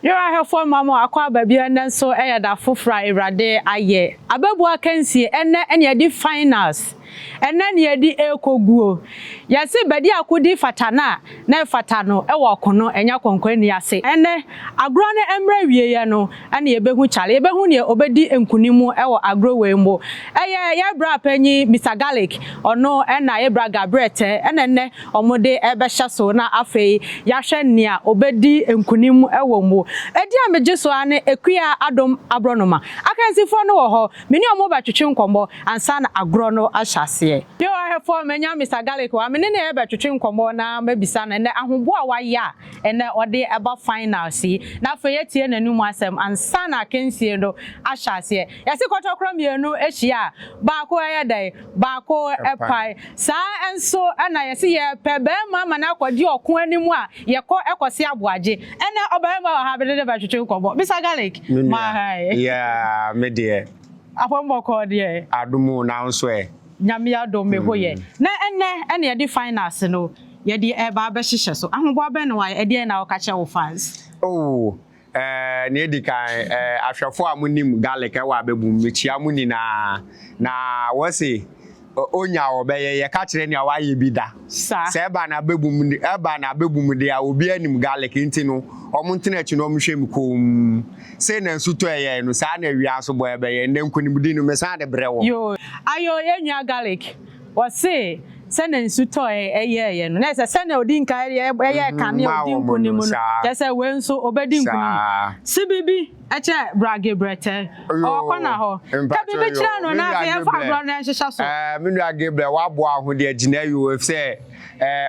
Yɛn ahwɛfoɔ mma mo akɔ aba bi ɛnnɛ nso ɛyɛ da foforɔ a Awurade ayɛ. Abɛbu akansie ɛnnɛ ɛna yɛdi finals. Ɛnnɛ na yɛdi ɛrekɔ guo. Yɛse bɛdi akodi fata no a na ɛfata no ɛwɔ ɔko no ɛnyɛ akɔnkɔnni ase. Ɛnnɛ agorɔ no ɛmmerɛ awieɛ no ɛna yɛbɛhu kyale yɛbɛhu neɛ ɔbɛdi nkunim ɛwɔ agorɔ wei mu. Ɛyɛ yɛn bra panyin Mister Garlic ɔno ɛna yɛ bra Gabriel Tɛ ɛna ɛnnɛ wɔde rebɛhyɛ so na afei yɛahwɛ nea obedi nkonim wɔ mu. Edin a megye so ara ne Akua Adom Aborɔnoma. Akansifoɔ no wɔ hɔ, me ne wɔn rebɛtwetwe nkɔmmɔ ansa na agorɔ no ahyɛ aseɛ. Yo ahwɛfoɔ, manya Mister Garlic wɔ ha, me ne no rebɛtwetwe nkɔmmɔ na mabisa no ɛnnɛ ahoboa a wayɛ a ɛnnɛ ɔde ba finals yi, na afei yɛatie n'anom asɛm ansa na akansie no ahyɛ aseɛ. Yɛse kɔtɔkorɔ mmienu hyia a, baako yɛ dɛn? Baako pae. Saa ara nso na yɛse yɛpɛ barima ma no akɔdi ɔko anim a, yɛkɔ kɔse aboagye. Ɛnɛ ɔbarima wɔ ha, mene no bɛtwetwe nkɔmmɔ. Mister Garlic, Me nua, ma ha ɛ. yeah, me deɛ. Apɔm bɔkɔɔ deɛ. Adom o, na wo nso ɛ? Nyame adom, me ho yɛ. Na ɛnnɛ ɛna yɛde finals no yɛde ɛreba abɛhyehyɛ so. Ahoboa bɛn na woayɛ? Ɛdeɛn na woka kyerɛ wo fans? Oh, Eh, nea edi kan, eh, ahwɛfo a munim Garlic wɔ abɛbu mu, mekyia mo nyinaa. Na wɔse, onya a ɔbɛyɛ, yɛka kyerɛ nea wayɛ bi da. Saa. Sɛ ɛba no abɛbu mu, ɛba no abɛbu mu de a, obiara nim Garlic, nti no, wɔn ntena akyi na wɔnhwɛ mu komm. Sei na nsu tɔ ɛyɛe no, saa na awia nso bɔ ɛbɛyɛ. Nnɛ nkonimdi no, mesan de brɛ wɔn. Yoo, ayo yɛn nua Garlic, Wɔse sɛnea nsu tɔe yɛeɛ no, na ɛsɛ sɛnea ɔdi nkan yɛɛ kane a ɔdi nkonim no, kyerɛ sɛ wei nso ɔbɛdi nkonim. Se biribi kyerɛ Bra Gabriel Tɛ, ɔwɔ kɔna hɔ. Ka biribi kyerɛ no na afei yɛmfa agorɔ no nhyehyɛ so. Me nua Gabriel, woaboa wo ho deɛ gyina yi o, efisɛ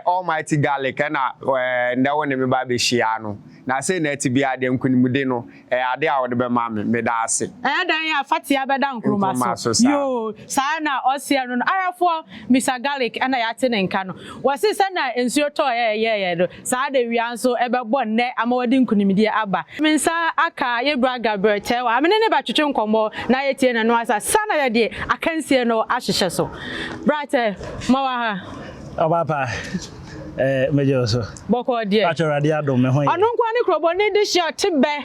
Almighty Garlic na nnɛ wo ne me ba abɛhyia no. Na sei na ɛte biara deɛ nkonimdi no, Ɛyɛ ade a wode bɛma me. Meda ase. Ɛyɛ dɛn a Fatia bɛda Nkrumah Nkrumah so? so saa. Yoo, saa na ɔseɛ no no. Ahwɛfoɔ, Mister Garlic na yɛate ne nka no. Wɔse sɛnea nsuo tɔeɛ a ɛyɛeɛ no, saa na awia nso bɛbɔ nnɛ ama wɔde nkunimdie aba. Me nsa aka yɛn bra Gabriel Kyɛw a me ne no bɛtwetwe nkɔmmɔ na yɛatie n'ano asa sa na yɛde akansie no ahyehyɛ so. Bra Kyɛ, ma wɔ ha. Ɔbaa pa. Eh, megye wo so. Bɔkɔɔ deɛ. Pakyɛ Awurade adom, me ho yɛ. Ɔno nkoa ne kurobɔni de hyɛ ɔte bɛ,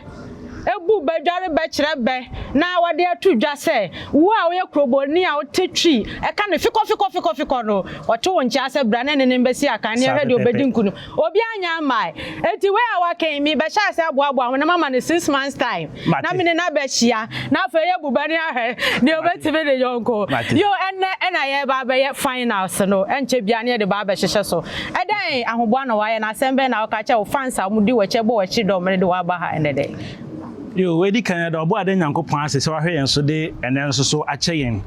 bu bɛ, dware bɛ, kyerɛ bɛ, na wɔde ato dwa sɛ, wo a woyɛ kurobɔni a wote Twi ka no fikɔ fikɔ fikɔ fikɔ no, wɔto wo nkyea sɛ bra ne ne no mbɛsi akan na Saa yɛhwɛ deɛ pɛpɛɛpɛ. ɔbɛdi nkunim. Obiara nnya mmae. Enti wei a waka yi, merebɛhyɛ ase aboaboa ho na mama no 6 months time na Mate. me ne no abɛhyia na afei yɛabu bɛ ne ahwɛ deɛ Mate. ɔbɛtumi ne yɔnko. Mate. Yo, ɛnnɛ ɛna yɛreba abɛyɛ finals no, ɛnkyɛ biara na yɛde ba abɛhyehyɛ so. Ɛdɛn ahoboa na woayɛ na asɛm bɛn na woka kyerɛ wo fans a wɔdi w'akyi, bɔ w'akyi dɔm no de wo aba ha ɛnnɛ da yi? Yo, edi kan yɛda Ɔbɔade Nyankopɔn ase sɛ wahwɛ yɛn so de ɛnnɛ nso so akyɛ yɛn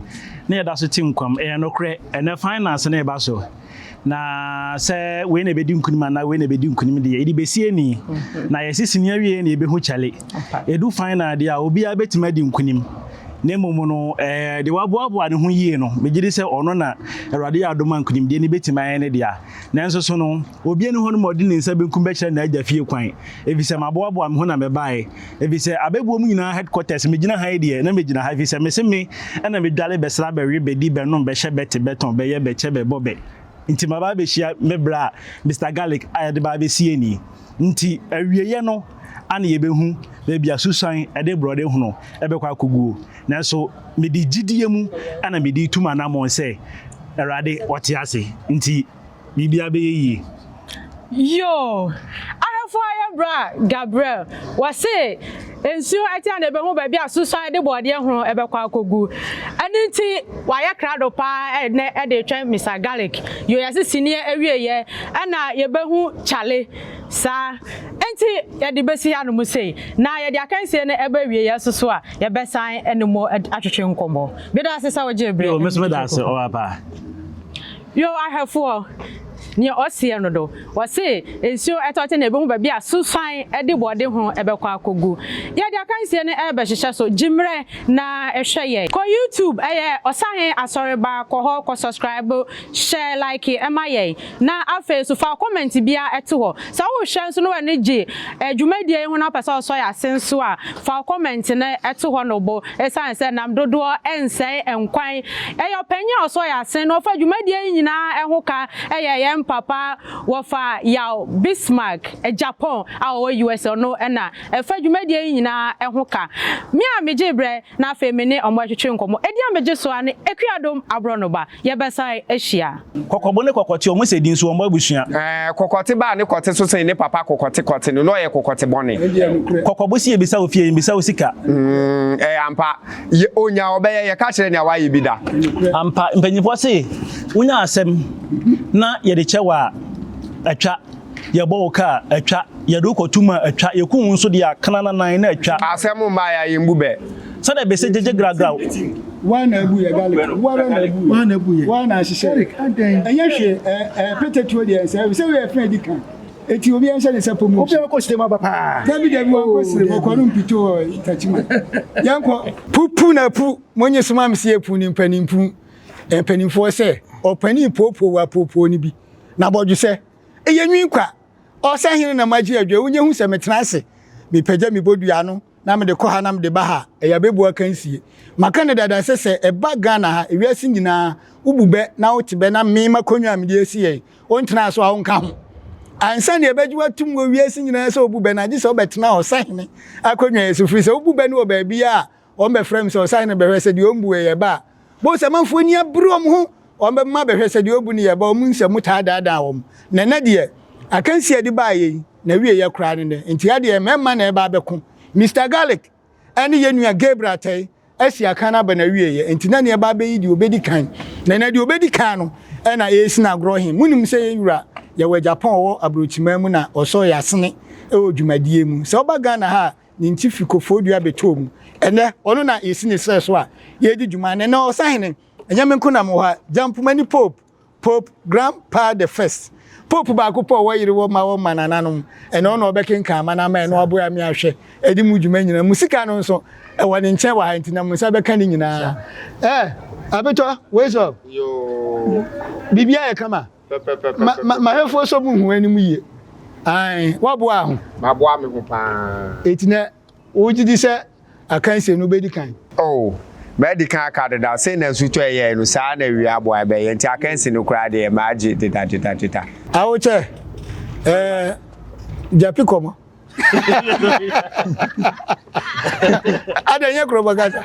na yɛda so te nkwa mu. Ɛyɛ nokorɛ, ɛnnɛ finals no reba so. Na sɛ wei na ɛbɛdi nkunim anaa wei na ɛbɛdi nkunim deɛ, yɛde bɛsi ani. Na yɛsi sini awie na yɛbɛhu kyale. Ɛdu final deɛ a, obiara bɛtumi adi nkunim. Na mmom no, deɛ waboaboa ne ho yie no, megye di sɛ ɔno na Awurade yɛ adom a nkunimdie no bɛtumi ayɛ ne dea. Nanso so no, obiara nni hɔ nom a ɔde ne nsa benkum bɛkyerɛ n'agya fie kwan, efisɛ maboaboa me ho na mebaeɛ. Efisɛ abɛbuo mu nyinaa headquarters, megyina ha yi deɛ, na megyina ha, efisɛ mese me na medwale, bɛsra, bɛwe, bɛdi, bɛnom, bɛhyɛ, bɛte, bɛtɔn, bɛyɛ, bɛkyɛ, bɛbɔ, bɛ. Nti maba abɛhyia me bra Mister Garlic a yɛde ba abɛsi ani. Nti awieɛ no ana yɛbɛhu baabi a susuan de borɔde hono bɛkɔ akɔguo. Nanso mede gyidie mu na mede retu m'anammɔn sɛ Awurade ɔte ase nti biribiara bɛyɛ yie. Yoo! Ahwɛfoɔ ayɛ bra Gabriel wɔse nsuo ɛte a na ɛbɛhu baabi a susuan de bɔɔdeɛ hono ɛbɛkɔ akɔgu ɛno nti wayɛ krado paa ɛnɛ ɛde retwɛn Mister Garlic yoo yɛse sinie awieɛ ɛna yɛbɛhu Charlie saa nti yɛde bɛsi hanom sei na yɛde akansie no ɛbɛ awieɛ nso so a yɛbɛsan ne mo atwetwe nkɔmmɔ. Meda ase sɛ wogyee berɛ. Yo, me nso meda ase, ɔba pa. Yo, ahwɛfoɔ, nea ɔseɛ no do, ɔse nsuo ɛtɔ te na ɛbɛhu baabi a susuan de bɔde ho ɛbɛkɔ akɔgu. Yɛde akansie no ɛrebɛhyehyɛ so, gye mmerɛ na hwɛ yɛn. Kɔ YouTube, ɛyɛ Ɔsahen Asɔreba, kɔ hɔ kɔ subscribe, hyɛ like ma yɛn. Na afei nso fa wo comment biara to hɔ. Sɛ wohwɛ nso na w'ani gye dwumadie yi ho na wopɛ sɛ wosɔ yɛn ase nso a, fa wo comment no to hɔ no bo. Ɛsiane sɛ nam dodoɔ nsɛe nkwan. Ɛyɛ ɔpanyin a ɔsɔ yɛn ase na ɔfa dwumadie yi nyinaa ho ka yɛ yɛn. mpapa wɔfa Yaw Bismarck Agyapong a ɔwɔ USA ɔno na ɛfa dwumadie yi nyinaa ho ka. Me a megye berɛ na afei me ne wɔn retwetwe nkɔmmɔ. Edin a megye so ara ne Akuadom Aborɔnoba. Yɛbɛsan ahyia. Kɔkɔbo ne kɔkɔte, wɔn sɛ din nso wɔn abusua. Ɛɛ, kɔkɔte ba a ne kɔte so sen ne papa kɔkɔte kɔte no, na ɔyɛ kɔkɔte bɔne. Kɔkɔbo se yɛbisa wo fie, yɛmmisa wo sika. Mm, ɛyɛ ampa. Yɛ, onya a ɔbɛyɛ, yɛka kyerɛ nea wayɛ bi da. Ampa, mpanyinfoɔ se, wonya asɛm na yɛde kyɛ wo a, atwa. Yɛbɔ wo ka a, atwa. Yɛde wo kɔto mu a, atwa. Yɛku wo nso deɛ a, kranannan na atwa. Asɛm mmaeɛ a, yɛmmu bɛ. Sɛdeɛ bese gyegye gragraw. Woa na abu yɛ garlic woara na abu yɛ woa na abu yɛ woa na ahyehyɛ garlic adɛn ɛnyɛ hwee ɛ ɛ petetuo deɛ nsɛ sɛ woyɛ fɛn di kan eti obi ɛnhyɛ ne nsa pɔ mu obi ɔkɔ sirem aba paa dabi dabi wɔn kɔ sirem ɔkɔ no mpito wɔ takyima yɛn kɔ. Pupu na pu monye soma me sɛ yɛpu ne mpanimpu mpanimfoɔ sɛ ɔpanin poopoo wɔ apoopoo no bi na bɔdwesɛ ɛyɛ nwi kwa ɔsɛ hene na magye adwa wonyɛ hu sɛ metena ase mepagya me bodua no na mede kɔ ha na mede ba ha a, ɛyɛ abɛbu akansie. Maka no dada sɛ sɛ ɛba Ghana ha, ewiase nyinaa, wobu bɛ na wote bɛ na me m'akonnwa a mede asi yɛn, wontenaa so a wonka ho. Ansa na yɛbɛgye wo atom wɔ wiase nyinaa sɛ wobu bɛ no, agye sɛ wobɛtena ɔsahene akonnwa yi so, firi sɛ wobu bɛ no wɔ baabi a wɔbɛfrɛ me sɛ ɔsahene bɛhwɛ sɛ deɛ ɔmbu yɛ ba a. Bohu sɛ amanfoɔ ani abere wɔn ho, wɔbɛma bɛhwɛ sɛ deɛ ɔbu no yɛ ba, wɔn nsɛm taa daadaa wɔn. Na ɛnɛ deɛ, akansie a ɛde baeɛ yi, N'awieeɛ koraa ne nnɛ. Enti ha deɛ mmarima na ɛreba abɛko. Mister Garlic ne yɛn nua Gabriel Atɛe asi akan no aba n'awieeɛ. Enti na nea ɛba abɛyi deɛ ɔbɛdi kan. Na ɛnnɛ deɛ ɔbɛdi kan no na ɛresi no agorɔ he. Monim sɛ yɛn wura yɛwɔ Japan ɔwɔ aburokyiman mu na ɔsɔ yɛn asene wɔ dwumadie mu. Sɛ woba Ghana ha a, ne nti fi Koforidua bɛtɔɔ mu. Ɛnnɛ ɔno na yɛsi ne serɛ so a yɛredi dwuma. Na ɛnnɛ ɔsahene, ɛnyɛ me nko na mewɔ ha, Gyampomani Pope Pope Grandpa the First, Pope baako pɛ a ɔwɔ yere wɔ mma wɔ mma nananom, ɛna ɔna ɔbɛkenkan ama no ama ɛno aboa me ahwɛ ɛde mu dwuma nyinaa. Mu sika no nso ɛwɔ ne nkyɛn wɔ ha nti na mo nsa bɛka ne nyinaa. Ɛ abetɔ wei sɔ biribi ayɛ kama. Ma ma mahwɛfoɔ sɔ mu hu anim yie. Ae waboa ho. Maboa me ho paa. Eti na wogye di sɛ Akansie no wobɛdi kan? Oh, madi kan aka deda, sei na nsutɔ ɛyɛɛ no, saa na awia aboa ɛbɛyɛ, nti akansi no koraa deɛ magye deda deda deda. Awokyɛ, eh, Gyapi kɔmɔ. Ada nyɛ kurɔbɔ kasa.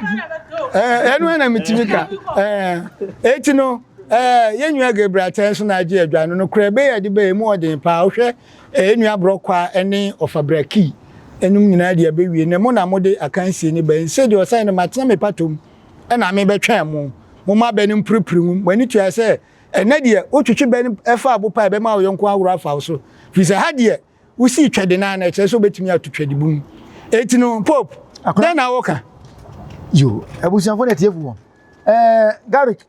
Eh, ɛno na metumi ka. Eh, eti no, eh, yɛn nua Gabriel Atɛn nso na agye adwa no, no korɛ bɛyɛ de bɛyɛ mu ɔden paa. Wohwɛ Yɛn nua Brɔkwaa ne Ɔfa Brakii nom nyinaa de abɛwie, na mo na mode akansie no bae. Sei deɛ ɔsan no, matena me pata mu na merebɛtwɛn mo. Momma abɛ no mporepore ngu. Mo ani tua sɛ ɛnnɛ deɛ, wotwetwe bɛ no fa abo pa a, ɛbɛma wo yɔnko ahorow afa wo so, firi sɛ ha deɛ, wosii twɛde no ara na ɛkyerɛ sɛ wobɛtumi ato twɛdebun. Enti no, Pope, dɛn na woka? Yo, abusuafo ne atiefoɔ. Ɛɛ, Garrick,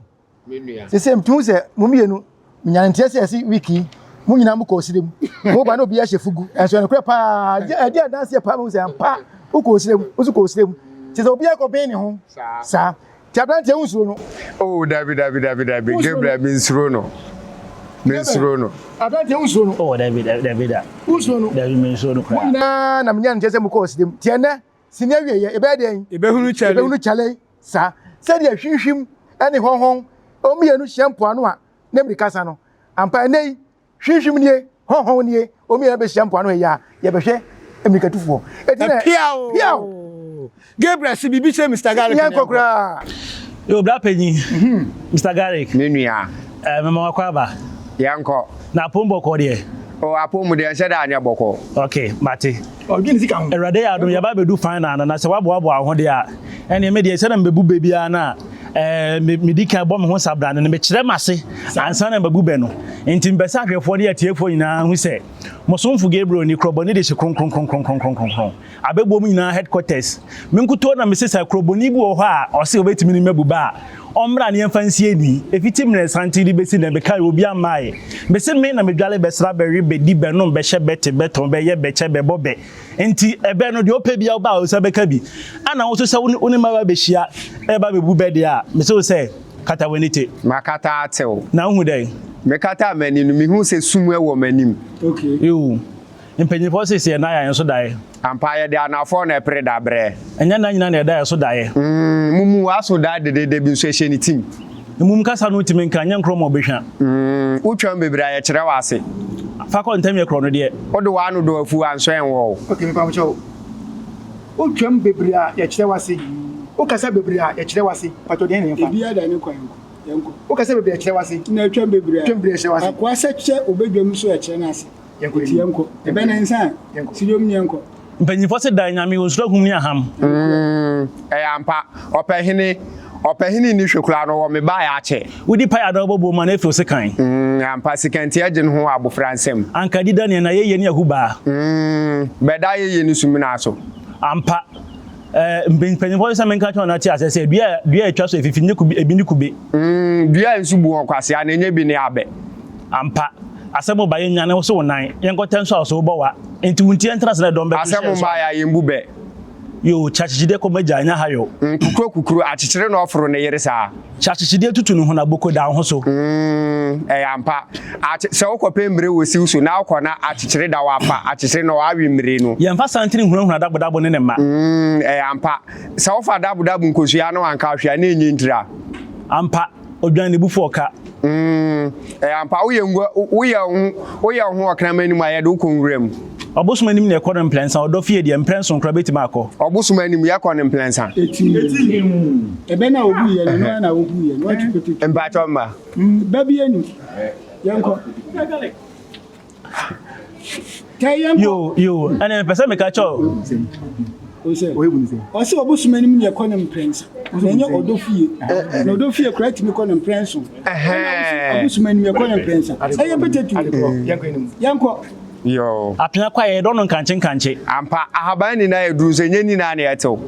Sese mtu sɛ mo mmienu menya nteɛ sɛ ɛse week yi mo nyinaa mo kɔ osire mu mo ba na obi ahyɛ fugu ɛnso ɛnokorɛ paa ɛdi adanseɛ paa mo sɛ ampa wokɔ osire mu woso kɔ osire mu kyɛ sɛ obi akɔ bɛn ne ho saa ti aberanteɛ wo nsuro no. Oh dabi dabi dabi dabi Gabriel mi nsuro no mi nsuro no. Aberanteɛ wo nsuro no. Oh dabi dabi da. Wo nsuro no. Dabi mi nsuro no koraa. Mo nyinaa na menya nteɛ sɛ mo kɔ osire mu tiɛ nɛ Sini awieɛ, yɛbɛyɛ dɛn? Yɛbɛhunu kyale. Yɛbɛhunu kyale saa. Sɛdeɛ hwimhwim ne hɔnhɔn, wɔn mmienu hyia mpoano a na mmirika sa no. Ampa, ɛnnɛ yi, hwimhwim nie, hɔnhɔn nie, wɔn mmienu bɛhyia mpoano ha yi a, yɛbɛhwɛ mmirikatufoɔ. Eti na Piaw! Piaw! Gabriel se biribi kyerɛ Mister Garrick ne Yɛnkɔ koraa. Yo, bra panyin, Mister Garrick. Me nua. Eh, mema wakɔ aba. Yɛnkɔ. Na apom bɔkɔɔ deɛ? Oh, apom mu deɛ nhyɛ da anyɛ bɔkɔɔ. Okay, mate. Ɔdwene sika ho. Awurade yɛ adom, yɛba abɛdu final no, na sɛ woaboaboa wo ho deɛ a, ɛnneɛ me deɛ sɛdeɛ mebɛbu bɛ biara no a, eh, me, medi kan bɔ me ho sabrane no, mekyerɛ m'ase ansa na mabu bɛ no. Enti mepɛ sɛ ahwɛfoɔ ne atiefoɔ nyinaa hu sɛ, mo somfo Gabriel ni, korɔbɔni de hye kronkronkronkronkronkron, abɛbuo mu nyinaa headquarters. Me nkutoo na mese sɛ korɔbɔni bi wɔ hɔ a ɔse ɔbɛtumi ne me abu bɛ a, Ɔmmra na yɛmfa nsie ni. Ɛfiti mmerɛsanten de bɛsi nnɛ, mekae obiara mmaeɛ. Mese me na medwale bɛsra bɛwe bɛdi bɛnom bɛhyɛ bɛte bɛtɔn bɛyɛ bɛkyɛ bɛbɔ bɛ. Nti ɛbɛ no deɛ wopɛ biara woba a wo nsa bɛka bi. Ɛna wo nso sɛ wo ne mmabaa bɛhyia reba abɛbu bɛ deɛ a, mese wo sɛ kata w'ani te. Makata ate wo. Na wohu dɛn? Mekataa m'ani no, mehuu sɛ sum wɔ m'anim. Eww. Mpanyinfoɔ se sɛ yɛn nan a yɛn so daeɛ. Ampa yɛde anafɔɔ na ɛpere dabrɛ. Ɛnyɛ nna nyinaa na yɛda yɛn so daeɛ. Mm, mumu w'aso daa dedeede bi nso ɛhyɛ ne tim. Mmum kasa no ntumi nka, nyɛ nkorɔ ma ɔbɛhwa. Mm, wotwam bebree a yɛkyerɛ wo ase. Fa kɔ ntɛm yɛ korɔ no deɛ. Wode w'ano dɔ afuw a nsɔ ɛnwɔ wo. Ok, mepa wo kyɛw. Wotwam bebree a yɛkyerɛ wo ase. Wokasa bebree a yɛkyerɛ wo ase. Pakyɛw deɛn na yɛmfa? Ebiara da ne kwan nko. Yɛnkɔ. Wokasa bebree a yɛkyerɛ wo ase. Na atwam bebree a. Twam bebree a yɛkyerɛ wo ase. Akoa sɛ kyɛ obedwam nso yɛkyerɛ no ase. Yɛnkɔ Nti yɛnkɔ. Ɛbɛ ne nsa Yɛnkɔ. Sidom ne yɛnkɔ. Mpanyinfoɔ se dan nyame onsuro ahum ne aham. Mm, ɛyɛ ampa. Ɔpɛhene, ɔpɛhene nni hwɛ koraa no, ɔwɔ me baeɛ akyɛ. Wodi pae a na wobɔ buo ma no afi wo sekan. Mm, ampa, sikantia gye ne ho wɔ abofra nsam. Anka di da nea na yɛyɛ ne ahubaa. Mm, bɛda ayɛyie ne sumina so. Ampa, eh, mpanyinfoɔ se sɛ menka kyerɛ wɔn na te aseɛ sɛ dua a dua a etwa so efifi nyɛ kube, ebi ne kube. Mm, dua a nsu bu wɔn kwasea no, ɛnyɛ bi ne abɛ. Ampa, asɛm ba yɛnnwane wo so wo nan, yɛnkɔtɛ nso a wo so wobɔ wa, enti wo nti yɛntena ase na ɛdɔm bɛto Asɛm hyɛ yɛn so mma ana? yɛ a yɛmbu bɛ. Yoo, kyɛ akyekyedeɛ kɔ m'agya, ɛnyɛ ha yo. Mm, kukuro kukuro, akyekyere na ɔforo ne yere saa. Kyɛ akyekyedeɛ tutu ne ho na boko da wo ho so. Mm, ɛyɛ ampa. Akye, sɛ wokɔpɛ mmire wɔ siw so na wokɔ na akyekyere da wo afa, akyekyere na wawe mmire no. Yɛmfa santene nhunahuna dabodabo ne ne mma. Mm, ɛyɛ ampa. Sɛ wofa dabodabo nkosua na wanka hwee a, na ɛnyɛ ntira. Ampa, odwan ne bo fu ɔka. Mm, ɛyɛ ampa. Woyɛ ngua, woyɛ wo ho, woyɛ wo ho ɔkraman anim a, yɛde wo kɔ nwura mu. Ɔbosom anim na yɛkɔ no mprɛnsa, ɔdɔ fie deɛ, mprɛnson koraa bɛtumi akɔ. Ɔbosom anim, yɛkɔ no mprɛnsa. Etim. Ɛbɛ no a wobuiɛ no, ɛno ara na wobuiɛ no, woatu pete tu. Mpakyɛw mma. Ba bi anim. Yɛnkɔ. Yo, yo, ɛnna mepɛ sɛ meka kyerɛ wo. Ɔsɛ ɔbosom anim na ɛkɔ no mprɛnsa. Na ɛnyɛ ɔdɔ fie. Na ɔdɔ fie koraa tumi kɔ no mprɛnson. Ɛna ɔbosom anim ɛkɔ no mprɛnsa. Ɛyɛ pɛtɛtu. Yɛnkɔ. Yo. Apea kwaeɛ, yɛdɔ no nkankye nkankye. Ampa, ahaban nyinaa yɛ duru nso ɛnyɛ nyinaa na ɛtew.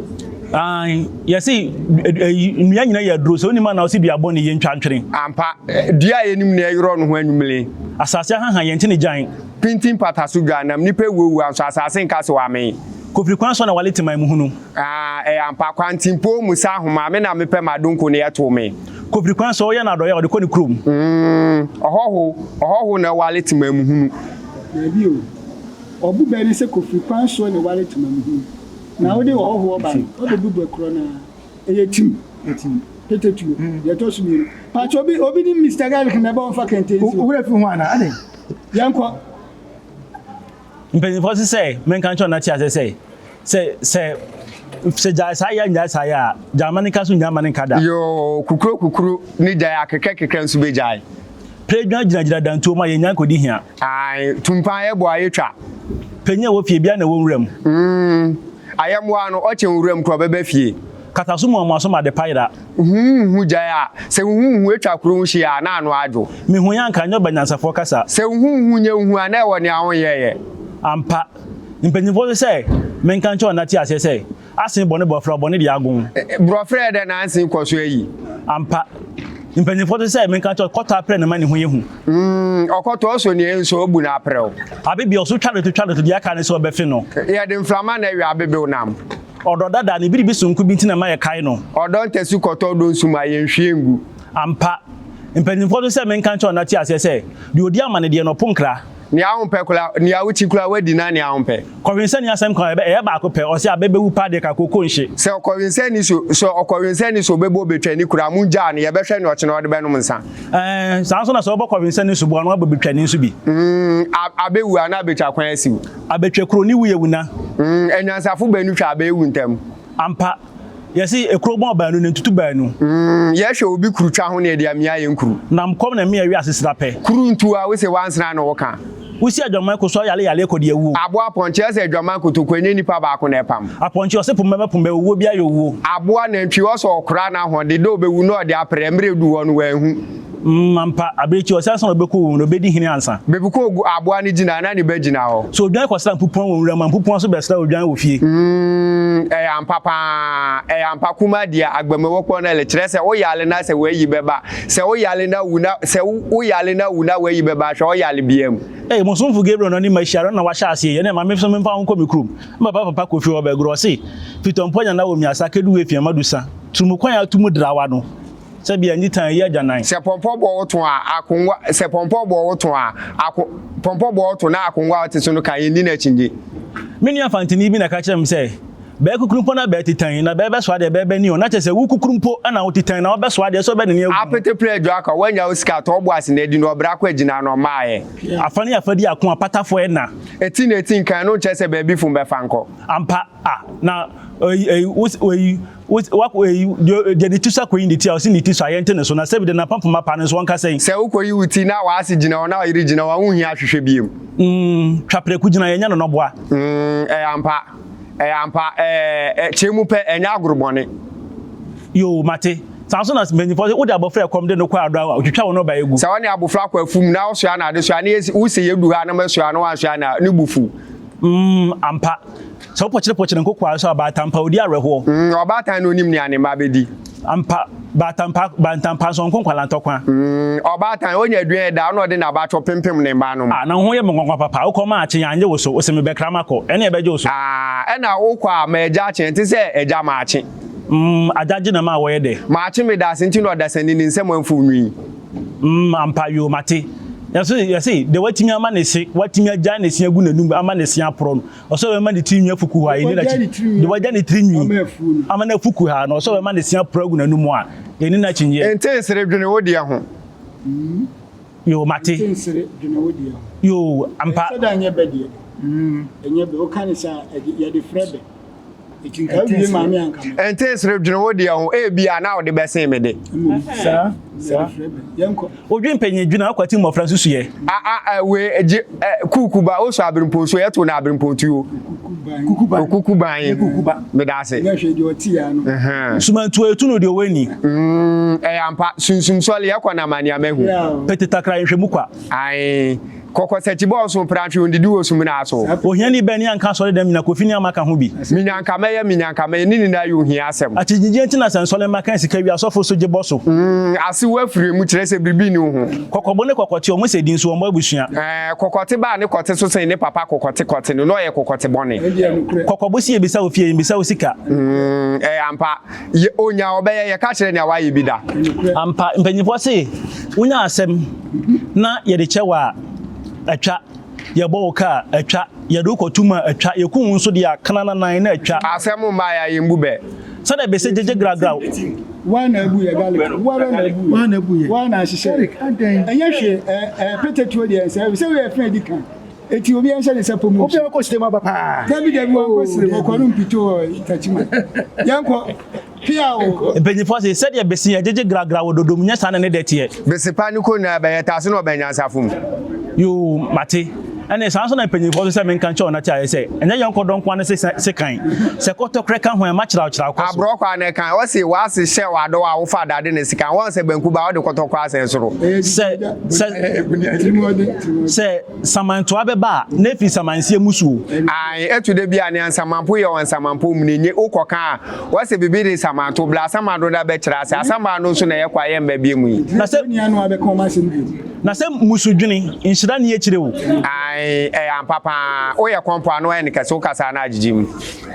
Aane, yɛse nnua nyina yɛ aduro, sɛ wonim a na wose dua bɔne yɛntwa ntwene. Ampa, dua a yɛnim na ɛyorɔ no ho anwummere. Asase ahahan yɛnte ne gyan. Pintin pata so dwa nam, nnipa awuawu a nso asase nka sɛ wɔamee. Kofiri kwan so na wale teman mu hunu. Aa, ɛyɛ ampa, kwantempɔn mu sɛ ahoma, me na mepɛ m'adonko na ɛtow me. Kofiri kwan so ɔyɛ no adɔeɛ a ɔde kɔ ne kurom. Mm, ɔhɔho, ɔhɔho na ɛwale teman mu hunu. Daabi o, ɔbu bɛ ne sɛ kofiri kwan soɔ na ɛwale teman mu hunu. Na wode ɔhɔhoɔ ba no, wabɛbu bɛ korɔ no ara. Ɛyɛ tim. Petetuo. Deɛ ɛtɔ so mmienu. Pakyɛ obi obi ne Mister Garlic na ɛbɛ ɔmfa kɛntɛn si hɔ. Wo werɛ fi ho anaa? Adɛn? Yɛnkɔ. Mpanyinfoɔ se sɛ menka nkyerɛ ɔna te aseɛ sɛ sɛ sɛ sɛ gyae saa yɛ nnyae saa yɛ a gyae ma ne nka so nnyae ma ne nka da. Yoo kukuro kukuro ne gyae akekɛ kekɛ nso bɛ gyae. Pere dwan gyina gyina dantuo ma yɛ nya nkɔdi hia. Ae tumpan yɛ bɔ a yɛ twa. Panyin a ɛwɔ fie biara na ɛwɔ nwura mu. Mm ayɛmmoa no ɔkyɛ nwura mu koraa ɔbɛba fie. Kata so muamua so ma adepa yera. Huhuhu gyae a, sɛ huhuhu atwa kuro ho hyia a, na ano adwo. Mehu yɛ anka nyɛ ɔba nyansafoɔ kasa. Sɛ huhuhu nyɛ hu a, na ɛwɔ nea wonyɛeɛ. Ampa. Mpanyimfoɔ nso sɛ, Menka nkyerɛ wo na te aseɛ sɛ, Asen bɔne bɔfra, ɔbɔne deɛ agon. Borɔfrɛ yɛ dɛn na ansen kɔ so ayi? Ampa. Mpanyimfoɔ nso sɛ, Menka nkyerɛ wo, kɔtɔ aprɛ na ma ne ho yɛ hu. Mm, ɔkɔtɔ ɔsɔ nea ɛnsɔ, obu no aprɛw. Abebeɛ, ɔso twa no to twa no to, deɛ aka ne sɛ ɔbɛfe no. Yɛde mframa na ɛwe abebew nam. Ɔdɔ dada ne biribi sononko bi nti na ɛma yɛkae no. Ɔdɔ ntasu kɔtɔ ɔdɔ nsu ma yɛnhwie ngu. Ampa. Mpanyimfoɔ nso sɛ menka nkyerɛ wo na te aseɛ sɛ, deɛ ɔdi amane deɛ no ɔpo nkra. Nea wompɛ koraa, nea wokyi koraa woadi na nea wompɛ. Kɔwensani asɛm ka ɛbɛ, ɛyɛ baako pɛ, ɔse abɛ bɛwu paa deɛ ka kooko nhye. Sɛ ɔkɔwensani so, sɛ ɔkɔwensani so ɔbɛbɔ obetwani koraa, mongyaa no, yɛbɛhwɛ nea ɔkyena ɔde bɛnom nsa. Ɛɛ, saa nso na sɛ wobɔ kɔwensani sobo a na wabɔ betwani nso bi. Mm, a, abɛwu a na abetwa kwan asiw. Abɛtwa kuro ne wu yɛ wuna. Mm, anyansafo baanu twa abɛ ewu ntɛm. Ampa, yɛse ekuro bɔn baanu na ntutu baanu. Mm, yɛhwɛ obi kuru twa ho na yɛde amia yɛn kuru. Nam kɔm na mmea wiase sra pɛ. Kuru ntu a wose wansra na woka. Wosi adwaman koso ayale yale kɔ de awuo. Aboa apɔnkye ɛsɛ adwaman kotoku ɛnyɛ nipa baako na ɛpam. Apɔnkye ɔse poma bɛ poma owuo bi ayɛ owuo. Aboa nantwi ɔsɛ ɔkora n'ahɔde dɛ ɔbɛwu na ɔde aprɛ mmerɛ edu hɔ no wanhu. Mm, ampa, abirekyi, ɔsɛ ansa na ɔbɛkɔ owu no, ɔbɛdi hene ansa. Baabi kɔ ogu aboa no gyina na ne ba gyina hɔ. Sɛ odwan kɔsra mpupuan wɔ nwura mu a, mpupuan nso bɛsra odwan wɔ fie. Mm, ɛyɛ ampa paa, ɛyɛ ampa kuma deɛ agbamawɔ kpɔ no ɛle kyerɛ sɛ wo yale na sɛ wayi bɛba, sɛ wo yale na wu na sɛ wo yale na wu na wayi bɛba hwɛ ɔyale bia mu. Ei, mo somfo Gabriel na ɔne mahyia no na wahyɛ aseɛ yi, ɛnneɛ ma me nso memfa wo nkɔ me kurom. Me papa papa Kofi wɔ Bɛgorɔ, ɔse, Fitɔmpɔ nya na wɔ miasa, kedu wɔ efia madu sa, turumu kwan a atu mu drawa no. Sɛbea nyitan yi agyanan. Sɛ pɔmpɔ bɔ wo to a, akongua Sɛ pɔmpɔ bɔ wo to a, ako Pɔmpɔ bɔ wo to na akongua a wote so no ka, yɛnni no akyinnye. Me nua Fantini bi na ɛka kyerɛɛ me sɛ, Bɛɛ kukuru mpo na bɛɛ tetan, na bɛɛ bɛsoa deɛ bɛɛ bɛni o, na kyerɛ sɛ wo kukuru mpo na wo tetan, na wobɛsoa deɛ sɛ wobɛnene agu. Apete pere adwo aka, woanya wo sika tɔ wo bo ase na adi na ɔbra kɔ agyina na ɔmaayɛ. Afa ne afa di ako, apatafoɔ ɛna. Eti na eti nkan, ɛno nkyerɛ sɛ baabi fom bɛfa nkɔ. Ampa, a na eyi eyi wo eyi wo wakɔ eyi deɛ deɛ ne ti so akɔyi ne ti a ɔsi ne ti so a yɛnte ne so na sɛbi de n'apampam apa no nso wɔnka sɛn. Sɛ wokɔyi wo ti na w'ase gyina hɔ na ɔyere gyina hɔ a wonhia ahwehwɛ biom. Mm, twa prɛko gyina yɛnyɛ no nɔboa. Mm, ɛyɛ ampa. Ɛyɛ ampa, ɛɛ, kyerɛ mu pɛ, ɛnyɛ agoro bɔne. Yoo, mate. Saa nso na mpanyinfoɔ sɛ wode abɔfra ɛkɔm de no kɔ adɔ a, otwitwa wo nnɔbaeɛ gu. Sɛ ɔne abofra kɔ afum na ɔsoa no adesoa na yɛsi, wose yɛdu ha na masoa na wansoa no a, ne bo fuw. Mm, ampa. Sɛ wopɔkyerepɔkyere nkokoaa nso a, baatan pa, odi awerɛhoɔ. Mm, ɔbaatan na onim nea ne mma bɛdi. Ampa, baatan pa, baatan pa nso ɔnko nkwadaa ntɔkwa. Mm, ɔbaatan, onya aduan ɛda, ɔna ɔde n'abatwɔ pempem ne mma nom. Ah, na wo ho yɛ me nwanwa papa, wokɔ ma akye, yɛannye wo so, wose mebɛkra makɔ, ɛne ɛbɛgye wo so. Ah, ɛna wokɔ a, ma agya akye, ɛnte sɛ agya maakye. Mm, agya gye na ma wɔyɛ dɛ. Maakye meda ase nti na ɔdasani ne nsam amfuw nwi. Mm, ampa, yoo, mate. Yɛse, yɛse, deɛ watumi ama ne se, watumi agyae ne se agu n'anum ama ne se aporɔ no, Ɔsɛ ɔbɛma ne tiri nwi afu kuhaa, ɛnni n'akyi. Deɛ wagya ne tiri nwi ama no afu kuhaa no, ɔsɛ ɔbɛma ne se aporo agu n'anum a, ɛnni n'akyinnyeɛ. Nte nsere dwene wo deɛ ho. Yoo, mate. Nte nsere dwene wo deɛ ho. Yoo, ampa. Ɛnsɛ da nyɛ bɛ deɛ. Ɛnyɛ bɛ. Woka ne saa a, yɛde frɛ bɛ. Eti nka wowie maame anka me. Nte nsere dwene wo deɛ ho, ebia na wode bɛsen me de. Mmom, saa, yɛde frɛ bɛ. Yɛnkɔ. Wodwen mpanyin dwen a, wokwati mmofra nsusuiɛ. A a a we gye ɛ kuku ba osu abirempon so yɛto no abirempon tuo. Kuku ban. Okuku ban. Kuku ba. Meda ase. Nyɛ hwee deɛ ɔte ya no. Sumantuo etu no deɛ ɔwɔ ani. Mm, ɛyɛ ampa. Sunsum sɔle yɛkɔ na ma nea mahu. Pete takra nhwɛ mu kwa. Ae. Kɔkɔsakyi bɔ ɔso prantwe ondidi wɔ sum no aso. Ohiani bɛn ne anka asɔre dɛm nyina Kofi ne ama ka ho bi. Menya nka mɛyɛ menya nka mɛyɛ ne nyinaa yɛ ohia asɛm. Akyinnyegyeɛ nti na sɛ nsɔle mma kan sika wie asɔfo so gye bɔ so. Mm, ase wo afiri mu kyerɛ sɛ biribi nni wo ho. Kɔkɔbo ne kɔkɔte ɔmo sɛ din so wɔmmɔ abusua. Ɛɛ, kɔkɔte ba a ne kɔte so sen ne papa kɔkɔte kɔte no na ɔyɛ kɔkɔte bɔne. Kɔkɔbo se yɛbisa wo fie yɛmmisa wo sika. Mm, ɛyɛ ampa. Yɛ, onya a ɔbɛyɛ, yɛka kyerɛ nea wayɛ bi da. Ampa, mpanyinfoɔ se wonya asɛm na yɛde kyɛ wo a, atwa, yɛbɔ wo ka a, atwa, yɛde wo kɔto mu a, atwa, yɛku wo nso deɛ a, kanananan na atwa. Asɛm mmaeɛ a, yɛmmu bɛ. Sɛdeɛ bese gyegye gragra wo. Woa na abu yɛ garlic woara na abu yɛ. Woa na abu yɛ. Woa na ahyehyɛ. Garlic adɛn. Ɛnyɛ hwee ɛɛ ɛɛ petetuo deɛ nsɛ sɛ woyɛ fɛn di kan. Eti obi anhyɛ ne nsa pɔ mu. Obi akɔ sirem aba paa. Dabi dabi wankɔ sirem ɔkɔ no mpito wɔ Takyima. Yɛnkɔ pia o. Mpanyinfoɔ se, sɛdeɛ bese yɛ gyegye gragra wɔ dodom nyɛ saa na ne dɛ teɛ. Bese pa ne konnua bɛyɛ tase na ɔbɛn nyansafo mu. Yoo, mate. Ɛnne saa nso na mpanyinfoɔ nso sɛ menka nkyerɛ wɔn nate ayɛ sɛ, ɛnyɛ yɔnko dɔ nko ara ne se sekan. Sɛ kɔtɔkorɛ ka ho a, ɛma kyerɛwkyerɛw kɔ so. Aborɔ kɔ a na ɛkan. Ɔse, w'ase hyɛ w'adɔ a wofa dade ne sekan. Wɔn sɛ banku ba a wode kɔtɔkorɔ asɛn soro. Sɛ, sɛ, sɛ samantoa bɛba a, na ɛfiri samanseɛ mu suo. Ae, ɛto da bi a nea nsamanpo yɛ wɔ nsamanpo mu no nye. Wokɔ ka a, wɔse bibi de samanto bla asamando da bɛkyerɛ ase. Asamando nso na ɛyɛ kwa yɛ mma biam yi. Na sɛ, na sɛ mmusu dwene, nhyira nni akyire o. Ae, ɛyɛ ampa paa. Woyɛ kɔmpo a na woayɛ no kɛse, wokasa a na agyegye mu.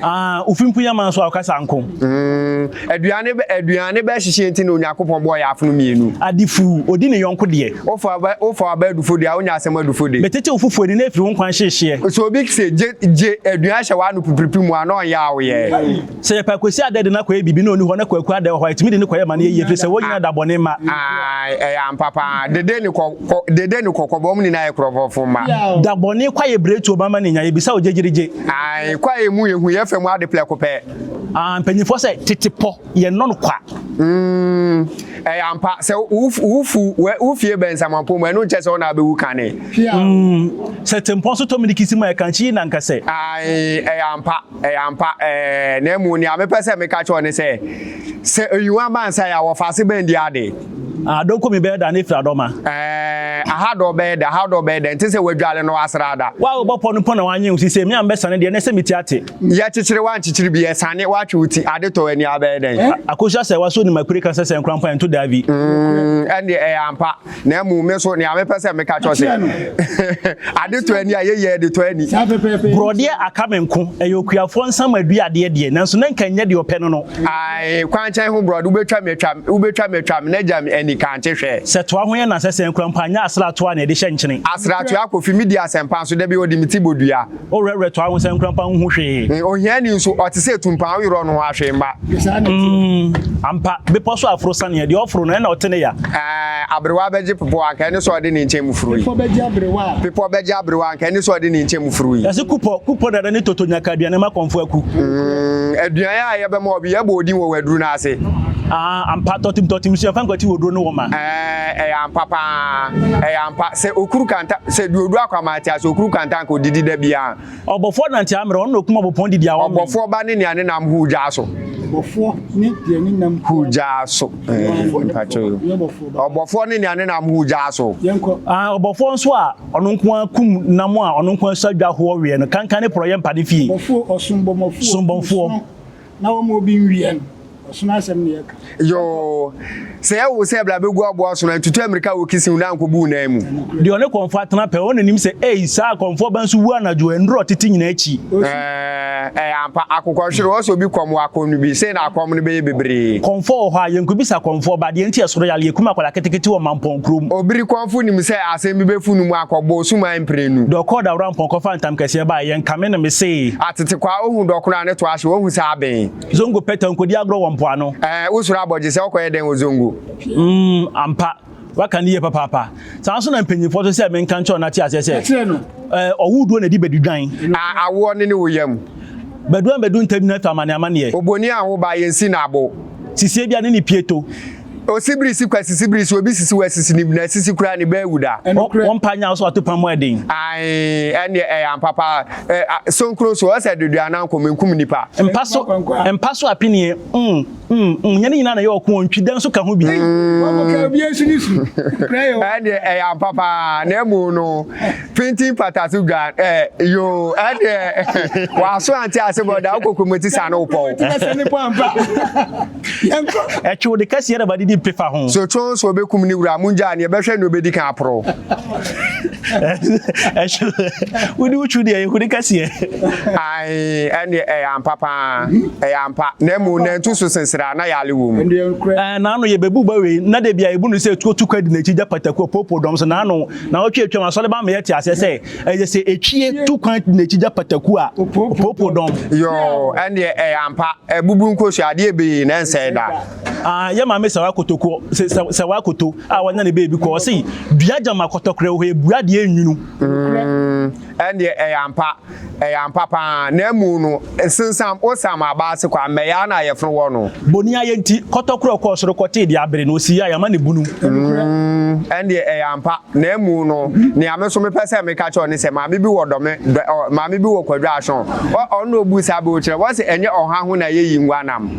Ah, ofi mpo yɛ man so a ɔkasa nko. Mm, aduane bɛ, aduane bɛhyehye nti na Onyankopɔn bɔɔ yɛn afono mmienu. Adefuu, odi ne yɔnko deɛ. Wofa ɔba, wofa ɔba adufo deɛ a, wonya asɛm adufo de. Bɛtete wo fufuo ani na afiri wo nkwan hyehyeɛ. Sɛ obi se gye, gye aduan hyɛ w'ano pipiripi mu a, na ɔnyɛ a woyɛ. Sɛ yɛpɛ Akwasi Adɛ de no akɔyɛ biribi na ɔnni hɔ na Kwaku Adɛ wɔ hɔ a, yɛtumi de no kɔyɛ ma no yɛ yie ɛfiri sɛ wɔn nyinaa da bɔne mma. Ae, ɛyɛ ampa paa. Dede ne kɔ, kɔ, dede ne kɔkɔbɔ, wɔn nyinaa yɛ korɔfɔfo mma. Da bɔne kwaeɛ biretuo ba ma ne nya, yɛbisa wo gyegyeregye. Ae, kwaeɛ mu yɛ hu, yɛ fɛ mu ade plɛko pɛ. Ah, mpanyinfoɔ sɛ tete pɔ, yɛ nnɔ no kwa. Mm, ɛyɛ ampa, sɛ wo, wo fu, wo fie bɛn nsamanpɔ mu a, ɛno nkyɛ sɛ wo na abɛwu kane. Mm, sɛ tempɔn so tɔ milikisi mu a, ɛkankye yi na nka sɛ. Ae, ɛyɛ ampa, ɛyɛ ampa, ɛɛ, na mmom nea mepɛ sɛ meka kyerɛ wo ne sɛ, sɛ oyiwan ba nsa yɛ a, wɔfa ase bɛn di ade. Ah, donko mi bɛyɛ da ne firi adɔma. Ɛɛ, aha dɔ bɛyɛ dɛ, aha dɔ bɛyɛ dɛ, nte sɛ wadwale no asra da. Wo a wobɔ pɔ no mpo na wanye wo sisei, me a mebɛsane deɛ, ɛnɛ sɛ me ti ate. Yɛkyekyere woankyekyere bi, yɛsane woatwe wo ti, ade tɔ w'ani a wobɛyɛ dɛn? Akosua sɛ waso nim akure ka sɛ sɛ nkora mpo a ɛnto daabi. Mm, ɛndeɛ ɛyɛ ampa. Na mmom me nso, nea mepɛ sɛ meka kyerɛ wo sɛ, ade tɔ ani a, yɛyɛ de tɔ ani. Borɔdeɛ aka me nko, ɛyɛ okuafoɔ nsam aduadeɛ deɛ, nanso na nka ɛnyɛ deɛ ɔpɛ no no. Ae, kwankyɛn ho borɔde, wobɛtwa me atwa me, wobɛtwa me atwa me, na gya me ani kankye hwɛ. Sɛ toa ho yɛ na sɛ sɛ nkura mpo anyɛ asraafoɔ. Asratoa na yɛde hyɛ nkyene. Asratoa Kofi, medi asɛmpa nso da bi ɔde me ti bɔ dua. Wowerɛwerɛ toa ho sɛ nkorampa nhu hwee. Ohiani nso, ɔte sɛ tumpaa, woyerɛ ɔno ho a, hwee mma. Ampa, bepɔ so aforo saneɛ, deɛ ɔforo no, ɛnna ɔte ne ya. Aberewa bɛgye bepɔ anka ɛne sɛ ɔde ne nkyɛn mu foro yi. Bepɔ bɛgye aberewa a. Bepɔ bɛgye aberewa anka ɛne sɛ ɔde ne nkyɛn mu foro yi. Yɛse kupɔ, kupɔ dada ne toto nyaka aduane ma kɔmfo aku. Aduan a yɛbɛma obi, yɛbɔ odin wɔ w'aduru no ase. Ah, ampa, tɔtem tɔtem nso yɛmfa nkwati wɔ duro ne wɔma. Ɛɛ, ɛyɛ ampa paa, ɛyɛ ampa. Sɛ okuru kanta, sɛ duodu akwamaa te ase, okuru kanta anka odidi da biara. Ɔbɔfoɔ nante ammerɛ, ɔno na okum ɔbɔpɔn didi a ɔmmee. Ɔbɔfoɔ ba ne nea ne nam huu gyaa so. Ɔbɔfoɔ ne deɛ ne nam huu gyaa so. Ɔbɔfoɔ ne nea ne nam huu gyaa so. Yɛnkɔ. Ah, ɔbɔfoɔ nso a ɔno nko ara kum nam a ɔno nko ara sua dwa hoɔ weɛ no, kankan ne porɔeɛ mpa ne fie. Ɔbɔfoɔ, ɔsombɔmɔfoɔ, Sombɔmfoɔ. Na wɔma obi nwiɛ no, ɔsono asɛm na yɛka. Yoo, sɛ ɛwo sɛ bra bɛgu aboa so no, ntutu amirika wɔ kisiw na ankɔbu wo nan mu. Deɛ ɔne kɔmfoɔ atena pɛ, ɔno na nim sɛ, ei, saa kɔmfoɔ ba nso wu anadwo a, nnuru a ɔtete nyinaa akyi. Ɛɛ, ɛyɛ ampa, akokɔhwere, ɔsɛ obi kɔm wɔ akɔm no bi, sei na akɔm no bɛyɛ bebree. Kɔmfoɔ wɔ hɔ a, yɛnkɔbisa kɔmfoɔ ba, deɛ nti ɛsoro yale, yɛkum akwadaa ketekete wɔ Mampɔn kurom. Obiri kɔmfo nim sɛ asɛm bi bɛfu no mu akɔbɔ osuman mprenu. Deɛ ɔkɔɔ Dawurampɔn kɔfaa ntam kɛseɛ baeɛ, yɛnkame no, mesee. Atetekwaa, ohu dɔkono a ne to ahye, ohu sɛ aben. Zongo pɛtɛ, nkɔdi agorɔ wɔ mpoano. Ɛɛ, wosuro abɔgye sɛ wokɔyɛ dɛn wɔ Zongo? Mm, ampa. Waka no yie papaapa. Saa nso na mpanyinfoɔ nso sɛ menka nkyerɛ wo na te aseɛ sɛ. Ka kyerɛ no. Ɛɛ, ɔwoduro na ɛdi badudwan. A, awoɔ ne ne wo yam. Badu ambɛdu ntam nyina fɛ amane amaneɛ. Oboni anwo ba, yɛnsi no abo. Sisie bia ne ne pieto. Osibiri si kwa sisibiri si obi sisi wa sisi ne na sisi koraa ne ba awu da. Ɛnokorɛ. Wɔn mpa nya wo so ato pam mu ɛden. Ae ɛneɛ ɛyɛ ampa paa ɛ a sonkron so ɔsɛ dodoɔ anaa nkɔm nkum nipa. Mpa so mpa so apeneɛ mm mm mm nyɛ ne nyinaa na ɛyɛ ɔko o ntwi dɛ nso ka ho bi. Wɔn ka obiara nsu ne su korɛ yɛ o. Ɛneɛ ɛyɛ ampa paa na emu no Fintin pata so dwa eh, yoo ɛdeɛ w'aso ante ase bɔ da wokɔ kuromoti sa ne wopɔw. Ɛtwe wo de kɛseɛ na ba didi mpefa ho. So two nso obekum ne wura mungyaa ne ɛbɛhwɛ ne obedi kan aporo. Ɛtwe wodi wo twu deɛ ehu de kɛseɛ. Ae ɛneɛ ɛyɛ ampa paa ɛyɛ ampa na emu nantu so sensere a na yale wɔ mu. Ɛɛ naano yɛbɛbu ba wei na da bi a yɛbu no sɛ tuo tu kwa di n'akyi gya pataku opoopoo dɔm so naano Naawɔtwe a atwam, asɔreba ma yɛte aseɛ sɛ ɛyɛ sɛ etwie tu kwan di n'akyi gya pataku a, opoopoo dɔm. Yoo, ɛndeɛ ɛyɛ ampa. Abubu nkosua, adeɛ bee na ɛnsɛe da. Ah, yɛ maame Sɛwa Kotokuo, Sɛwa Koto a wanya ne baabi kɔ, ɔse, dua gyama kɔtɔkorɛ wɔ hɔ, ebua deɛ enwunu. Mm, ɛndeɛ ɛyɛ ampa. Ɛyɛ ampa paa. Na emu no, nsensam, wosam aba ase kɔ a, mmɛyaa na ayɛfono wɔ no. Boni ayɛ nti, kɔtɔkorɔ kɔɔ soro kɔtee deɛ abere na ɔsii a, yɛama no bunu. Mm, ɛndeɛ ɛyɛ ampa. Na emu no, nea me nso mepɛ sɛ meka kyerɛ wo ne sɛ, maame bi wɔ Dɔme, dɔ, ɔ, maame bi wɔ Kwadwo Aso. Ɔ, ɔno na ɔbuu saa bɛ yi kyerɛ. Wɔse ɛnyɛ ɔha ho na yɛyi nguanam.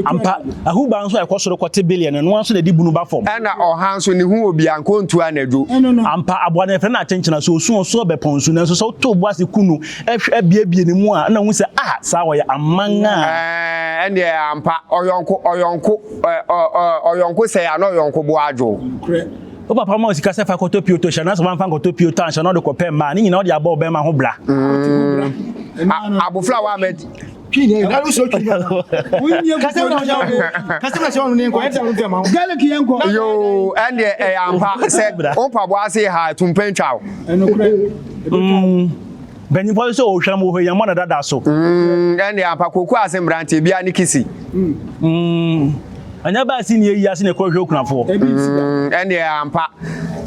Ampa, ahuba nso a ɛkɔ soro kɔte billion, ɛno ara nso na ɛde bunu ba fam. Ɛna ɔha nso, ne ho wɔ bi a, anka ɔntu anadwo. Ampa, aboa no yɛfrɛ no akyenkyena, sɛ ɔsu a, ɔso ɔbɛpɔn nsu, nanso sɛ woto wo bo ase ku no, hwɛ biebie ne mu a, na wohu sɛ, ah, saa ɔyɛ aman a. Ɛɛ, ɛndeɛ ampa, ɔyɔnko, ɔyɔnko, ɛ, ɔ, ɔ, ɔyɔnko sɛe a, na ɔyɔnko bo adwo. Wo papa ma wo sika sɛ fa kɔtɔ pioto hyɛ, nanso wamfa ankɔtɔ pioto anhyɛ na ɔde kɔpɛ mmaa, ne nyinaa ɔde abɔ ɔbarima ho bra. Mm, abofra a wamma. Yoo, ɛndeɛ ɛyɛ ampa sɛ wo mpaboa ase ha tumpa ntwa wo. Mpanyinfoɔ nso sɛ ɔhwam wɔ hɔ yɛn mmɔ no dada so. Mm, ɛnde ampa koko ase mmeranteɛ biara ne kisi. Mm, ɛnyɛ baasi ne eyi ase na ɛkɔ hwɛ okunafoɔ. Mm, ɛnde ɛyɛ ampa,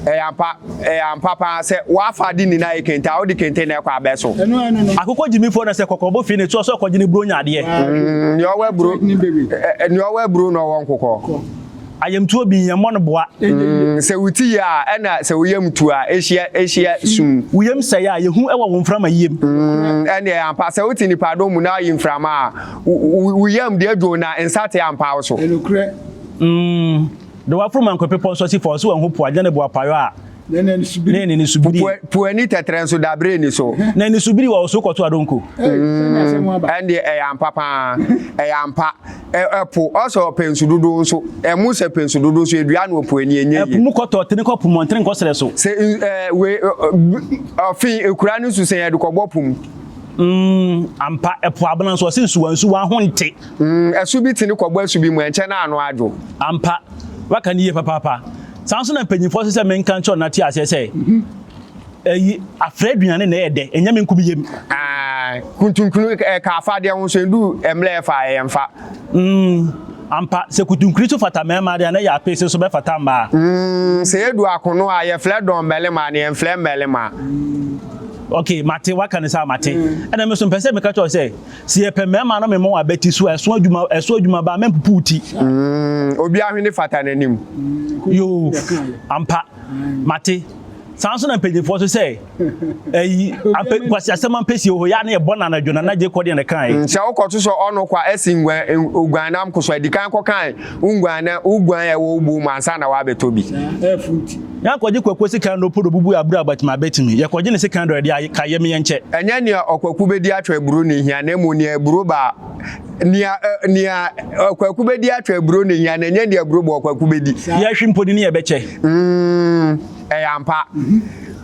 ɛyɛ ampa, ɛyɛ ampa paa sɛ wafa de nyinaa yɛ kente a wode kente na ɛkɔ abɛ so. Akokɔ gyimifoɔ na sɛ kɔkɔbɔ fie na etu ɔsɛ ɔkɔgye ne buro nya adeɛ. Mm, nea ɔwɔ aburo, nea ɔwɔ aburo na ɔwɔ nkokɔ. Ayamtuo bi, yɛmmɔ no boa. Sɛ wo ti yɛ a, ɛna sɛ wo yam tu a, ɛhyia, ɛhyia sum. Wo yam sɛe a, yɛhu wɔ wo mframa yiem. Ɛnneɛ ampa, sɛ wote nnipadɔm mu na woyi mframa a, wo, wo yam deɛ dwo na nsateaa ampa wo so. Ɛnokorɛ. De w'aforo ma nkɔpepɔ nso asi fam, so wanhu po a, gya ne boapayɔ a. Na ne anisobiri. Na ne anisobiri. Po, po ani tɛtrɛ nso, dabere nni so. Na anisobiri wɔ wo so kɔto adonko. Ɛndeɛ ɛyɛ ampa paa, ɛyɛ ampa. Ɛpo, ɔsɛ ɔpɛ nsu dodoɔ nso, ɛmo sɛ pɛ nsu dodoɔ nso, edua no wɔ po ani, ɛnyɛ yie. Ɛpo mu kɔtɔ, tene kɔ po mmɔntene nkɔ serɛ so. Sɛ ɛɛ wei ɔfe ekura ne nsu sɛ yɛde kɔbɔ po mu. Mm, ampa, ɛpo abena nso, ɔse nsuwa nsuwa ho nte. Mm, ɛso bi tene kɔbɔ asu bi mu, ɛnkyɛ na ano adwo. Ampa, waka no yie papaapa. Saa nso na mpanyinfoɔ sɛ sɛ menka nkyerɛ ɔna te aseɛ sɛ ɛyi afrɛ aduane na ɛyɛ dɛ ɛnyɛ me nko me yam. Aah kuntunkunu ɛka afadeɛ ho nso ɛdu mmerɛ ɛfa a ɛyɛ mfa. Mm ampa sɛ kutunkuni nso fata mmarima deɛ a na ɛyɛ apeese nso bɛfata mmaa. Mm sɛ yɛdu akono a yɛfrɛ dɔn mmarima na yɛnfrɛ mmarima. Ok mate waka no saa mate ɛna me nso mpɛ sɛ meka kyerɛ wo sɛ sɛ yɛpɛ mmarima na mema wɔn abati so a ɛso adwuma ɛso adwuma ba a mɛmpupu wo ti. Mm obi ahwene fata n'anim. Yoo ampa mate. Saa nso na mpanyinfoɔ nso sɛ ɛyi ampe kwasi asɛm ampesi wɔ hɔ yɛ a na yɛbɔ no anadwo na na gye kɔ deɛ na ɛkae. Sɛ wokɔto sɛ ɔno kwa asi nguan oguannam ko so a, di kan kɔkan wo nguan na wo guan a ɛwɔ wo buw mu ansa na woabɛtɔ bi. Yɛankɔgye Kwaku sekan dɔ po do bubu abura abatumi abetumi yɛkɔgye ne sekan dɔ yɛde ka yɛm yɛnkyɛ. Ɛnyɛ nea ɔkwaku bedi atwa aburo na ehia na mmom nea aburo ba nea nea ɔkwaku bedi atwa aburo na ehia na ɛnyɛ nea aburo ba ɔkwaku bedi. Yɛhwe mpo de ne yɛbɛkyɛ. Mm, ɛyɛ ampa.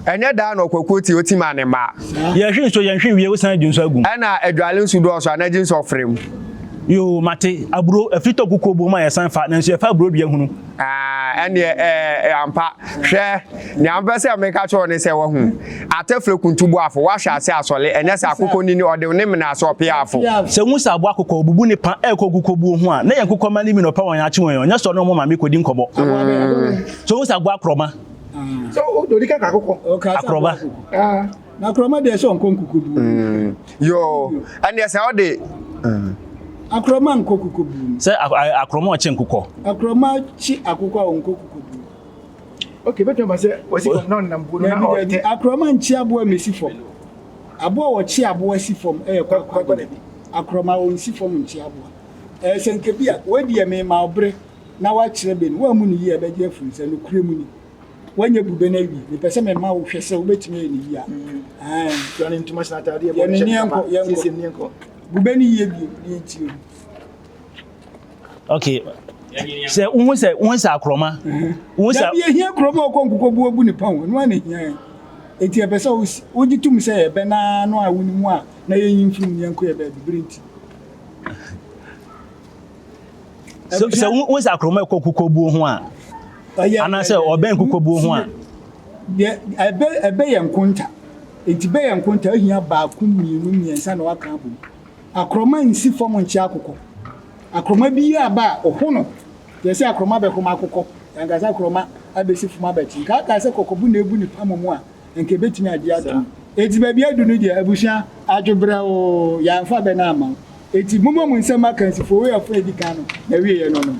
Ɛnyɛ daa na ɔkwakuo te ɔtim a ne mma. Yɛhwe nsuo yɛnhwe nwie wosan gye nsuo agu mu. Ɛna adwale nsu dɔɔso a na gye nso ɔfrɛ mu. Yoo mate, aburo, afiri tɔ kukuo buo mu a yɛsan fa, nanso yɛfa aburo dua hunu. Ah, ɛneɛ ɛɛ ampa. Hwɛ, nea mepɛ sɛ meka kyerɛ wo ne sɛ wahu. Atɛfrɛ kuntu boafo, wahwɛ ase asɔle, ɛnyɛ sɛ akokɔ nini, ɔde ne mene ase ɔpeafo. Sɛ wohu sɛ aboa akokɔ, obubu ne pa ɛrekɔ kukuo buo ho a, na yɛn nkokɔ mma no bi na ɔpɛ wɔn akye wɔn, ɔnyɛ sɛ ɔne wɔn maame kɔdi nkɔmmɔ. Sɛ wohu sɛ aboa akorɔma. Sɛ odi ka ka akokɔ. Akorɔma. Na akorɔma deɛ sɛ ɔnkɔ nkukuo buo. Yoo, ɛnneɛ sɛ ɔde. Akorɔma nkɔ kukuo buo. Sɛ akorɔma ɔkye nkokɔ. Akorɔma kye akokɔ a ɔnkɔ kukuo buo. Okay, bɛtumi aba sɛ wɔsi fam na ɔnam buo no na ɔtɛ. Akorɔma nkye aboa mmɛsi fam. Aboa a wɔkye aboa si fam yɛ kwakwadabi. Akorɔma ɔnsi fam nkye aboa. Ɛyɛ sɛ nka bi a, wei deɛ mema wo bere na woakyerɛ bɛ no, woammu no yie a ɛbɛgye afiri sɛ nokorɛ mu ni. Woanya bu bɛ no awie. Mepɛ sɛ mema wo hwɛ sɛ wobɛtumi ayɛ no yie a. Ae. Fira ne ntoma hyɛ n'ataadeɛ bɔ ne hyɛ ne kapa siesie ne yɛnkɔ. Bu bɛ no yie bio na yɛntie o. Okay. Sɛ wohu sɛ wohu sɛ akorɔma. Wohu sɛ. Dabi ehia akorɔma a ɔkɔ nkokɔ bu abu ne pa o. Ɛno ara na ehia yɛn. Enti ɛpɛ sɛ wogye tom sɛ ɛbɛ no ara no a wonim a na yɛnyi mfiri mu na yɛnkɔ yɛ baabi bere nti. Sɛ wohu sɛ akorɔma ɛkɔ nkokɔ buo ho a anaasɛ ɔbɛn nkokɔ buo ho a. Ɛbɛ ɛbɛ yɛ nkonta. Enti bɛ yɛ nkonta ohia baako mmienu mmiɛnsa na waka abom. Akorɔma nsi fam nkyea akokɔ. Akorɔma bi aba a, ɔho no. Yɛ sɛ akorɔma bɛhom akokɔ. Yɛanka sɛ akorɔma abɛsi fam abɛkye. Nka aka sɛ kɔkɔbo na ebu ne pam mu a, nka ebetumi agye atom. Enti baabi adu no deɛ, abusua, adwo brɛoo, yɛamfa bɛ no amma wo. Enti mommɔ mo nsam akansifo, wei ɔfã a edi kan no, n'awieeɛ no no.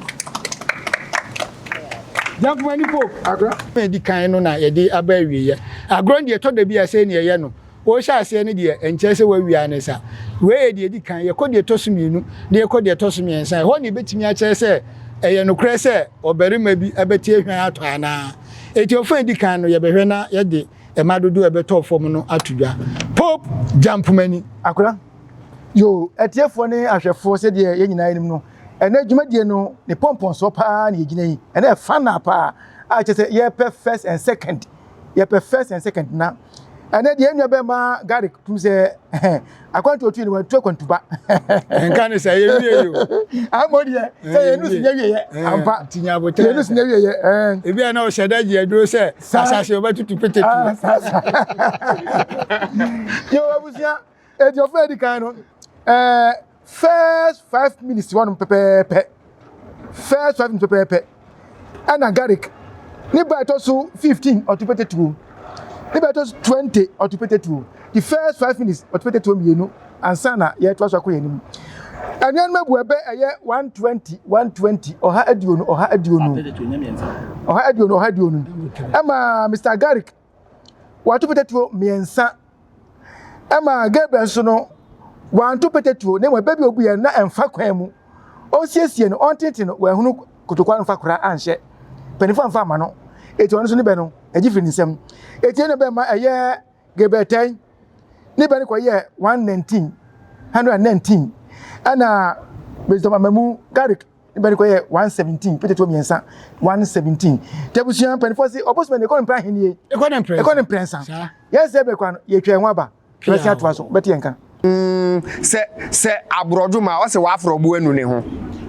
Gyanfomani Pope. Agorɔ a edi kan no na yɛde aba awieeɛ. Agorɔ no deɛ, ɛtɔ da bi a sei na yɛyɛ no. Worehyɛ aseɛ no deɛ, ɛnkyerɛ sɛ woawie ara ne sa. Wei yɛ deɛ ɛdi kan, yɛkɔ deɛ ɛtɔ so mmienu, na yɛkɔ deɛ ɛtɔ so mmiɛnsa. Ɛhɔ na yɛbɛtumi akyerɛ sɛ ɛyɛ nokorɛ sɛ ɔbarima bi bɛte ahwan atɔ anaa. Enti ɔfa a ɛdi kan no, yɛbɛhwɛ na yɛde mma dodoɔ a ɛbɛtɔ fam no ato dwa. Pope Gyampomani. Akora, Yoo, atiefoɔ ne ahwɛfoɔ sɛdeɛ yɛn nyinaa nim no, ɛnɛ dwumadie no ne pɔmpɔnsoɔ paa na yɛgyina yi. Ɛnɛ ɛfa na paa a kyerɛ sɛ yɛpɛ first and second. Yɛpɛ first and second na ɛnɛ deɛ nua bɛma Garrick tum sɛ akwantu otu no wantu akwantuba. Nka ne sɛ yɛ wie yo. Amɔ deɛ sɛ yɛn nusu nyɛ wie yɛ ampa. Yɛn nusu nyɛ wie yɛ. Ebi a na ɔhyɛ dɛ gye aduro sɛ asase ɔbɛtutu pete tu. Yɛ abusua eti ɔfɛ edi kan no ɛɛ first 5 minutes wɔn pɛpɛɛpɛ, first 5 minutes pɛpɛɛpɛ ɛna Garrick ne ba ɛtɔ so 15 ɔto pete tuo, ne ba ɛtɔ so 20 ɔto pete tuo. The first 5 minutes ɔto pete tuo mmienu ansa na yɛtoa so akɔ yɛn anim. Anuanom abu ɛbɛ ɛyɛ 120 120, 120 120 120 120 ɛma Mr Garrick wato pete tuo mmiɛnsa. Ɛma Gabriel nso no wanto pete tuo na mmom ɛbɛ bi obu yɛn na ɛmfa kwan mu ɔnsiesie no ɔntete no wɔahunu kotokwa no mfa koraa anhyɛ mpanyinfoɔ amfa ama no, eti ɔno nso ne bɛ no agye firi ne nsam. Eti ɛna bɛma ɛyɛ Gabriel tɛn ne bɛ no kɔyɛ 119 119 ɛna Wisdom Amamu Garrick ne bɛ no kɔyɛ 117 pete tuo mmiɛnsa 117. Te abusua mpanyinfoɔ se ɔbɔsoma ne ɛkɔ ne mpɛ ahennie ɛkɔ ne mprɛnsa ɛkɔ ne mprɛnsa yɛn sɛ ɛbɛ kwan no yɛtwa ɛho aba yɛbɛsi atoa so bɛte yɛn ka. Sɛ sɛ aborɔdwoma ɔsɛ w'aforɔbo anu ne ho.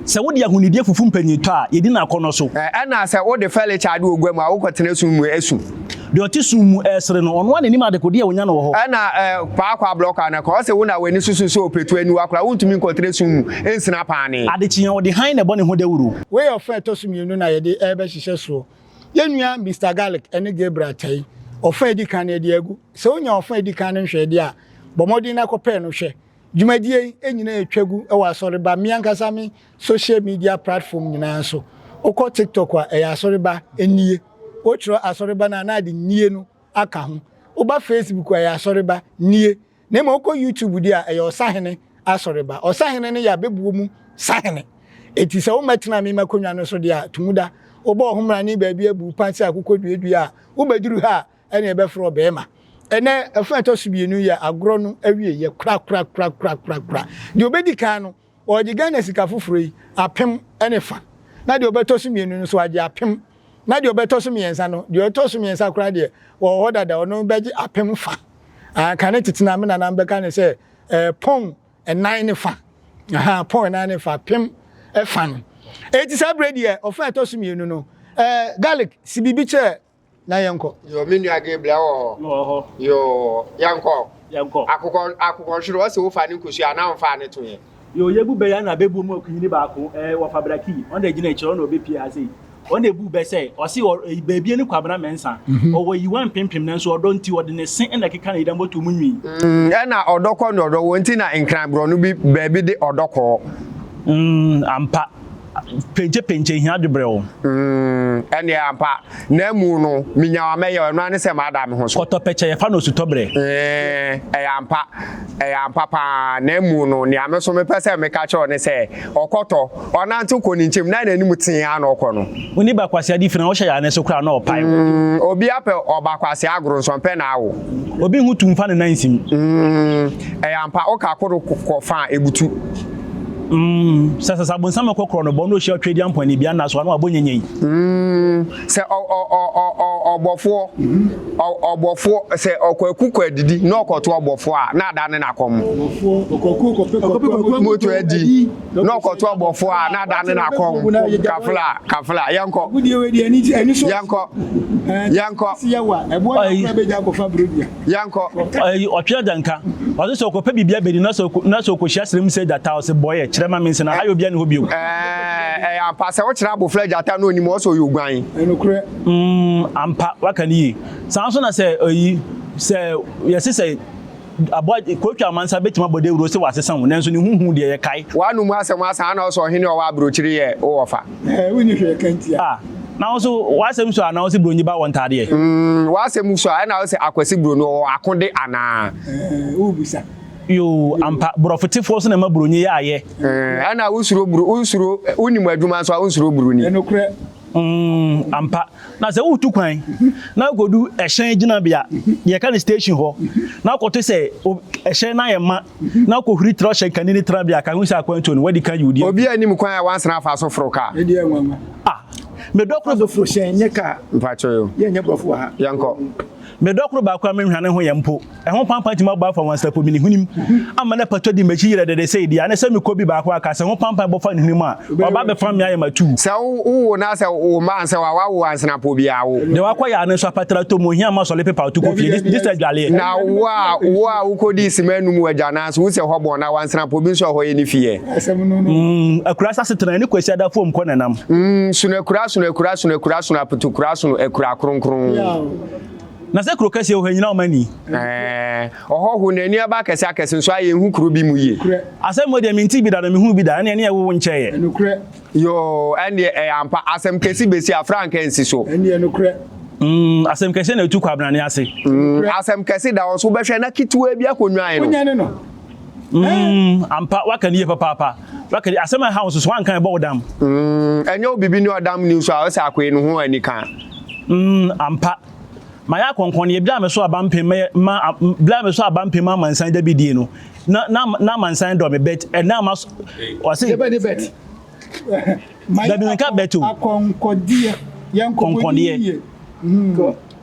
Sɛ wode ahonidie fufu mpanyintɔ a, yɛdi no akɔnnɔ so. Ɛna sɛ wode fɛlekya ade ogua mu a, wokɔtena sum mu su. Deɛ ɔte sum mu resere no, ɔno ara na nim adekodeɛ a ɔnya no wɔ hɔ. Ɛna paakɔ ablɔkɔ anaa ɔse wo na w'ani susu sɛ ɔpɛtu aniwa koraa, wontumi nkɔtena sum mu nsena paane. Adekyeɛ ɔde hann na ɛbɔ ne ho dawuro. Wei yɛ ɔfa a ɛtɔ so mmienu na yɛde rebɛhyehyɛ soɔ. Yɛn nua Mister Garlick ne Gabriel Tɛi, ɔfa a ɛdi kan no yɛde agu. Sɛ wonya ɔfa a ɛdi kan no nhwɛe deɛ a, bɔ mmɔden na kɔpɛ no hwɛ. Dwumadie yi nyinaa ɛtwa gu wɔ Asɔreba, me ankasa me social media platform nyinaa so. Wokɔ TikTok a, ɛyɛ Asɔreba Nie. Wotwerɛ Asɔreba no a, na ade Nie no aka ho. Woba Facebook a, ɛyɛ Asɔreba Nie. Na mmom wokɔ YouTube deɛ a, ɛyɛ Ɔsahene Asɔreba. Ɔsahene no yɛ abɛbuo mu sahene. Enti sɛ wommɛtena me m'akonnwa no so deɛ a, to mu da. Wobɔ wo ho mmrane baabi abu wo pan sɛ akokɔ duadua a, wobɛduru ha a, ɛnna yɛbɛfrɛ wo barima. Ɛnnɛ, ɛfa a ɛtɔ so mmienu yɛ agorɔ no awieeɛ korakorakorakorakora. Deɛ ɔbɛdi kan no, ɔregye Ghana sika foforɔ yi, apem ne fa. Na deɛ ɔbɛtɔ so mmienu no nso, wagye apem. Na deɛ ɔbɛtɔ so mmiɛnsa no, deɛ ɔtɔ so mmiɛnsa koraa deɛ, wɔwɔ hɔ dada, ɔno bɛgye apem fa. Ah, kane tete na me nana bɛka ne sɛ, eh, pɔn ɛnan ne fa. Aha, pɔn ɛnan ne fa, apem ɛfa no. Eti saa berɛ deɛ, ɔfa ɛtɔ so mmienu no, eh, garlic, si biribi kyerɛ na yɛnkɔ. Yo, me nua Gabriel wɔ hɔ. Wɔ hɔ. Yo, yɛnkɔ. Yɛnkɔ. Akokɔ akokɔhwere ɔsɛ wofa ne nkosua anaa womfaa ne toeɛ. Yo, yɛbu bɛ ya na bɛbu mu akunyini baako, ɛɛ wɔfa braki, ɔno na ɛgyina akyire, ɔno na ɔbɛpie ha sei. Ɔno na ɛbu bɛ sɛ, ɔse ɔ, ɛyi, baabie ne Kwabena Mensah. Ɔwɔ yiwa mpempem nanso ɔdɔ nti ɔde ne se na ɛkeka ne yere moto mu nwi. Mm, ɛna ɔdɔ kɔ ne ɔdɔ wɔ nti na Nkran borɔno bi baabi de ɔdɔ kɔɔ. Mm, ampa. Penkye penkye hia dwebrɛ o. Mm, ɛneɛ ampa. Na amu no, menya wo a mɛyɛ o, ɛno ara ne sɛ maada me ho so. Kɔtɔ pɛkyɛ yɛfa no osutɔberɛ. Eeh, ɛyɛ ampa, ɛyɛ ampa paa. Na amu no, nea me nso mepɛ sɛ meka kyerɛ wo ne sɛ, ɔkɔtɔ, ɔnantew kɔ ne nkyɛn mu, na n'anim tee ara na ɔkɔ no. Wonni ba kwasea di fi na wohyɛ yare no so koraa na ɔpae wo. Mm, obi apɛ ɔba kwasea agoro nso ɔmpɛ n'awo. Obi nhu tu mfa ne nan nsim. Mm, ɛyɛ ampa, woka kodo kɔ fa a, ebutu. Mm, sɛ sɛ abonsam kɔ korɔ no bɔ na ohyia ɔtwedeampɔn ne bia nna so a na wabɔ nyenyei. Mm, sɛ ɔ ɔ ɔ ɔ ɔ ɔbɔfoɔ, ɔ ɔbɔfoɔ, sɛ ɔkwaku kɔ adidi na ɔkɔto ɔbɔfoɔ a, na adane n'akɔm. Ɔbɔfoɔ, ɔkwaku kɔpɛ kwaku moto adi na ɔkɔto ɔbɔfoɔ a, na adane n'akɔm. Kafla, kafla, yɛnkɔ. Yɛnkɔ, yɛnkɔ. Yɛnkɔ. Ɛyi, ɔtwe agyanka. Ɔse sɛ ɔkɔpɛ biribi abɛdi na sɛ na sɛ ɔkɔhyia serem sɛ gyata a, ɔse bɔyɛ, kyerɛ ma mense na ha yɛ obiara nni hɔ bio. Ɛɛ, ɛyɛ ampa. Sɛ wokyerɛ abofra gyata na onim a, ɔse ɔyɛ oguan. Ɛnokorɛ. Mm, ampa, waka no yie. Saa nso na sɛ ɛyi, sɛ yɛse sɛ aboa, kotwa amansa bɛtumi abɔ dawuro sɛ wasesa wo, nanso ne ho hu deɛ yɛkae. W'anom asɛm asa, ana ɔsɛ ɔhene a ɔwɔ aburokyire yɛ wo wɔfa? Ɛɛ, wonni hwee ka ntia. Ah, na wo nso w'asɛm sua anaa wose bronyi ba wɔ ntaadeɛ? Mm, w'asɛm sua ɛna wose Akwasi broni ɔwɔ akode anaa? Ɛɛ, wobisa. Yoo, ampa, borɔfo tefoɔ nso na ɛma bronyi yɛ ayɛ. Mm, ɛna wosuro bro, wonsuro, wonim adwuma nso a wonsuro broni. Ɛnokorɛ. Mm, ampa. Na sɛ woretu kwan na wokɔdu ɛhyɛn gyinabea, deɛ yɛka no station hɔ, na wokɔto sɛ ɛhyɛn no ayɛ ma na wokɔhuri tra ɔhyɛnkani no tenabea a, ka ho sɛ akwantuo no, woadi kan yi wo deɛ. Obi anim kwan a wansene afa so foro kaa. Ɛdeɛ nwanwa. Ah, me dɔ koro. So foro hyɛn nyɛ kaa. Mpakyɛ yo. Yɛnyɛ borɔfo wɔ ha. Yɛnkɔ. Me dɔ koro baako a menhwa ne ho yɛ mpo. Ɛho pampan tumi abɔ afa nwansapo me ne hwenem ama no apatu adi m'akyi yerɛdɛdɛ sei deɛ, ane sɛ mekɔ bi baako a ka sɛ ho pampan bɔ fa ne hwenem a, waba abɛfam me ayɛ m'atuu. Sɛ wo wo na sɛ wo mma ansɛ wo a, woawo ansenapɔ biara wo. Deɛ wakɔ yɛ ano nso apatra tɔ mu, ohia mma sɔle pepa ɔto kɔ fie, gye sɛ adwaleɛ. Na wo a wo a wokɔdii sima anum wɔ agyanan so, wo sɛ hɔ bɔn na wansenapɔ bi nso a ɛhɔ yɛ ne fie ɛ. Asɛm no no. Mm, akura ase asetena, ɛne Kwasiada fom kɔ na ɛnam. Mm, sono akura, sono akura, sono akura, sono apotokura, sono akura kronkron. Na sɛ kuro kɛseɛ wɔ hɔ nyina ɔma ni. Ɛɛ, ɔhɔho n'ani aba akɛse akɛse nso a yɛnhu kuro bi mu yie. Asɛm wei deɛ mentee bi da na mehuu bi da, ɛnneɛ ne ɛwo nkyɛeɛ. Ɛnokorɛ. Yoo, ɛnneɛ ɛyɛ ampa. Asɛm kɛse bɛsi a, frankaa nsi so. Ɛnneɛ nokorɛ. Mm, asɛm kɛse na ɛtu kwabrane ase. Mm, asɛm kɛse da hɔ nso wobɛhwɛ na ketewaa bi akɔnwan no. Wonyane no. Mm, ampa, waka no yie papaapa. Waka asɛm a ɛha wo nso so, woanka ɛbɔ wo dam. Mm, ɛnyɛ obibi ne ɔdam ni nso a, ɔsɛ akoe no ho anika. Mm, ampa. Mayɛ akɔnkɔnneɛ, berɛ a meso aba mpem mɛyɛ ma berɛ a meso aba mpem amansan da bi die no, na na na amansan dɔ me bet ɛnna ama ɔse. Yɛbɛ ne bet. Dabi menka bet o. Akɔnkɔdeɛ. Yɛn kɔnkɔdeɛ yie.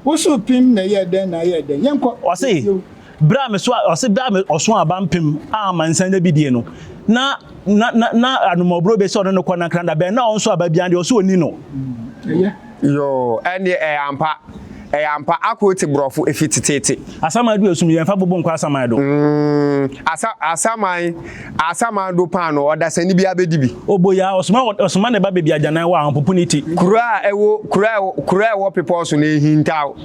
Woso pem na ɛyɛ dɛn na ɛyɛ dɛn. Yɛnkɔ. Ɔse berɛ a meso ɔse berɛ a ɔso aba mpem a amansan da bi die no, na. na na na anomɔborɔ bɛ sɛ ɔne no kɔ nankran da bɛn na ɔnso aba biara deɛ ɔso ɔni no. Ɛyɛ. Yoo, ɛnneɛ ɛyɛ ampa. Ɛyɛ ampa, Akoo te borɔfo efi teteete. Asaman do esum, yɛnfa bobo nkɔ asaman do. Mm, asa, asaman, asaman do paanoo, ɔdasani biara bɛdi bi. Oboyaa, ɔsoma, ɔsoma ne ba baabi agyanan wɔ a, ɔmpopo ne ti. Kuro a ɛwɔ, kuro a ɛwɔ, kuro a ɛwɔ bepɔw so no, ehintaw.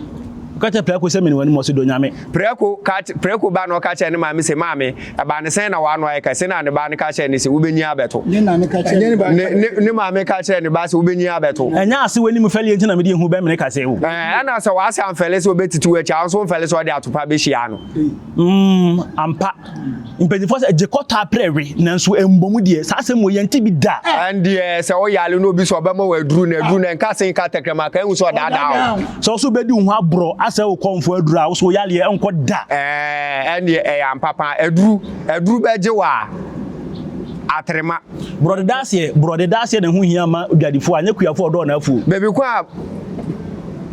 Ɔka kyerɛɛ prako sɛ, Mene w'anim, ɔse, Dɔ Nyame. Prako ka, prako ba na ɔka kyerɛɛ ne maame se, Maame, ɛbaa ne sɛn na w'ano ayɛ kɛse? Na ne ba no ka kyerɛɛ no se, Wubenyin abɛto. Ne na no ka kyerɛɛ ne ba. Ne, ne, ne maame ka kyerɛɛ ne ba se, Wubenyin abɛto. Ɛnyɛ ase w'anim fɛleɛ nti na mede ehu bɛmene kasɛɛ wo. Ɛɛ, ɛna sɛ w'ase amfɛle sɛ obetiti w'akyi a, wo nso womfɛle sɛ ɔde atopa behyia no. Mm, ampa. Mpanyinfoɔ sɛ, gye kɔtɔ aprɛ we, nanso ɛmbɔ mu deɛ, saa asɛm wei yɛnte bi da. Ɛndeɛ sɛ wo yare na obi sɛ ɔbɛma wo aduru na aduru no ɛnka se nka tɛkrɛma ka ehu sɛ ɔdaadaa wo. Sɛ wo so wobɛdi wo ho aborɔ asɛe wo kɔmfoɔ aduru a, wo so wo yareɛ ɛnkɔ da. Ɛɛ, ɛndeɛ ɛyɛ ampa paa. Aduru, aduru bɛgye wo a, atrema. Borɔde daaseɛ, borɔde daaseɛ na ɛho hia ma dwadifoɔ anyɛ kuafoɔ a ɔdɔɔ n'afuo. Baabi ko a,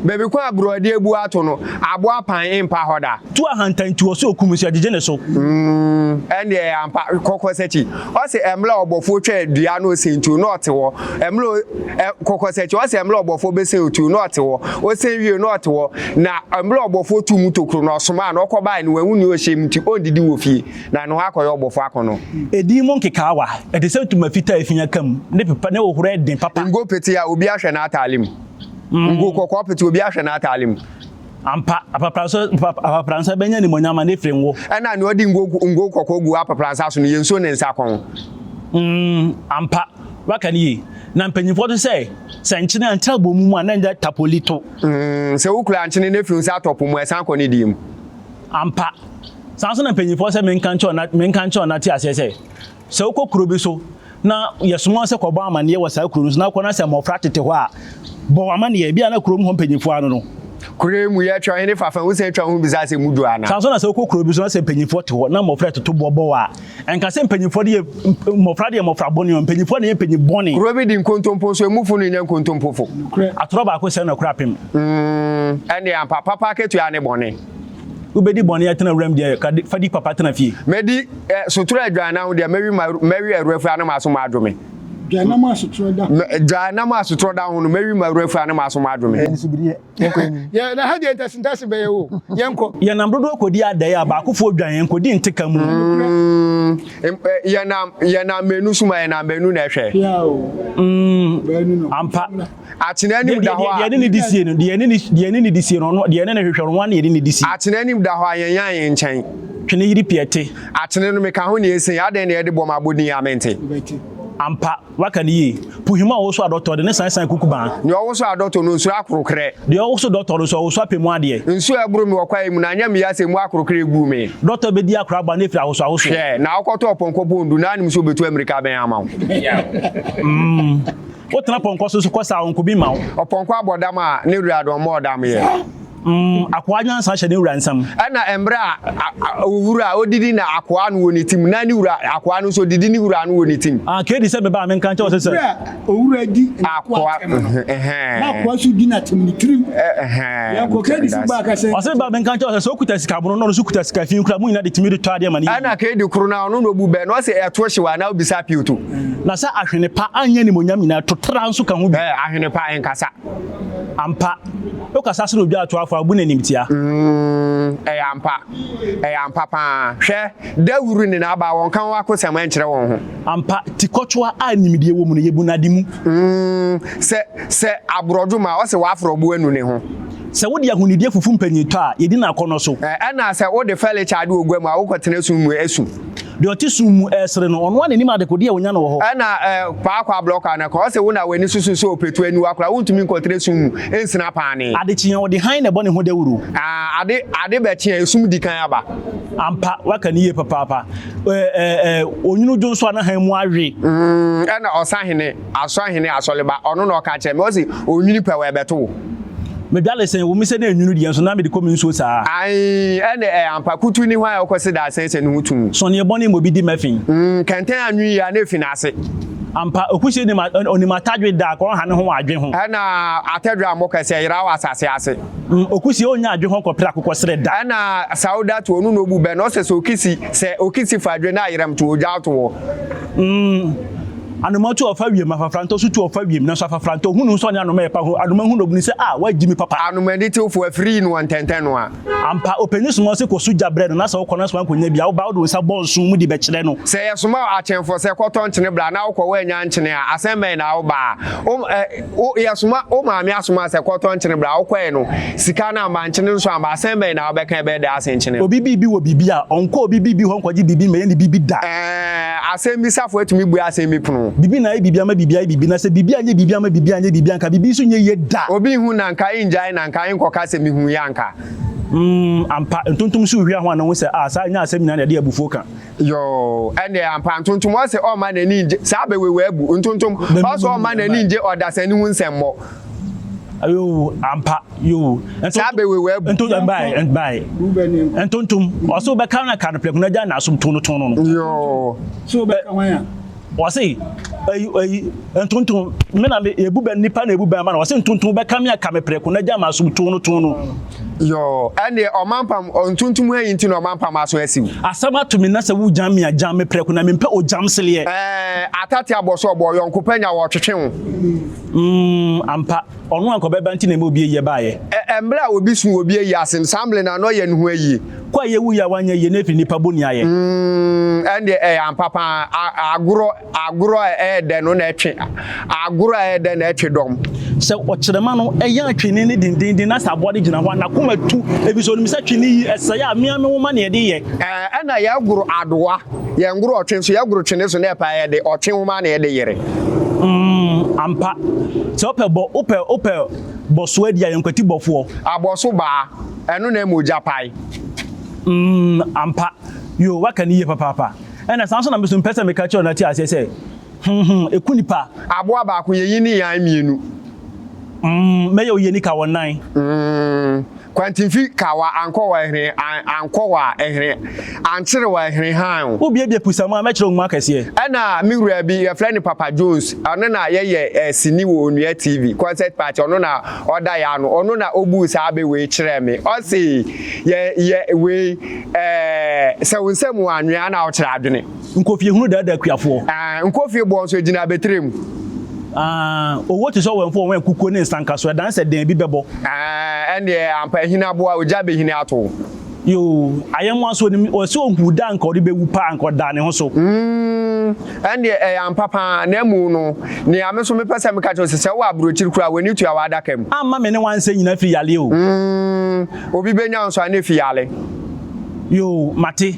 baabi ko a borɔde abu ato no, aboa pan mpa hɔ da. Tu ahantan tu ɔsɛ okum nso yɛgyegye ne so. Mm, ɛndeɛ ɛyɛ ampa. Kɔkɔsakyi, ɔse ɛmmerɛ a ɔbɔfoɔ twaa dua na ɔsɛn tuo na ɔte hɔ. Ɛmmerɛ ɛ, kɔkɔsakyi, ɔse ɛmmerɛ a ɔbɔfoɔ bɛsɛn otuo na ɔte hɔ. Ɔsɛn wie na ɔte hɔ. Na ɛmmerɛ a ɔbɔfoɔ tuu mu tokuro no ɔsomaa no, ɔkɔbaeɛ no wanhu nea ɔhyɛ mu nti ɔndidi wɔ fie. Na ne ho akɔyɛ ɔbɔfoɔ akɔnnɔ. Edin mu nkekaawa, ɛte sɛ ntoma fitaa a efi aka mu, ne pepa, ne hohoro yɛ den papa. Ngo pete a obi ahwɛ n'ataade mu. Ngo kɔkɔɔ pete a obi ahwɛ n'ataade mu. Ampa, aprapransa, aprapransa bɛnya animuonyam a n'efiri ngo. Ɛna nea ɔde ngo, ngo kɔkɔɔ gu aprapransa so no, yɛnsuo ne nsa kɔn. Mm, ampa, waka no yie. Na mpanyinfoɔ nso sɛ, sɛ nkyene antra abomu mu a, na ɛnyɛ tapoli to. Mm, sɛ wokura nkyene na efiri wo nsa atɔ po mu a, ɛsan kɔ ne deɛ mu. Ampa. Saa nso na mpanyinfoɔ sɛ menka nkyerɛ wo na, menka nkyerɛ wo na te aseɛ sɛ, Sɛ wokɔ kuro bi so na yɛsoma wo sɛ kɔbɔ amanneɛ wɔ saa kuro no so na wokɔ na sɛ mmɔfra tete hɔ a, bɔ wɔn amanneɛ. Ebia na kurom hɔ mpanimfoɔ ano no. Kuro yi mu yɛtwa ɔhene fa fa, wosan twa wo ho bisa sɛ mu dwo anaa? Saa nso na sɛ wokɔ kuro bi so na sɛ mpanimfoɔ te hɔ na mmɔfra retoto boɔ bɔ wo a, ɛnka sɛ mpanimfoɔ de yɛ mmɔfra de yɛ mmɔfra bɔne o, mpanimfoɔ na ɛyɛ mpanyin bɔne. Kuro bi di nkontompo nso emufo no nyɛ nkontompofo. Atorɔ baako sɛe nɔkorɛ apem. Ɛnneɛ ampa, papa akatua ne bɔne. Wobɛdi bɔne atena wuram deɛ, ka fa di papa tena fie. Mɛdi eh, sotorɔ adwanam ho deɛ, mɛwi ma mɛwi awurafua na m'aso adwo me. Dwanam a sotorɔ da ho. Dwanam a sotorɔ da ho no, mɛwi ma awurafua na m'aso adwo me. Ɛyɛ nsubireɛ. Yɛnkɔ anim. Yɛ na ha deɛ ntase ntase bɛyɛ o. Yɛnkɔ. Yɛnam dodoɔ kɔdi adae a, baakofoɔ dwan, yɛn kɔdi nteka mu. Mm, yɛnam yɛnam mmienu so ma yɛnam baanu na ɛhwɛ. Pia o. Mm, Baanu no. ampa. Akyena anim da hɔ a. Deɛ ɛne ne di sie no, deɛ ɛne ne deɛ ɛne ne di sie no, ɔno deɛ ɛne ne hwehwɛ no, ɔno ara na yɛne ne di sie. Akyena anim da hɔ a, yɛn yan yɛn nkyɛn. Twene yiri pia te. Akyene no meka ho nea esen, adɛn na yɛde bɔ m'abodin a mente? Wobɛte. Ampa, waka no yie. Puhim a ɔwoso adɔtɔ de ne san san kukubaa. Nea ɔwoso adɔtɔ no, onsuro akorokorɛ. Deɛ ɔwoso dɔtɔ no nso, ɔwoso apɛ mu adeɛ. Nsuo a ɛboro me wɔ kwaeɛ mu no, anyɛ me ya sɛ emu akorokorɛ guu me. Dɔtɔ bɛdi akora aba na ɛfiri ahoso ahosoɔ. Hwɛ, na wokɔtɔ ɔpɔnkɔ pɔndu, na anim sɛ obetu amirika bɛn ama wo. Wotena pɔnkɔ so nso kɔ saa, ɔnko bi mma wo. Ɔpɔnkɔ abɔ dam a, ne wura de ɔmmɔɔ dam yɛ. Akoa nyansa hyɛ ne wura nsam. Ɛna mmerɛ a owura odidi na akoa no wɔ ne tim, na ne wura akoa no nso odidi ne wura no wɔ ne tim. Ah, Kedi sɛ meba a menka nkyerɛ wo sɛ sɛ. Berɛ a owura di n'akoa atɛm no, na akoa nso di n'atɛm ne tirim. Yɛnkɔ, Kedi so baa ka sɛ. Ɔsɛ meba a menka nkyerɛ wo sɛ sɛ okuta sika mono na ɔno nso kuta sika fi koraa, mo nyinaa de tumi de tɔ adeɛ ma no yie. Ɛna Kedi koro no a ɔno na obu bɛ no, ɔse ɛtoɔ hyew a na obisa Pioto. Na sɛ ahwene pa anyɛ animuonyam nyinaa, totra nso ka ho bi. Ɛɛ, ahwene pa nkasa. Ampa, wokasa sene odwa atoafo a, wobu no animtia. Mm, ɛyɛ ampa. Ɛyɛ ampa paa. Hwɛ, dawuru ne n'abaa, wɔnka wɔn akosɛm nkyerɛ wɔn ho. Ampa, tikɔtwewa a nimdeɛ wɔ mu no, yebu no ade mu. Mm, sɛ, sɛ aborɔdwoma, ɔse w'aforɔbo anu ne ho. Sɛ wode ahonidie fufu mpanyintɔ a, yɛdi no akɔnnɔ so. Ɛna sɛ wode fɛlekya ade wɔ gua mu a, wokɔtena sum mu asu. Deɛ ɔte sum mu resere no, ɔno ara na nim adekodeɛ a ɔnya no wɔ hɔ. Ɛna Kwaakwa Ablɔkwa no ka, ɔse wo na w'ani susu sɛ ɔpɛtu aniwa koraa, wontumi nkɔtena sum mu nsena paane. Adekyeɛ a, ɔde hann na ɛbɔ ne ho dawuro. Ah, ade, ade bɛkye a, esum di kan aba. Ampa, woaka no yie papaapa. Ɛ, ɛ, ɛ, onwunu dwo nso a na hann mu awe. Mm, ɛna ɔsahene. Asɔhene Asɔleba, ɔno na ɔka kyerɛɛ me, ɔse, Onwini pɛ wo, ɛbɛto wo. Medwale sɛn, ɛwɔ mu sɛ na ɛnwunu deɛ, nso na mede kɔ me nsuo saa. Ae, ɛne ɛyɛ ampa, kutu ni hwan a ɔkɔsi da asɛn sɛ ne ho tum. Sɔneɛ bɔne ma obi di mɛfen. Mm, kɛntɛn anwene yie a na efi n'ase. Ampa, okusie nim onim atadwe da a, ɔnha ne ho wɔ adwe ho. Ɛna atadwe a mokɛ sɛ yera wɔ asase ase. Okusie onnya adwe ho kɔpere akokɔsrɛ da. Ɛna Saudatu ɔno na obu bɛ no, ɔsɛ sɛ okisi, sɛ okisi fa adwe na ayerɛm to ogya to hɔ. Anoma tu ɔfa wiem, afafrantɔ nso tu ɔfa wiem, nanso afafrantɔ hu ne ho sɛ ɔne anoma yɛ pa ho, anoma hu no obuni sɛ, Ah, woagye me papa. Anoma anitewfo afiri yi no wɔ ntɛntɛn no a. Ampa, ɔpanyin soma wo sɛ kɔ so gya brɛ no, na sɛ wokɔ na sɛ woankɔnya bi a, wo ba wode wo nsa bɔ nsõ mu de bɛkyerɛ no. Sɛ yɛsoma wo akyɛnfo sɛ kɔtɔ nkyene bra na wokɔ woannya nkyene a, asɛm bɛn na woba a? Wo, ɛ, wo, yɛsoma, wo maame asoma wo sɛ kɔtɔ nkyene bra, wokɔe no, sika no amma, nkyene nso amma, asɛm bɛn na wobɛka ɛbɛyɛ dɛ asen nkyene no? Obi biribi wɔ biribi a, ɔnkɔ obi biribi hɔ nkɔgye biribi mmɛyɛ ne biribi da. Ɛɛ, asɛmmisafo atumi bue asɛm bi pono. Biribi na ayɛ biribi ama biribi ayɛ biribi, na sɛ biribi anyɛ biribi amma biribi anyɛ biribi a, anka biribi nso nyɛ yie da. Obi nhu na anka engyae na anka enkɔka sɛ mihui anka. Mm, ampa, ntontom nso rehwia ho a na ohu sɛ, ah, saa ɛnyɛ asɛm nyinaa na yɛde abufuo ka. Yoo, ɛndeɛ ampa, ntontom ɔse ɔmma n'ani ngye, saa bɛwewɛ abu, ntontom ɔse ɔmma n'ani ngye ɔdasani ho nsɛmmɔ. Yoo, ampa, yoo. Saa bɛwewɛ abu. Ntontom, bae, bae. Ntontom, ɔse wobɛka no ka no prɛko na gya n'asom to no to no no. Yoo. So wobɛka hwan a? Ɔse, ayi, ayi, ntontom, me na me, ebu bɛ, nipa na ebu bɛ ama no. Ɔse ntontom bɛka me aka me prɛko na gya m'asom to no to no. Yoo, ɛndeɛ ɔmampam, ntontom ha yi nti na ɔmampam aso asiw. Asɛm ato me na sɛ wogyam me a, gyam me prɛko na mempɛ ogyam seleɛ. Ɛɛ, atate abɔ so ɔbɔ ɔyɔnko pɛ nya wɔtwetwe wo. Mm, ampa, ɔno anka ɔbɛba nti na ɛma obi ayie baeɛ. Ɛ, mmerɛ a obi su obi ayie ase no, saa mmerɛ no ano ɔyɛ ne ho ayie. Kɔ a yɛwuiɛ a wanyɛ yie no ɛfiri nnipa bɔni ayɛ. Mm, ɛndeɛ ɛyɛ ampa paa, a, agorɔ, agorɔ a ɛyɛ dɛ no na ɛtwe, agorɔ a ɛyɛ dɛ na ɛtwe dɔm. Sɛ ɔkyerɛma no yan twene no dendeenden na sɛ aboa no gyina hɔ a, n'akoma tu, efisɛ onim sɛ twene yi, ɛsɛe a, me ara me nwoma na yɛde yɛ. Ɛɛ, ɛna yɛgoro adowa, yɛngoro ɔtwe nso, yɛgoro twene so na ɛpa a, yɛde ɔtwe nwoma na yɛde yere. Mm, ampa. Sɛ wopɛ bɔ, wopɛ, wopɛ bɔsoɔ adi a, yɛnkwati bɔfoɔ. Abɔso baa, ɛno na ɛma ogya pae. Mm, ampa. Yoo, woaka no yie papaapa. Ɛna saa nso na me nso mepɛ sɛ meka kyerɛ wo na te aseɛ sɛ, Honhom, ɛku nipa. Aboa baako, yɛyi ne yan mienu. Mm, mɛyɛ wo yeni ka wɔ nan. Mm, kwantimfi ka wa ankɔ wɔ ɛhene, an, ankɔ wɔ a ɛhene, ankyere wɔ ɛhene hann o. Wo biebie pusa mu a, mɛkyerɛ wo nwuma akɛseɛ. Ɛna me wura bi, yɛfrɛ no Papa Jones, ɔno na yɛyɛ eh, sini wɔ Onua TV, concert party, ɔno na ɔda yɛ ano, ɔno na ɔbuu saa abɛ wei kyerɛɛ me. Ɔse, yɛ, yɛ, wei, eh, sɛ wo nsam wɔ anwea na wokyerɛ adwene. Nkofie hunu daadaa akuafoɔ. Ah, nkofie boɔ nso ɛgyina abɛtire mu. Ah, owuo te sɛ ɔwɛmfoɔ ɔwɛn kukuo ne nsanka so, ɛdan sɛ dɛn bi bɛbɔ. Ah, ɛndeɛ ampa ahini aboa, ogya bɛhini ato wo. Yoo, ayɛmmoa nso onim, ɔse ɔhuu da a anka ɔde bɛwu paa, anka ɔdaa ne ho so. Mm, ɛndeɛ ɛyɛ ampa paa, na amu no, nea me nso mepɛ sɛ meka kyerɛ wo sɛ, sɛ wowɔ aburokyiri koraa a, w'ani tua w'adaka mu. Amma me ne wo ansɛ nyina firi yareɛ o. Mm, obi bɛnya wo nso a, na ɛfi yare. Yoo, mate.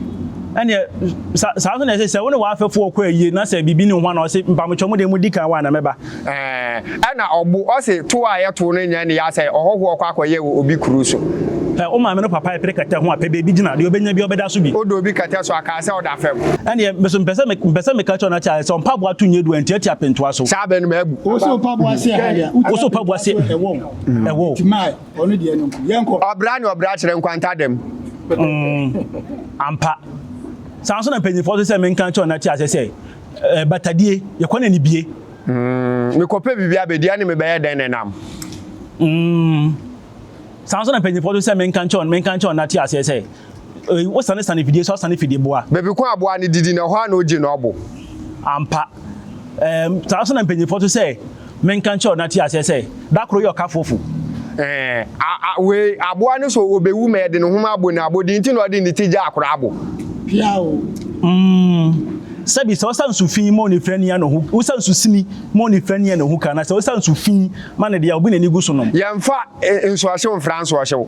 Ɛnneɛ, sa, saa nso na ɛsɛ sɛ wo ne w'afɛfoɔ kɔ ayie na sɛ biribi ne wo ho a na ɔse, mpamokyɛw mo deɛ modi kan wɔ a na mɛba. Ɛɛ, ɛna ɔbo, ɔse tow a yɛtow no nyɛ ne ya sɛ ɔhɔhoɔ kɔ akɔyɛ wɔ obi kuro so. Ɛ, wo maame no papa repere kɛtɛ ho a, pɛ baabi gyina, deɛ ɔbɛnya biara ɔbɛda so bi. Wode obi kɛtɛ so a, kaa sɛ ɔda fam. Ɛnneɛ, me nso mepɛ sɛ me, mepɛ sɛ meka kyerɛ wo na kyɛ sɛ mpaboa to nyɛ du a, ntiatia pentoa so. Saa bɛ no mabu. Wo so mpaboa se ha deɛ, Wo so mpaboa se, ɛwɔ wo. ɛwɔ wo. Nti mae. Ɔno deɛ no nko. Yɛnkɔ. Ɔbra ne ɔbra kyerɛ nkwanta dɛm. Mm, ampa. Saa nso na mpanyinfoɔ nso sɛ menka nkyerɛ ɔna te aseɛ sɛ eh, batadie, yɛkɔ na nibie. Mm, mekɔpɛ biribi abɛdi ɛne mebɛyɛ dɛn na ɛnam. Mm, saa nso na mpanyinfoɔ nso sɛ menka nkyerɛ menka nkyerɛ ɔna te aseɛ sɛ eh, wosane sane fidie so asane fidie boa. Baabi ko aboa no didi no ɛhɔ a na ogye no ɔbo. Ampa. Ɛɛm, saa nso na mpanyimfoɔ nso sɛ, Menka nkyerɛ wo na te aseɛ sɛ, da koro yɛ ɔkafoɔ fo. Ɛɛ, a, a, wei, aboa no sɛ ɔbɛwu ma yɛde ne nwoma abɔ no abɔdin nti na ɔde ne ti gya akora abo. Pia o. Mm, sɛbi sɛ wosa nsu fi ma onifirani a na ohu, wosa nsu sini ma onifirani a na ohu ka, na sɛ wosa nsu fi ma no deɛ a, obi n'ani gu so nom. Yɛmfa nsuɔhyew mfra nsuɔhyew.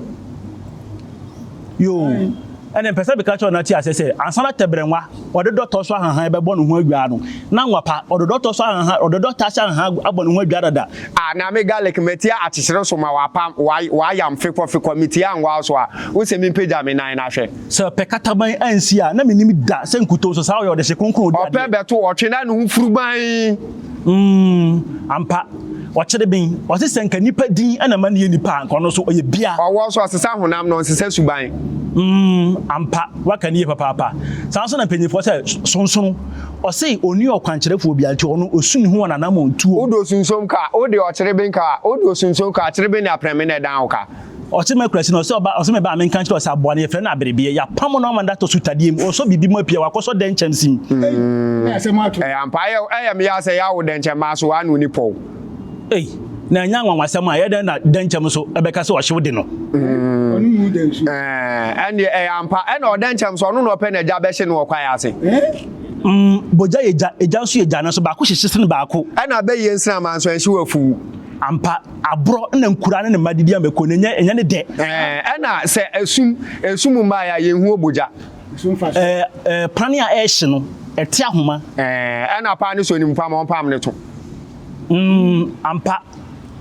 Yoo. Ɛnna mepɛ sɛ meka kyerɛ wo na te aseɛ sɛ, ansa na tɛbrɛnwa, ɔde dɔtɔ so ahahan bɛbɔ ne ho adwaa no, na anwa pa, ɔde dɔtɔ so ahahan, ɔde dɔtɔ ase ahahan abɔ ne ho adwaa dada. Ah, na me garlic metia akyekyere so ma wapam, wa, wayam fekɔ fekɔ, metia anwa so a, wo sɛ mempagya me nan na hwɛ. Sɛ ɔpɛ kataban ansi a, na mennim da sɛ nkutoo nso saa ɔyɛ ɔdehye kronkron ɔdi Ɔpɛ adeɛ. bɛto ɔtwe na ne ho furu ban. Mm, ampa. Ɔkyere ben, ɔse sɛ nka nipa din na ɛma no yɛ nipa a, nka ɔno nso ɔyɛ bia. Ɔwɔ nso ɔsesa honam na ɔnsesa suban. Mm, ampa, waka no yie papaapa. Saa nso na mpanyinfoɔ sɛ, sonsono, ɔse ɔnni ɔkwankyerɛfoɔ biara nti ɔno ɔsu ne ho wɔ n'anammɔntuo. Wode osunsom ka, wode ɔkyere ben ka, wode osunsom ka, ɔkyere ben ne aprɛme na ɛdan wo ka. Ɔse m'akurase no, ɔse ɔba, ɔse meba a menka nkyerɛ wo sɛ aboa no yɛfrɛ no aberebeɛ, yɛapamo no ama no atɔ sutadeɛ mu, ɔsɔ biribi mu apue a wakɔsɔ dɛnkyɛm sim. Ei, asɛm ato. Ɛyɛ ampa, ɛyɛ, ɛyɛ me ya sɛ yɛawo dɛnkyɛm maa so ano ni pɔw. Ei, na ɛnyɛ anwanwasɛm a, ɛyɛ dɛn na dɛnkyɛm nso ɛbɛka sɛ ɔhyew de no? Ɔno mu da nsu. Ɛɛ, ɛndeɛ ɛyɛ ampa, ɛna ɔdɛnkyɛm nso ɔno na ɔpɛ na gya bɛhye no wɔ kwaeɛ ase. Mm, bogya yɛ gya, egya nso yɛ gya, nanso baako hyehye sene baako. Ɛna abɛyie nsramma nso ɛnhyew afuw. Ampa, aborɔ na nkura ne ne mma didi amako no, ɛnyɛ, ɛnyɛ ne dɛ. Ɛɛ, ɛna sɛ esum, esum mmaeɛ a, yɛnhu obogya. Ɛɛ, ɛɛ, pane a ɛrehye no, ɛte ahoma. Ɛɛ, ɛna paa ne sɛ onim pam a, ɔmpam ne to. Mm, ampa,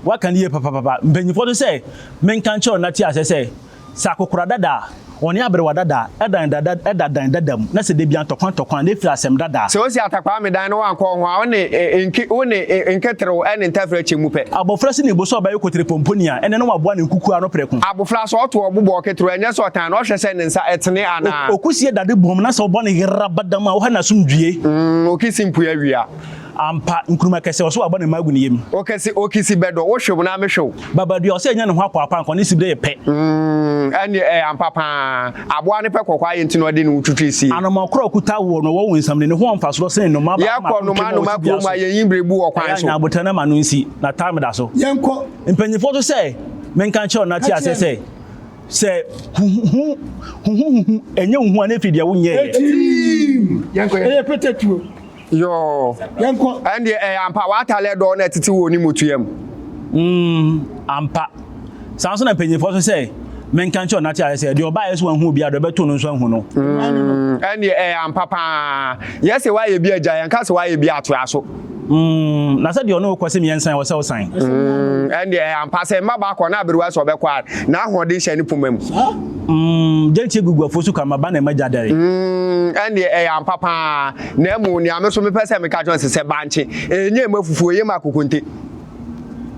woaka no yie papapapa. Mpanyinfoɔ nso sɛ, menka nkyerɛ wo na te aseɛ sɛ, Sɛ akokora dada a, ɔne aberewa dada dan dada da dan dada mu, na sɛ da biara ntɔkwa ntɔkwa a, na efiri asɛm dada. Sɛ osi atakwaa me dan na wankɔ ho a, wo ne nke wo ne nketerew ne ntɛfrɛ kyɛ mu pɛ. Abofra si ne bo sɛ ɔbɛyɛ koterepɔmpɔni a, ɛnde na waboa ne nkukuo ano prɛko. Abofra, sɛ ɔto ɔbo bɔ ɔketerew a, ɛnyɛ sɛ ɔtan no, ɔhwɛ sɛ ne nsa tene anaa. Okusie dade bom na sɛ ɔbɔ no yerabadam a, woha n'asomdwoe. Okisi mpue awia. Ampa, Nkrumah kɛsɛ, ɔso wabɔ ne mma agu ne yam. Okɛse, okisi bɛdɔ, wo hwew na me hwew. Babadua, ɔsɛ anya ne ho apɔapɔ anka ɔne sibire yɛ pɛ. Mm, ɛnneɛ ɛyɛ ampa paa. Aboa no pɛ kɔkɔɔ ayɛ nti na ɔde ne ho twitwi sie. Anoma korɔ a ɔkuta woɔ no, ɔwɔ wo nsam no, ne ho wɔ mfasoɔ sene nnomaa baako Yɛkɔ mmaako nnomaa mpem a nnomaa wɔte dua kurom so. a, yɛnyi mmerebu wɔ Ɛyɛ kwan a so. nya aboterɛ na ma no nsi, na time da so. Yɛnkɔ. Mpanyinfoɔ nso sɛ, menka nkyerɛ wo na Ka te aseɛ kyerɛ sɛ, me. sɛ huhu huhuhuhu ɛnyɛ wo hu a na ɛfiri deɛ wonyɛeɛ. Etiim. Yɛnkɔ. Ɛyɛ pɛtɛtuo. Yoo. Yɛnkɔ. Ɛndeɛ ɛyɛ ampa w'ataleɛ dɔɔ na ɛtete wɔ ne mutua mu. Mm, ampa. Saa nso na mpanyinfoɔ nso sɛ menka nkyerɛ ɔnate ayɛ sɛ deɛ ɔbaeɛ so wanhu obiara deɛ ɔbɛto no nso ahu no. Mm, ɛndeɛ ɛyɛ ampa paa. Yɛ sɛ woayɛ bi agya yɛnka sɛ woayɛ bi atoa so. Mm, na sɛ deɛ ɔne wo kɔ sɛ mmiɛnsa ɛwɔ sɛ wosan. Mm, ɛndeɛ ɛyɛ ampa sɛ mmabaa kɔ na aberewa sɛ ɔbɛkɔ a n'ahoɔden hyɛ ne poma mu. Mm, gyantie gugu afuo so kwa ma ba na ɛma gya dɛre. Mm, ɛndeɛ ɛyɛ ampa paa. Na mmom nea me nso mepɛ sɛ meka kyerɛ wo sɛ, sɛ bankye, ɛnyɛ mma fufuo, ɛyɛ ma kokonte.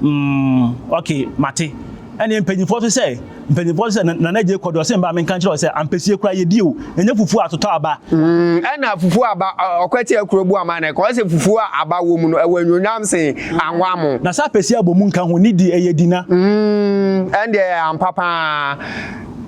Mm, ok, mate. Ɛnneɛ mpanyinfoɔ nso sɛ, mpanyinfoɔ nso sɛ, Nana Adjei Kɔdɔ, ɔse mba menka nkyerɛ wo sɛ, ampesie koraa yɛdi o, ɛnyɛ fufuo a atotɔ aba. Mm, ɛna fufuo aba, ɔkwati akuro bu ama no, ɛka ɔse fufuo a aba wɔ mu no, ɛwɔ anuonyam sen anwa mo. Na sɛ ampesie abɔ mu nka ho, ne di, ɛyɛ dina. Mm, ɛndeɛ ɛyɛ ampa paa.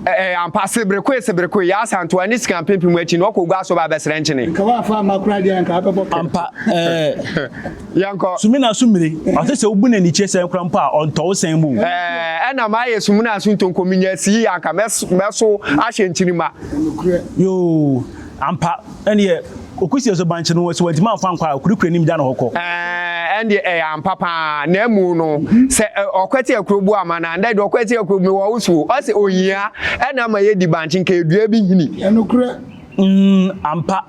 Ɛyɛ ampa, seberekoe seberekoe, Yaa Asantewaa ne sika mpempem akyi no, ɔkɔ gua so ba bɛsrɛ nkyene. Nka woamfa amma koraa deɛ anka wobɛbɔ pɛ. Ampa, ɛɛ. Yɛnkɔ. Sumina so mmire, ɔse sɛ wobu no anikyie sɛn koraa mpo a, ɔntɔ wo sɛn mu o. Ɛɛ, ɛna mayɛ sumina so ntonko, menya sii anka mɛso ahyɛ nkyirimma. Nokorɛ. Yoo, ampa, ɛnneɛ Okusie so bankye no, sɛ wantumi amfa ankɔ a, okurikuri anim gya ne hɔ kɔ. Ɛɛ, ɛndeɛ ɛyɛ ampa paa. Na mmu no, sɛ ɔkwati akuro bu ama no a, ndɛ deɛ ɔkwati akuro mewɔ wo so o. Ɔse ohia ɛna ama yɛdi bankye, nka edua bi nhini. Ɛnokorɛ. Mm, ampa.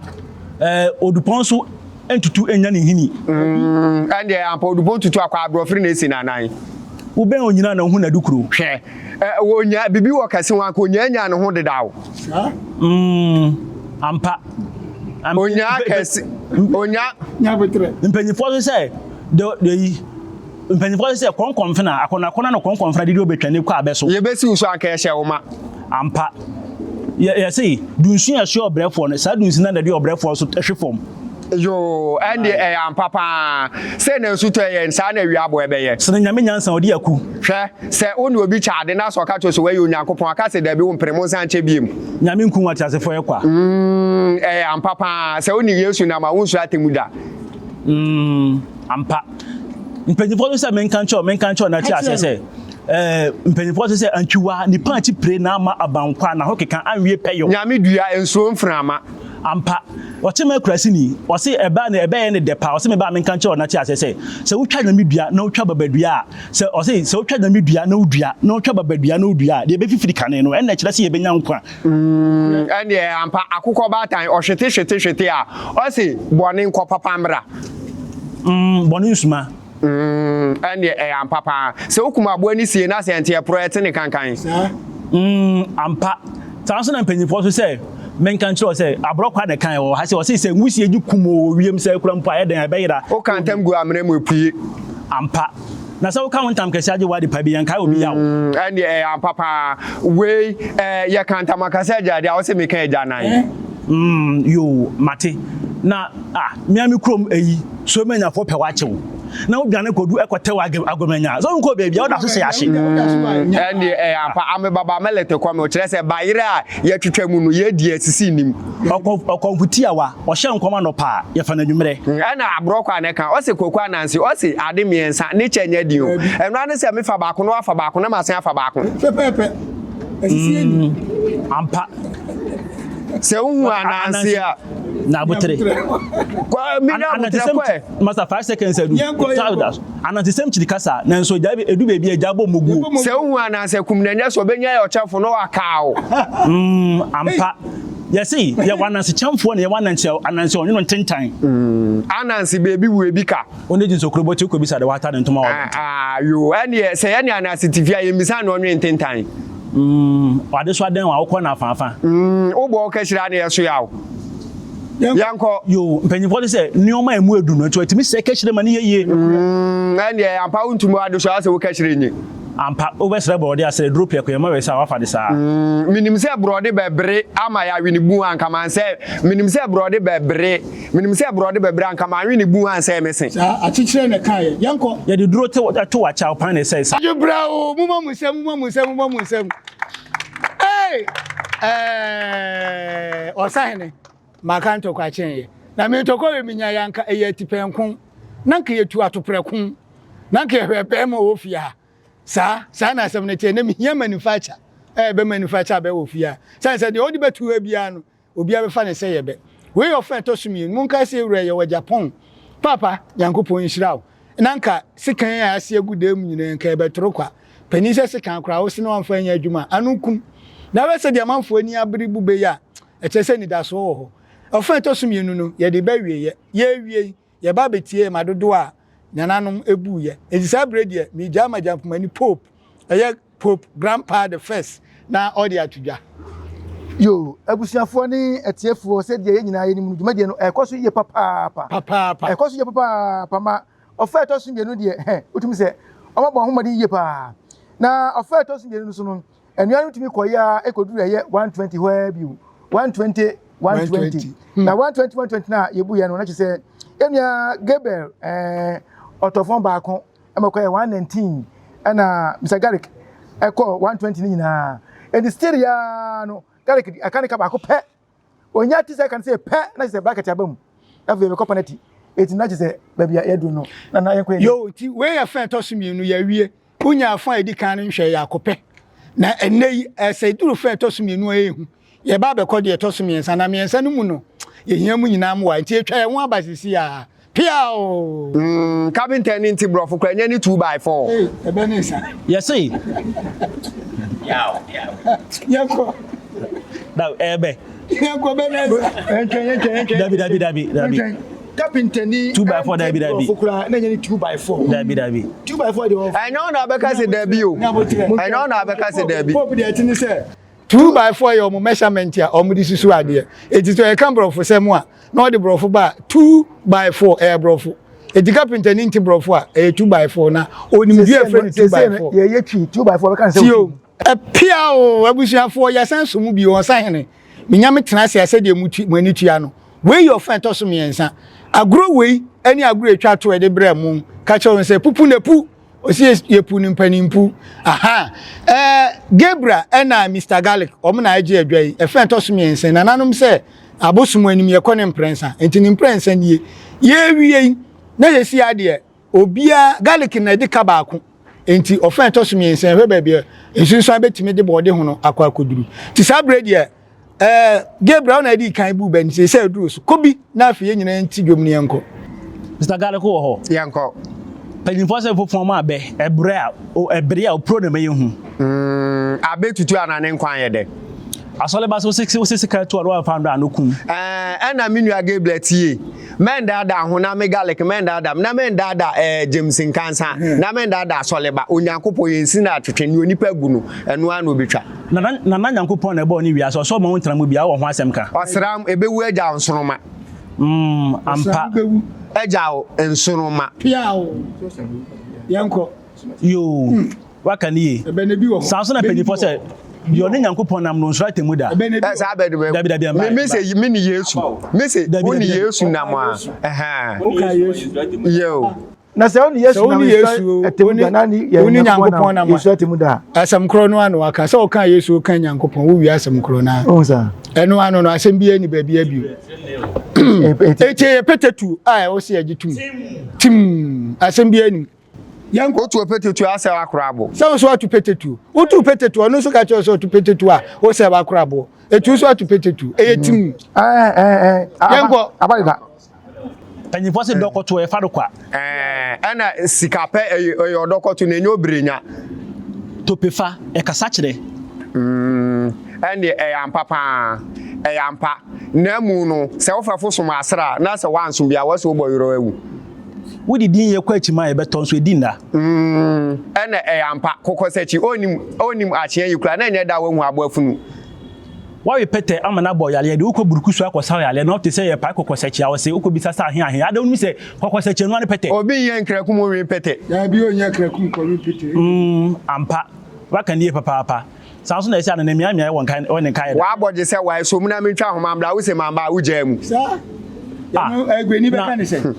Ɛɛ, odupɔn nso ntutu nnya ne nhini. Mm, ɛndeɛ ampa, odupɔn tutu akɔ aborɔfere na esi n'anan. Wobɛn onyina na wohu n'adukuro. Hwɛ, ɛ, onya, biribi wɔ kɛse ho anka onyaa nyaa ne ho dedaw. Saa? Mm, ampa. Onyaa kɛse, onya. Nyabotrɛ. Mpanyinfoɔ nso sɛ, de, de yi, mpanyinfoɔ nso sɛ kɔnkɔnfena, akɔnɔakɔnɔ na kɔnkɔnfena didi obetwa ne kɔ abɛ so. Yɛbɛsi wo so anka yɛhyɛ wo ma. Ampa. Yɛ, yɛse, dunsin a ɛsoɛ ɔbrɛfoɔ no, saa dunsin no na ɛde ɔbrɛfoɔ nso hwe fam. Yoo, ɛndeɛ ɛyɛ ampa paa. Sei na nsu tɔ ɛyɛ, saa na awia abɔ ɛbɛyɛ. Sene Nyame nyansa ɔde aku. Hwɛ, sɛ wo ne obi kyɛ ade na sɛ ɔka kyerɛ wo sɛ wayɛ Onyankopɔn a, ka sɛ, Dabi, wompene, monsan nkyɛ biom. Nyame nkum ateasefoɔ yɛ kwa. Mm, ɛyɛ ampa paa. Sɛ wo ne Yesu nam a, wonsuro atemmu da. Mm, ampa. Mpanyinfoɔ nso sɛ menka nkyerɛ wo, menka nkyerɛ wo na te aseɛ sɛ, ɛɛ, mpanyinfoɔ nso sɛ antwiwa, nipa akyi pire na ama abankwa, na ho keka anwie pɛyɔ. Nyame dua, nsuro mframa. Ampa, ɔkye ma akuraseni, ɔse ɛbaa no ɛbɛyɛ no dɛ paa, ɔse mebaa menka nkyerɛ wo na te aseɛ sɛ, sɛ wotwa nyame dua na wotwa babadua a, sɛ ɔse sɛ wotwa nyame dua na wodua na wotwa babadua na wodua a, deɛ ɛbɛfifiri kane no, ɛnna ɛkyerɛ sɛ yɛbɛnya nkwa. Mm, ɛndeɛ ampa, akokɔ baatan, ɔhwete hwete hwete a, ɔse bɔne nkɔ papa mmra. Mm, bɔne nsuma. Mm, ɛndeɛ ɛyɛ ampa paa. Sɛ wokum aboa no sie na sɛ ɛnte ɛporɔ ɛte ne kankan. Saa. Mm, ampa. Saa nso na mpanyinfoɔ nso sɛ menka nkyerɛ wo sɛ aborɔ kwa na ɛkan wɔ ha sɛ ɔse sɛ nwusie gye kum wɔ wiem sɛ kura mpo a ɛyɛ dɛn a ɛbɛyera. Woka ntam gu amena mu epue. Ampa. Na sɛ woka wo ntam kɛse agye wo ade pa bi, yɛnkae obi yaw. Mm, ɛndeɛ ɛyɛ ampa paa. Wei, eh, yɛka ntamakasɛ agya deɛ a, wose meka agyanan. Mm, yoo, mate. Na, ah, me ara me kurom eyi, Somanyafoɔ pɛ w'akye wo. Na wodwane kɔdu ɛkɔtɛ wɔ Agomanya. Sɛ wonkɔɔ baabi a, woda so sɛ ahye. Mm, ɛndeɛ ɛyɛ ampa. Amebaba mɛlɛtɛ kɔme, kyerɛ sɛ bayerɛ a yɛtwitwa mu no, yɛdi asisi nnim. Ɔkɔmfo tiawa, ɔhyɛ nkɔm anɔpa a, yɛfa no anwummerɛ. Ɛna aborɔkɔ a na ɛka, ɔse Kwaku Ananse, ɔse ade mmiɛnsa, ne kyɛ nyɛ den o. Ɛno ara ne sɛ mefa baako na wafa baako na masan afa baako. Pɛpɛɛpɛ, asisi ani. Ampa. Sɛ wohu Ananse a. Na abotere. Kwa, menya abotere kɔ ɛ. Masa 5 seconds adu. Yɛnkɔ, yɛnkɔ. Anansesɛm kyiri kasa, nanso agya edu baabi a agya bɔ mmuguo. Sɛ wohu anansɛ kum no ɛnyɛ sɛ ɔbɛnya yɛ ɔkyɛmfo na waka wo. Mm, ampa. Yɛse yɛwɔ ananse kyɛmfoɔ na yɛwɔ ananse ananse ɔnwono ntentan. Mm, ananse baabi wu ebi ka. Wo ne gyinso kuro bɔti wokɔbisa de wata ne ntoma wɔ abɔnten. Ah, yoo, ɛneɛ sɛ yɛne ananse te fie a yɛmmisa na ɔnwe ntentan. Mm, wadesoa dɛn wa wokɔ no afaafa. Mm, wobɔ wo kahyire a na yɛsoa wo. Yɛnkɔ. Yoo, mpanyinfoɔ de sɛ nneɛma a emu edu no nti wɔtumi sɛ kahyire ma ne yɛ yie. Mm, ɛndeɛ ampa wontumi w'adesoa sɛ wo kahyire nye. Ampa, wobɛsrɛ borɔde asrɛ duro prɛko yɛ ma wei sɛ wafa de saa. Mm, menim sɛ borɔde bɛbere ama yɛawe ne bu anka mansɛ, menim sɛ borɔde bɛbere, menim sɛ borɔde bɛbere anka manwe ne bu ansɛe me se. Saa, akyekyerɛ na ɛkaeɛ. Yɛnkɔ. Yɛde duro te to wakyɛw pan na ɛsɛe saa. Adwo bra o, momma mo nsam, momma mo nsam, momma mo nsam. Hey! Eh, ɔsahene, maka ntɔkwa kyɛn yɛ. Na me ntɔkwa wei menya yɛ anka ɛyɛ atipɛnko. Na nka yɛtu atoprɛko. Na nka yɛhwɛ bɛrima wɔ fie ha. Saa, saa na asɛm no teɛ. Na mehia manufacture. Ɛyɛ bɛ manufacture bɛ wɔ fie ha. Sane sɛ deɛ ɔde bɛtu ha biara no, Obiara bɛfa no sɛ yɛbɛ. Wei yɛ ɔfa a ɛtɔ so mienu. Monkae sɛ yɛn wura yɛwɔ Japan. Paapa, Nyankopɔn nhyira wo. Na nka sekan a ase agu dan mu nyinaa nka yɛbɛtoro kwa. Panin sɛ sekan koraa wose na wamfa anyɛ adwuma a, ano kum. Na hwɛ sɛdeɛ amanfoɔ ani abere bu bɛ yi a, ɛkyerɛ sɛ anidasoɔ wɔ hɔ. Ɔfa a ɛtɔ so mienu no, yɛde reba awieɛ. Yɛrewie yi, yɛba abɛtie ma dodoɔ a nananom buiɛ. Enti saa berɛ deɛ, meregyaa ma Gyampomani Pope. Ɛyɛ Pope Grandpa the First na ɔde ato dwa. Yoo, abusuafoɔ ne atiefoɔ, sɛdeɛ yɛn nyinaa yɛnim no, dwumadie no ɛrekɔ so yie papaapa. Papaapa. Ɛkɔ so yie papaapa ma ɔfa a ɛtɔ so mmienu deɛ, hɛ, wotumi sɛ wɔabɔ wɔn ho mmɔden yie paa. Na ɔfa a ɛtɔ so mmienu no so no, anuanom tumi kɔeɛ ara kɔduru ɛyɛ 120 hɔ ara bio. 120, 120. Hmm. Na 120, 120 no a yɛbuiɛ no, na kyerɛ sɛ yɛn nua Gabriel ɛɛ ɔtɔfɔn baako ɛma ɔkɔyɛ 119 ɛna Mr Garrick ɛkɔ 120 no nyinaa ɛnti still yaa no Garrick aka ne ka baako pɛ onya ti sɛ ɛka no sɛ pɛ na kyerɛ sɛ bracket aba mu afei bɛkɔ penalty ɛti na kyerɛ sɛ baabi a yɛduru no na na yɛnkɔ yɛ yo nti wei yɛ fɛn ɛtɔ so mmienu yɛawie wonya afa a ɛdi kan no nhwɛ yɛ akɔpɛ na ɛnnɛ yi ɛsɛ duru fɛn ɛtɔ so mmienu a ɛhu Yɛba abɛkɔ deɛ ɛtɔ so mmiɛnsa, na mmiɛnsa no mu no, yɛhia mo nyinaa mmoa. Nti yɛtwa yɛn ho aba sisi a. Piaoo! Mm, carpenter ni nti brɔfo kora nyɛ ne 2x4. Ei, ɛbɛ ne nsa. Yɛse. Yɛnkɔ. Da ɛbɛ. Yɛnkɔ bɛ ne nsa. Yɛntwɛn, yɛntwɛn, yɛntwɛn. Dabi, dabi, dabi, dabi. Yɛntwɛn. Carpenter ni. 2x4 dabi, dabi. Brɔfo kora na nyɛ ne 2x4. Dabi, dabi. 2x4 deɛ. Ɛnyɛ ɔna abɛka sɛ dabi o. Ɛnyɛ ɔna abɛka sɛ dabi. Pope deɛ ɛte ne sɛ. 2 by 4 yɛ wɔn measurement a wɔde susu adeɛ. Eti sɛ yɛka borɔfo sɛm a, na ɔde borɔfo ba a, 2 by 4 ɛyɛ borɔfo. Eti kapinta ni nte borɔfo a, ɛyɛ 2 by 4 na onim dua efrɛ no 2 by 4. Yɛyɛ twi 2 by 4 bɛka ne sɛ. Tio, ɛpia o abusuafoɔ yɛsan so mu bio ɔsahene. Menya me tena ase a sɛdeɛ mo tu mo ani tua no. Wei yɛ ɔfa ɛtɔ so mmiɛnsa. Agorɔ wei ne agorɔ etwa to ɛde brɛ mo ka kyerɛ wɔn sɛ pupu na pu. Ɔsi yɛpu no mpanimpu. Aha. Ɛɛ Gabriel ɛna Mr Garlic wɔn na agye adwa yi. Ɛfɛ ɛtɔ so mmiɛnsa nananom sɛ abosom anim yɛkɔ ne mprɛnsa. Nti ne mprɛnsa nie. Yɛwie yi na yɛsi adeɛ obiara garlic na ɛde ka baako. Nti ɔfɛ ɛtɔ so mmiɛnsa ɛhwɛ baabi a nsunsuan bɛtumi de bɔɔde ho no akɔ akɔduru. Nti saa berɛ deɛ Ɛɛ Gabriel na ɛdi kan bu bɛ nti sɛ aduru so kɔ bi na afei yɛn nyinaa nti dwom no yɛnkɔ. Mr. Garlic wɔ hɔ. Yɛnkɔ. Mpanyinfoɔ sɛ fofo ma abɛ ɛbrɛ a ɛbere a opuro na ɛmɛ yɛ hu. Mm, abɛ tutu ana ne nkwa yɛ dɛ. Asɔre ba sɛ wosɛ sika tu a na wamfa ndɔ ano kum. Ɛɛ ɛna me nua Gabriel tie. Mɛndaadaa ho na me garlic mɛndaadaa na mɛndaadaa ɛɛ James Nkansa na mɛndaadaa asɔre ba. Onyankopɔn yɛn si na atwetwe nea onipa gu no ɛno ara na obetwa. Nana Nana Nyankopɔn na ɛbɔɔ ne wiase, ɔsɛ ɔma wo ntena mu bia, wowɔ ho asɛm ka. Ɔsram, ɛbɛwu agyaw nsoromma. Mm, ampa. Agyaw nsoromma. Piaw! Yɛnkɔ. Yoo, waka ne yie. Saa nso na mpanyinfoɔ sɛ, deɛ ɔne Nyankopɔn nam no, ɔnsuro atemmu da. Saa bɛ de bɛ. Dabi, dabi, ɛmma. Me me sɛ me ne Yesu. Me se wo ne Yesu nam a. Ɛhɛn. Yoo. Na sɛ wo ne Yesu nam nsuro atemmu da na ne yɛ Nyankopɔn nam nsuro atemmu da. Asɛm korɔ no ano aka sɛ ɔka Yesu ɔka Nyankopɔn wo wie asɛm korɔ no a. Ɛno ano no asɛm bi ani baabi abio. Eti ɛyɛ pɛtɛtu a ɛwɔ sɛ yɛgye tum. Tim asɛm bi anim. Yɛnkɔ. Wotu pɛtɛtu asɛ wakora abo. Sɛ wo so atu pɛtɛtu. Wotu pɛtɛtu ɔno nso ka kyerɛ sɛ ɔtu pɛtɛtu a wosɛ wakora aboɔ. Etu nso atu pɛtɛtu. Ɛyɛ tim. Yɛnkɔ. Abaliba. Mpanyinfoɔ se dɔkɔto ɛfa do kwa. Ɛɛ ɛna sika pɛ ɛyɛ ɛyɛ ɔdɔkɔto na ɛnyɛ obirenya. Topefa, ɛkasa kyerɛ. Mm, ɛndeɛ ɛyɛ ampa paa, ɛyɛ ampa. Na mu no, sɛ wo fɛfo som asra a, na sɛ woansom bi a, wɔse wobɔ yerɛ awu. Wode din yɛ kɔ akyima a ɛbɛtɔ nso ɛdi nna. Mm, ɛna ɛyɛ ampa. Kokɔsakyi, ɔnnim, ɔnnim akyea yi koraa, na ɛnyɛ da a wahu aboa funu. Woawe pɛtɛ ama no abɔ yareɛ de wokɔ burukusu akɔsaw yareɛ na wote sɛ yɛpae kɔkɔsakyi a ɔse wokɔ bisa sɛ ahe ahe adɛn wonim sɛ kɔkɔsakyi ɛno ara ne pɛtɛ. Obi nyɛ nkraku mu nwe pɛtɛ. Daabi onyɛ kraku mu kɔwe pɛtɛ. Mm ampa waka no yie papaapa saa nso na ɛsɛ anana miamiaɛ wɔ nkae wɔ ne nkaeɛ da. W'abɔ gye sɛ wae so mu na mentwa ahoma mbra wo se mamba a wo gyaa mu. Saa yɛno aguani bɛka ne sɛn.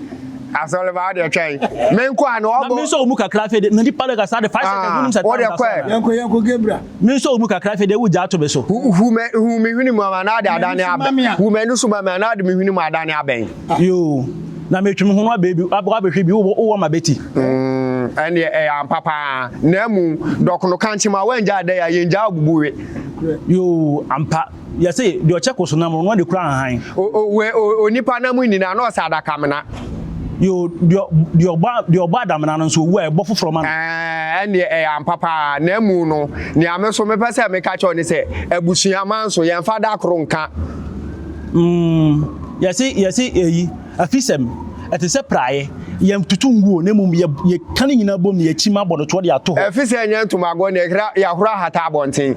Asɔreba wo deɛ twɛn me nkɔ a na ɔbɔ. Na me nso wo mu kakra afei de na nipa de kasa de 5 seconds wonim sɛ wo deɛ time da so kɔ ɛ. ana. Yɛnkɔ yɛnkɔ Gabriel. Me nso wo mu kakra afei de wo gya ato me so. Hu hu me hu me hwene mu ama na ade adane abɛn. Hu m'ani so ma me anaa ade me hwene mu adane abɛn. Yoo na metwe me ho no abɛ bi abɛhwɛ bi wowɔ wowɔ ma bɛti. Mm ɛnneɛ ɛyɛ ampa paa na mmom dɔkono kankye ma woangya adɛn a yɛngyaa obubu we. Yoo ampa Yɛse deɛ ɔkyɛ koso nam no, ɔno ara na ɛkura ahahan. O o we o onipa nam nyinaa na ɔsɛ adakamena. Yoo, deɛ deɛ ɔbɔ deɛ ɔbɔ adamena no nso owu a ɛbɔ foforɔ ma no. Ɛɛ, ɛnneɛ ɛyɛ ampa paa. Na emu no, nea me nso mepɛ sɛ meka kyerɛ wo ne sɛ, abusua mma nso, yɛmfa da koro nka. Mm, yɛse yɛse eyi, afisɛm, ɛte sɛ praeɛ, yɛntutu ngu o, na mmom yɛ yɛka ne nyinaa bom na yɛkyim abɔ no toɔ de ato hɔ. Efisɛ ɛnyɛ ntomagoɔ na yɛhra yɛahoro ahata abɔnten.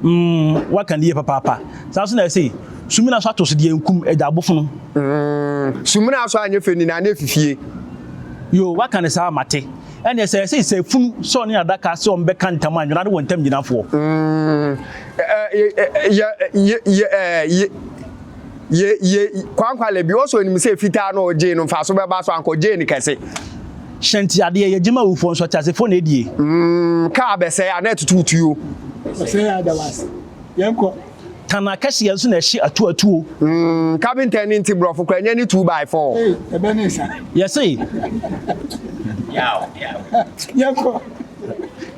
Mm, woaka no yie papaapa. Saa nso na ɛse, Sumina so ato so deɛ nkum agya abofono. Mm, sumina so anyɛ fɛ nyinaa na efifie. Yoo, woaka no saa mate. Ɛneɛ sɛ ɛse sɛ funu sɛ ɔne adaka sɛ wɔn bɛka ntam a, nwera ne wɔn ntam gyinafoɔ. Mm, ɛ, ɛ, yɛ, yɛ, yɛ, ɛ, yɛ. Ye, ye, Kwankwale bi, ɔsɔ nim sɛ fitaa no ɔgyee no mfaso bɛba so anka ɔgyee no kɛse. Hyɛ nteadeɛ, yɛgye ma awufoɔ nso ateasefoɔ na ɛdie. Mm, kaa bɛsɛe a na ɛtutu tuo. Ɔsɛe a da wase. Yɛnkɔ. Tan akɛseɛ nso na ɛhye atuo atuo. Mm, kapinta ni nti borɔfo koraa ɛnyɛ ne 2x4. Ei, ɛbɛ ne nsa. Yɛse. Yɛnkɔ.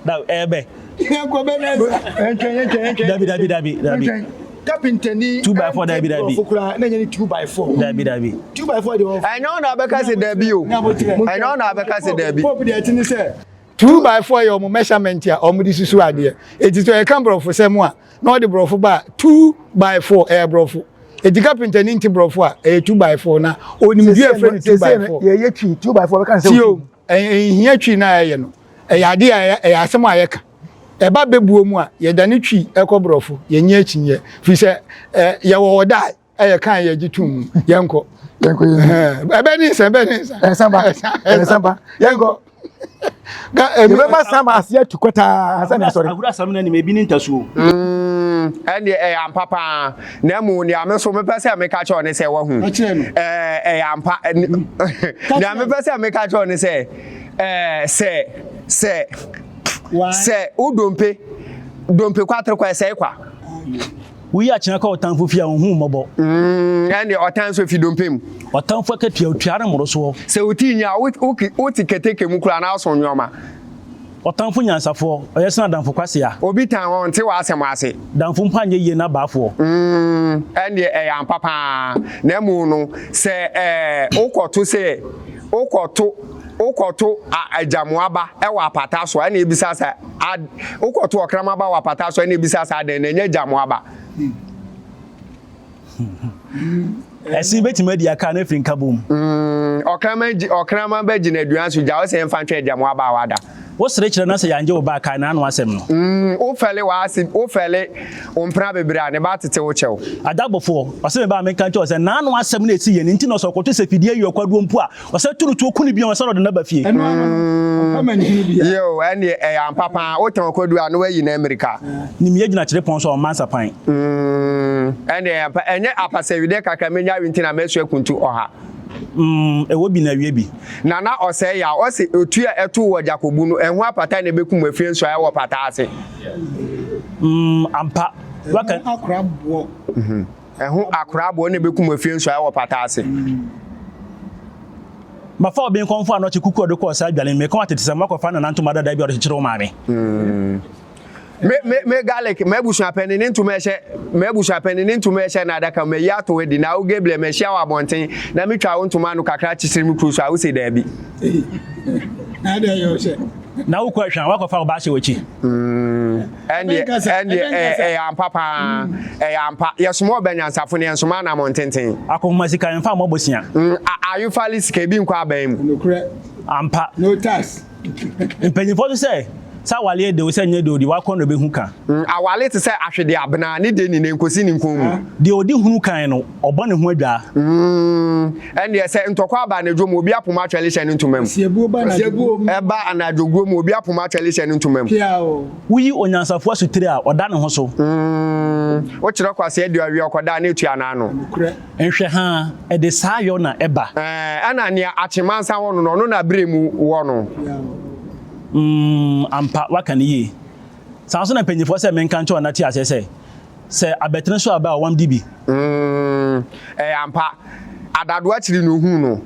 Da, ɛbɛ. Yɛnkɔ bɛ ne nsa. Yɛntwɛn, yɛntwɛn, yɛntwɛn. Dabi, dabi, dabi, dabi. Yɛntwɛn. Kapintani 2x4 dabi dabi. Borɔfo koraa na ɛnyɛ ne 2x4. Dabi dabi. 2x4 deɛ ɔfo. Ɛnyɛ ɔna abɛka sɛ dabi o. Ɛnyɛ ɔna abɛka sɛ dabi. Pope deɛ ɛte ne sɛ 2x4 yɛ wɔn measurement a wɔn de susu adeɛ. Eti sɛ ɔyɛka borɔfo sɛm a na ɔde borɔfo ba a 2x4 ɛyɛ borɔfo. Eti kapintani nte borɔfo a ɛyɛ 2x4 na onim dua ɛfrɛ no 2x4. Yɛyɛ twi 2x4 bɛka ne sɛ. Tio ɛnhia twi na ɛyɛ no ɛyɛ adeɛ a ɛyɛ asɛm a yɛka. Ɛba bɛbuo mu a, yɛdane Twi kɔ Borɔfo, yɛnnye akyinnyeɛ, firi sɛ yɛwɔ hɔ da a yɛka a yɛgye tom mu. Yɛnkɔ. Yɛnkɔ yɛn. Ɛbɛ ne nsa, ɛbɛ ne nsa. Ɛnsa ba, ɛnsa ba. Yɛnkɔ. Yɛbɛma sama ase atu kɔtaa ansa na asɔre. Ahuru asɛm no anim, ebi ne ntasuo. Ɛndeɛ ɛyɛ ampa paa. Na mmom nea me nso mepɛ sɛ meka kyerɛ wo ne sɛ, wahu. Ɛyɛ ampa. Nea mepɛ sɛ meka kyerɛ wo ne sɛ, sɛ, sɛ. Sɛ wo dompe, dompe kwatere kwa, ɛsɛe kwa. Woyi akyena kɔ ɔtamfo fie a, onhu wo mmɔbɔ. Ɛnde ɔtan nso fi dompe mu. Ɔtamfo akatua, otua no mmorosoɔ. Sɛ wo ti nyi a, wote keteke mu koraa na woso nneɛma. Ɔtamfo nyansafoɔ, ɔyɛ sene adamfo kwasea. Obi tan wo a, ɔnte w'asɛm ase. Damfo mpo anyɛ yie n'abaafoɔ. Ɛndeɛ ɛyɛ ampa paa. Na mmom no, sɛ wokɔto sɛ wokɔto. Wokɔto agyamoa ba wɔ apata so a, ɛna ebisa sɛ, ad, wokɔto ɔkraman ba wɔ apata so a, ɛna ebisa sɛ adɛn na ɛnyɛ agyamoa ba? Ɛsen betumi adi aka na afiri nkabom. Ɔkraman gyi, ɔkraman ba gyina aduan so gya, ɔsɛ yɛmfa ntwɛn agyamoa ba a wada. Wosere kyerɛ na sɛ yɛangye wo ba a, kae n'ano asɛm no. Wofɛle w'ase, wofɛle wo mpena bebree a, ne ba tete wo kyɛw. Adabɔfoɔ, ɔse me ba a menka nkyerɛ wo sɛ n'ano asɛm na esi yɛn nti na ɔsɛ ɔkɔto sɛ fidie ayi ɔkwaduo mpo a, Ɔsɛ to no tuo ku no bio ansa na ɔde no aba fie. Ɛno ano no. Yiw, ɛnneɛ ɛyɛ ampa paa. Wotɛn ɔkwadu a, na wayi no ammirika. Nimyɛ gyina kyerɛpɔn so a, ɔmma nsapan. Ɛnneɛ ɛyɛ ampa. Ɛnyɛ apasawidɛ kakra menya awe nti na masua kuntu ɔha. Ɛwɔ bi na awie bi. Nana ɔsɛe yaw. Ɔse otu a ɛtoo wɔ Gyakobu no, ɛho apata na ɛbɛkum afie nso a ɛwɔ pata ase. Ampa. Waka. Ɛho akora boɔ. Ɛho akora boɔ na ɛbɛkum afie nso a ɛwɔ pata ase. Mafa obi nkɔmfo anɔkye kuku a ɔde kɔɔ saa dwale no, mekɔn atetesɛm, woakɔfa nana ntoma dada bi a ɔde kyekyere wo maame. Me me me garlic m'abusuapɛni ne ntoma ɛhyɛ m'abusuapɛni ne ntoma ɛhyɛ n'adaka mu mayi ato adi na wo Gabriel mahyia wo abɔnten na metwa wo ntoma ano kakra kyekyere me kuru so a wose daabi. Na adɛn yɛ ɔhyɛ. Na wokɔ ahwɛ a woakɔfa wo ba ahyɛ w'akyi. Ɛndeɛ ɛndeɛ ɛyɛ ɛyɛ ampa paa ɛyɛ ampa yɛsoma ɔbɛ nyansafo no yɛnsoma anamɔn tenten. Akɔnhoma sika yɛmfa mmɔ bosea. Ayofale sika ebi nkɔ aban mu. Nokorɛ. Ampa. No tax. Mpanyimfoɔ nso sɛ, sɛ awale yɛ de o, sɛ ɛnyɛ de o, deɛ wakɔ na ɔbɛhu ka. Awale te sɛ ahwedeɛ abena, ne deɛ nyinaa nkosi ne nkɔn mu. Deɛ ɔdi hunu kan no, ɔbɔ ne ho adwaa. Ɛnneɛ sɛ ntɔkwa aba anadwo mu, obi apoma atwɛre hyɛ ne ntoma mu. Ɛba anadwo guo mu, obi apoma atwɛre hyɛ ne ntoma mu. Woyi onyansafoɔ asotire a, ɔda ne ho so. Wokyerɛ kwasea dua wie a, ɔkɔda a, na ɛtua n'ano. Nhwɛ haa, ɛde saa yɔ na ɛba. Ɛɛ, ɛna nea akyemansa wɔ no no, ɔno na bere mu wɔ no. Mm, ampa, woaka no yie. Saa nso na mpanyinfoɔ sɛ menka nkyerɛ wɔn na te aseɛ sɛ, sɛ abɛtene so aba a, wɔn di bi. Mm, ɛyɛ ampa. Adadoa akyiri na ohuu no.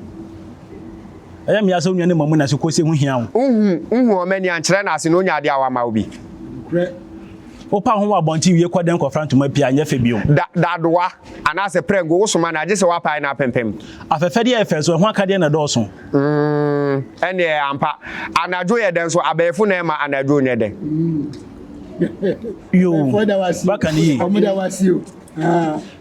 Ɛyɛ me ya sɛ wo nua no mma mu na sɛ kose ho hia wo. Wohu, wohu wɔn ani ankyerɛ no ase na onya adeɛ a wama wo bi. Nokorɛ. Wopa ho wɔ abɔnten wie kɔ dɛn kɔfra ntoma pii a, nyɛ fɛ bio. Da, dadoa. Anaasɛ prɛgow, wosoma no a, gye sɛ woapae no apempem. Afɛfɛdeɛ yɛ fɛ nso ɛho akadeɛ na ɛdɔɔso. Mm, ɛnneɛ ɛyɛ ampa. Anadwo yɛ dɛ nso abɛɛfo na ɛma anadwo nyɛ dɛ. Yoo, waka no yie.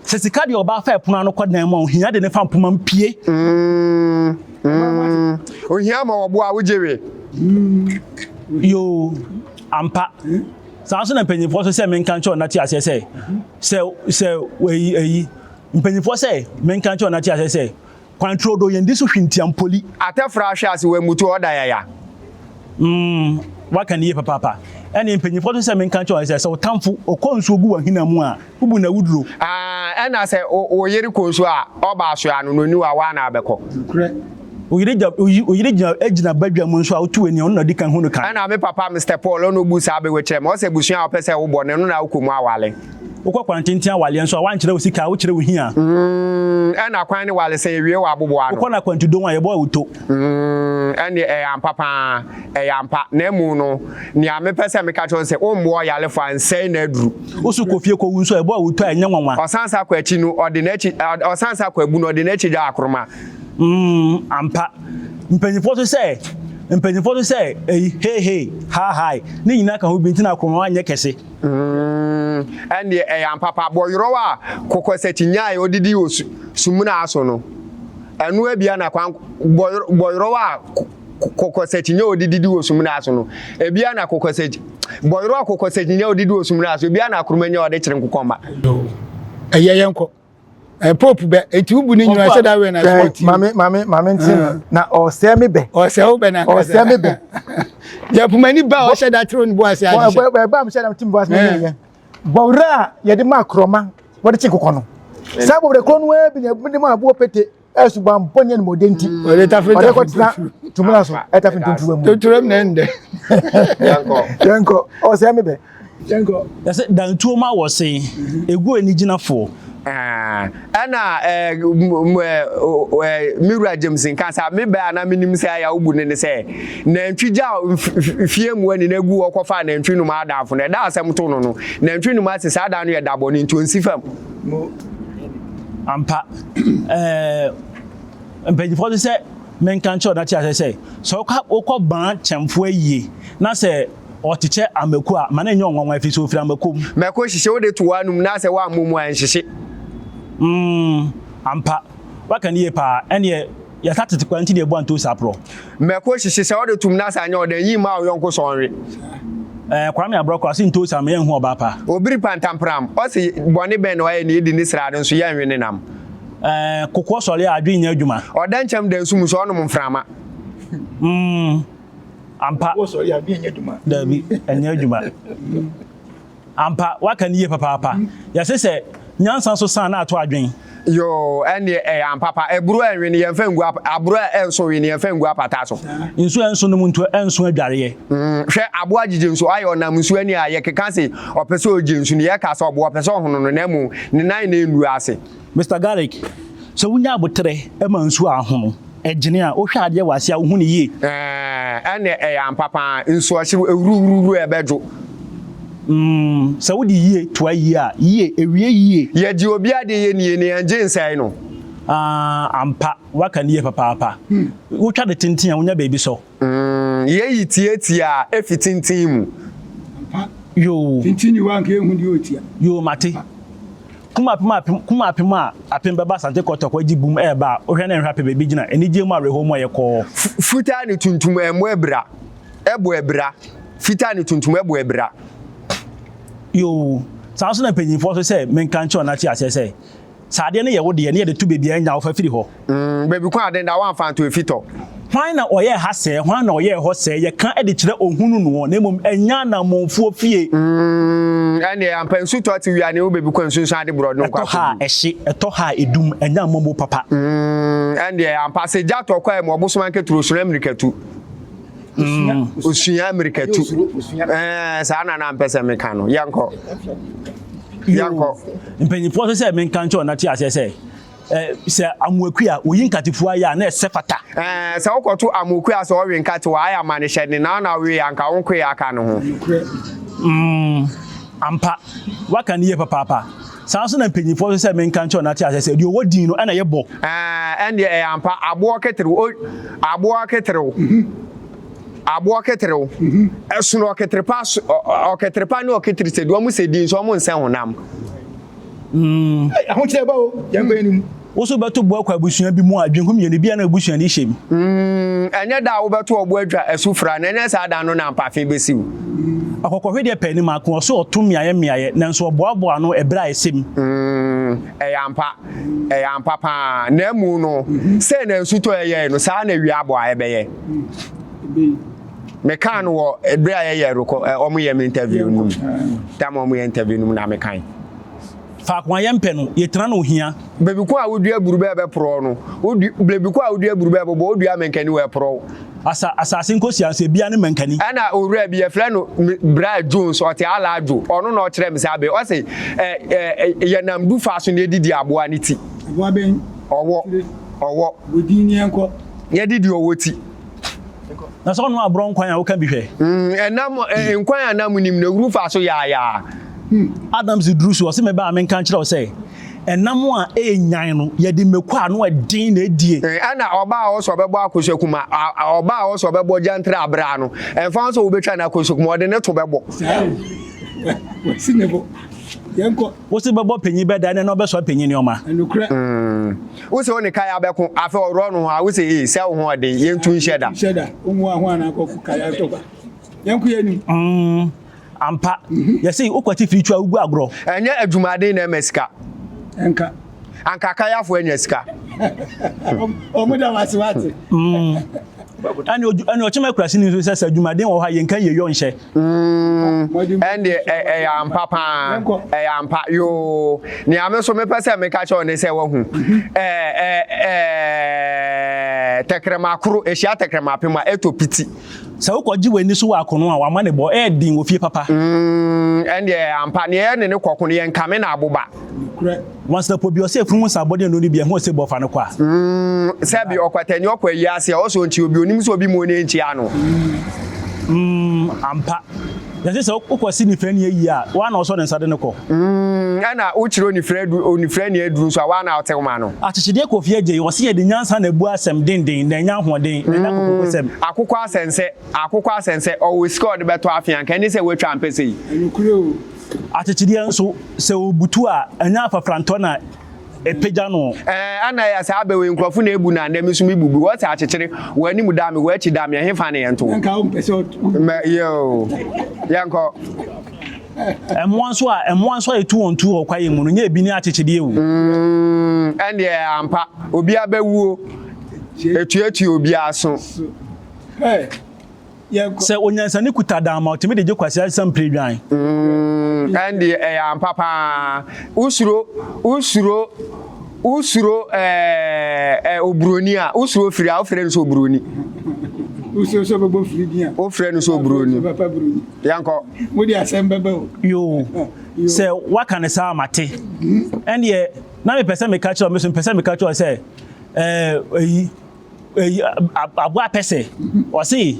Sɛ sika deɛ ɔbaa fa ɛpono ano kɔ dan mu a, ohia de ne fa mpoma mu pue. Mm, mm, ohia ma ɔboa wogye we. Yoo, ampa. Saa nso na mpanyinfoɔ nso sɛ menka nkyerɛ ɔnate aseɛ sɛ sɛ sɛ eyi eyi mpanyinfoɔ sɛ menka nkyerɛ ɔnate aseɛ sɛ kwan turodo yɛn di so hwintia mpoli. Atɛfra ahwe ase wammutu ɔda yaya. Mm waka no yie papaapa. Ɛne mpanyinfoɔ nso sɛ menka nkyerɛ ɔn sɛ sɛ wo tamfo ɔkɔ nsuo gu w'ahina mu a wobu no awuduro. Ah ɛna sɛ wo yere kɔ nsuo a ɔba asoɛ ano na ɔni hɔ a woa na abɛkɔ. Nokorɛ. Wo yere gya, wo yere gyina, gyina badwa mu nso a woto w'ani a, ɔno na ɔdi kan hu no kan. Ɛna me papa Mister Paul, ɔna ɔbu saa bɛ wei kyerɛ me. Ɔsɛ abusua a wopɛ sɛ wobɔ no, ɛno na wokɔ mu awale. Wokɔ kwan tenten awaleɛ nso a, woankyerɛ wo sika a, wokyerɛ wo hia. Mm, ɛna kwan ne wale sɛ yɛwie wɔ aboboa ano. Wokɔ no akwantudon a, yɛbɔ awuto. Mm, ɛnneɛ ɛyɛ ampa paa, ɛyɛ ampa. Na mmom no, nea mepɛ sɛ meka kyerɛ wo ne sɛ, wommoa ɔyarefo a, nsɛe n'aduru. Wo so kɔ fie kɔwu nso a, yɛbɔ awuto a, ɛnyɛ nwanwa. Ɔsan sa kɔ akyi no, ɔde n'akyi, ɔsan sa kɔ abu no, ɔde n'akyi gya akoroma. Mm, ampa. Mpanyinfoɔ nso sɛ, mpanyinfoɔ nso sɛ, eyi, hei hei, ha hae, ne nyinaa ka ho bi nti na akoroma nyɛ kɛse. Mm, ɛndeɛ ɛyɛ ampa pa. Bɔyerɔw a kɔkɔsakyi nyae odidi wɔ su, sumina aso no, ɛno ebia na kwan, bɔyerɔw a kɔkɔsakyi nya odidi wɔ sumina aso no, ebia na kɔkɔsakyi, bɔyerɔw a kɔkɔsakyi nya odidi wɔ sumina aso, ebia na akoroma nya ɔde kyere nkokɔmma. Ɛyɛ yɛnkɔ. Eh, pope bɛ eti wo bu ne nyina sɛ da wɛ na so ti. Maame maame maame nti ah. na ɔsɛ me bɛ. Ɔsɛ wo bɛ na nkasa. Ɔsɛ me bɛ. Yɛ pumani ba ɔhyɛ da tero ne bo ase ahyehyɛ. Bɔ ba mi hyɛ da ti bo ase na yɛ. Bɔwura a yɛde ma akorɔma wɔde kye nkokɔ no. Saa bɔwura koro no ara bi na yɛde ma aboɔ pete ɛsuban bɔ ne animɔden nti. Ɔde tafe tafe. Ɔde kɔtena tumuna so ɛtafe ntontura mu. Tontura mu na ɛndɛ. Yɛnkɔ. Yɛnkɔ ɔsɛ me bɛ. Yɛsɛ dantuo ma wɔ se egu anigyinafoɔ. Ɛna me wura James nka sɛ me bɛ a na menim sɛ ayɛ a wobu no ne sɛ nantwi gya fie mmoa nyinaa gu hɔ kɔfaa nantwi nom adamfo no ɛda asɛm to no no nantwi nom ase saa da no yɛ da bɔne nti ɔnsi fam. Ampa ɛɛ mpanyinfoɔ nso sɛ menka nkyerɛ ɔda te aseɛ sɛ sɛ wokɔ ban kyɛmfoɔ ayie na sɛ Ɔkyekyɛ amako a, ma no nyɛ ɔnwanwa ɛfiri sɛ ɔfiri amako mu. Mako hyehye, wode to w'anom na sɛ woammɔ mu a, ɛnhyehye. Mm, ampa. Woaka no yie paa. Ɛnneɛ, yɛsa tete kwa nti na yɛbu antoosi aporɔ. Mako hyehye, sɛ wode tom na sɛ anyɛ wo dɛ, nyi mma wo yɔnko sɛ ɔnwe. Eh, Kwame Aborɔkɔ, ɔse ntoosi ama yɛnhu ɔbaa pa. Obiri pantampram, ɔse bɔne bɛn na wayɛ na yɛdi ne srade nso yɛnwe ne nam. Eh, kokoɔ sɔre a, adwene nyɛ adwuma. Ɔda nkyɛm da nsu mu sɛ ɔnom mframa. Mm. Ampa. Wɔsɔre a, bi nyɛ adwuma. Dabi, ɛnyɛ adwuma. Ampa, woaka no yie papaapa. Yɛse sɛ nyansa so sa a na ato adwen. Yoo, ɛnneɛ ɛyɛ ampa pa. Aburo a ɛnwe no yɛmfa ngu ap, aburo a ɛnso we no yɛmfa ngu apata so. Nsuo a ɛnso nom nto ɛnso adwareɛ. Hwɛ, aboa gyegye nsu, ayɛ ɔnam nsuo ani a yɛkeka se ɔpɛ sɛ ɔgye nsu no, yɛka sɛ ɔboa ɔpɛ sɛ ɔhono no na mmom ne nan na ɛnnuru ase. Mister Garrick, sɛ wonya aboterɛ ma nsuo a ahono, ɛgyene a, wohwɛ adeɛ wɔ aseɛ a, wohu no yie. Ɛɛ, ɛnneɛ ɛyɛ ampa pa ara. Nsuɔhyew, ɛwuruwuruwuru a ɛbɛdwo. Mm, sɛ wode yie toa yie a, yie, ɛwie yie. Yɛgye obi adeɛ yɛ nie na yɛngye nsɛe no. Ah, ampa, woaka no yie papaapa. Wotwa de tenten a, wonya baabi sɔ. Mm, yɛyi tiatia a, efi tenten mu. Ampa. Yoo. Tenten ni hɔ a, anka yɛnhu deɛ ɔtia. Yoo, mate. Kum apem apem kum apem a apem bɛba Asante Kɔtɔkɔ agye bum ɛɛba a wohwɛ na nhwɛ apɛ baabi gyina anigyeɛ mu awerɛhoɔ mu a yɛkɔɔ. Fitaa ne tuntum ɛmmɔ abira ɛbɔ abira Fitaa ne tuntum ɛbɔ abira. Yoo, saa nso na mpanyinfoɔ nso sɛ menka nkyerɛ wo na te aseɛ sɛ, Sɛ adeɛ no yɛ wo deɛ ne yɛde to baabi a ɛnya wo fa firi hɔ. Mm, baabi ko a den da woamfa anto efi tɔ. Hwan na ɔyɛɛ ha sɛɛ, hwan na ɔyɛɛ hɔ sɛɛ, yɛka de kyerɛ ohunu noɔ, na mmom ɛnyɛ anammɔnfoɔ fie. Mm, ɛnneɛ ampa nsu tɔ te wia ne wo baabi ko a nsunsuan ade borɔde no nkɔ Ɛtɔ ha a akɔgu. ɛhye, ɛtɔ ha a ɛdum, ɛnyɛ amammuo papa. Mm, ɛnneɛ ampa sɛ gya tɔ kwae mu ɔbosom anketuro osua mmirikatu. Osua mmirikatu. Ɛɛ, saa na na mpɛ sɛ meka no. Yɛnkɔ. Yɛnkɔ. Mpanyinfoɔ nso sɛ menka nkyerɛ wɔn na te aseɛ sɛ, sɛ amoakua oyi nkatefuo ayɛ a na ɛsɛ fata. Ɛɛ, sɛ wokɔto amoakua sɛ ɔwe nkate wɔ ayɛ ama no hyɛ ne na na ɔwe anka wo nkoe aka ne ho. Mm, ampa, waka no yie papaapa. Saa nso na mpanyinfoɔ nso sɛ menka nkyerɛ wɔn na te aseɛ sɛ deɛ ɔwɔ din no ɛna yɛbɔ. Ɛɛ, ɛndeɛ ɛyɛ ampa, aboɔ keterew, o, aboɔ keterew, aboɔ keterew, ɛsono ɔketerepa, ɔketerepa ne ɔketere sɛ deɛ wɔn sɛ din nso wɔn nsɛ honam. Mm. Ahokyerɛ ba o, yɛn kɔ anim. Wo nso wobɛto boɔ akɔ abusua bi mu a, dwen ho mmienu, ebia na w'abusuani hyɛ mu. Mm, ɛnyɛ da a wobɛto ɔbo atwa asu fra no, ɛnyɛ saa da no na mpafe bɛsi wo. Akɔkɔhwedeɛ pɛ anim ako, ɔso ɔto mmeaeɛ mmeaeɛ, nanso ɔboaboa ano ɛberɛ a ɛsɛ mu. Mm, ɛyɛ ampa, ɛyɛ ampa paa. Na emu no, sɛ na nsutɔ ɛyɛe no, saa na awia abɔ a ɛbɛyɛ. Mekaa no wɔ ɛberɛ a yɛyɛ rekɔ, wɔn yɛ me interview no mu. Tam wɔn yɛ interview no mu na mekae. Faako a yɛmpɛ no, yɛtena na ohia. Baabi ko a wodua aburu bɛ ɛbɛporɔw no, wodua, baabi ko a wodua aburu bɛ ɛbobɔ, wodua mankani wɔ ɛporɔw. Asa, asase nkosua nso, ebia ne mankani. Ɛna owura bi, yɛfrɛ no Bra Jones, ɔte Alaadjo, ɔno na ɔkyerɛɛ me saa bɛ yi. Ɔse, ɛ, ɛ, yɛnam du fa so na yɛdidi aboa no ti. Aboa bɛn? Ɔwɔ, ɔwɔ. Bɔ din ne yɛnkɔ. Yɛdidi ɔwɔ ti. Na sɛ ɔnoa aborɔ nkwan a, woka bi hwɛ. Ɛnam, nkwan a na monim no, awuru fa so yaayaa. Adams duru so, ɔse meba a menka nkyerɛ wo sɛ, ɛnam a ɛnyan no, yɛde mako a ano ɛden na ɛdie. Ɛna ɔbaa a ɔsɛ ɔbɛbɔ akosua-kuma, ɔbaa a ɔsɛ ɔbɛbɔ gyantra abraa no, ɛmfa ho sɛ wobɛtwa no akosua-kuma, ɔde ne to bɛbɔ. Saa o, wasi ne bo. Yɛnkɔ. Wose bɛbɔ panyin bɛda ɛnɛ na ɔbɛsoa panyin nneɛma. Ɛnokorɛ. Wose wo ne Kaya bɛko, afei ɔworɔ no ho a, wose ee, sɛ wo ho ɔden, yɛntu nhyɛ da. Nhyɛ da, wo ho anaa kɔko Kaya ntɔkwa. Yɛnkɔ yɛn anim. Ampa, yɛse wokwati firi twa a wogu agorɔ. Ɛnyɛ adwumaden na ɛma sika. Ɛnka. Anka Kayafo anya sika. Ɔmo da wase wate. Ɛne ɔkyɛm akurase ni nso sɛ sɛ adwumaden wɔ hɔ a yɛnka yie yɔ nhyɛ. Ɛndeɛ ɛyɛ ampa paa. Ɛyɛ ampa yoo. Nea me nso mepɛ sɛ meka kyerɛ wo ne sɛ wahu. Ɛɛ ɛɛ tɛkrɛma koro ehyia tɛkrɛma apem a ɛtɔ piti. Sɛ wokɔgye w'ani so wɔ akono a, w'amanebɔ yɛ den wɔ fie papa. Mm, ɛndeɛ ampa, nea ɛyɛ ne ne kɔko no, yɛnkame no aboba. Nokorɛ. Wansana bi, ɔsɛ afunumu nsa abɔdeɛ nnuro no bi, ɛho ɔsɛ bɔ fa no kɔ a. Mm, sɛbi ɔkwatani ɔkɔ ayi ase a, ɔsɛ ɔnkyia obi, onim sɛ obi mu ɔne nkyia no. Mm, ampa. Yɛse sɛ wokɔ se nifirani ayi a, woa na ɔsɔ ne nsa de no kɔ. Mm, ɛna wokyerɛ onifirani aduru nso a, woa na wotew ma no. Akyekyedeɛ Kofi Adjei, ɔse yɛde nyansa na abu asɛm denden na ɛnyɛ ahoɔden, na ɛnyɛ akokurokosɛm. Akokɔ asɛnsɛ, akokɔ asɛnsɛ, ɔwɔ sika a ɔde bɛtɔ afe anka ɛne sɛ watwa ampɛsɛ yi. Ɛnokorɛ o. Akyekyedeɛ nso, sɛ ɔbutu a, ɛnyɛ afafrantɔ na ɛpagya no. Ɛɛ, ana ɛyɛ saa bɛ wei nkurɔfo na ebu no a, nnɛ me nso mebu bi. Wɔse akyekyere, w'anim da me, w'akyi da me, ɛhefa na yɛnto? Anka wompɛ sɛ ɔto. Mɛ, yoo, yɛnkɔ. Mmoa nso a, mmoa nso a yɛtu wɔn tuo wɔ kwaeɛ mu no, nyɛ ebi ne akyekyedeɛ o. Mm, ɛndeɛ ampa, obiara bɛwuo, ɛtuatua obiara so. Hey. Sɛ onyansani kuta dan ma ɔtumi de gye kwasea nsam pere dwan. Mm, ɛndeɛ ɛyɛ ampa paa. Wosuro, wosuro, wosuro ɛɛ ɛ oburoni a, wosuro firi a, wofrɛ no sɛ oburoni. Wosuro sɛ ɔbɛbɔ firi din a. Wofrɛ no sɛ oburoni. Papa buroni. Yɛnkɔ. Wode asɛm bɛba o. Yoo, sɛ waka no saa a mate. Ɛndeɛ na mepɛ sɛ meka kyerɛ wo, me nso mepɛ sɛ meka kyerɛ wo sɛ ɛɛ eyi. eyi aboa pɛsɛ ɔse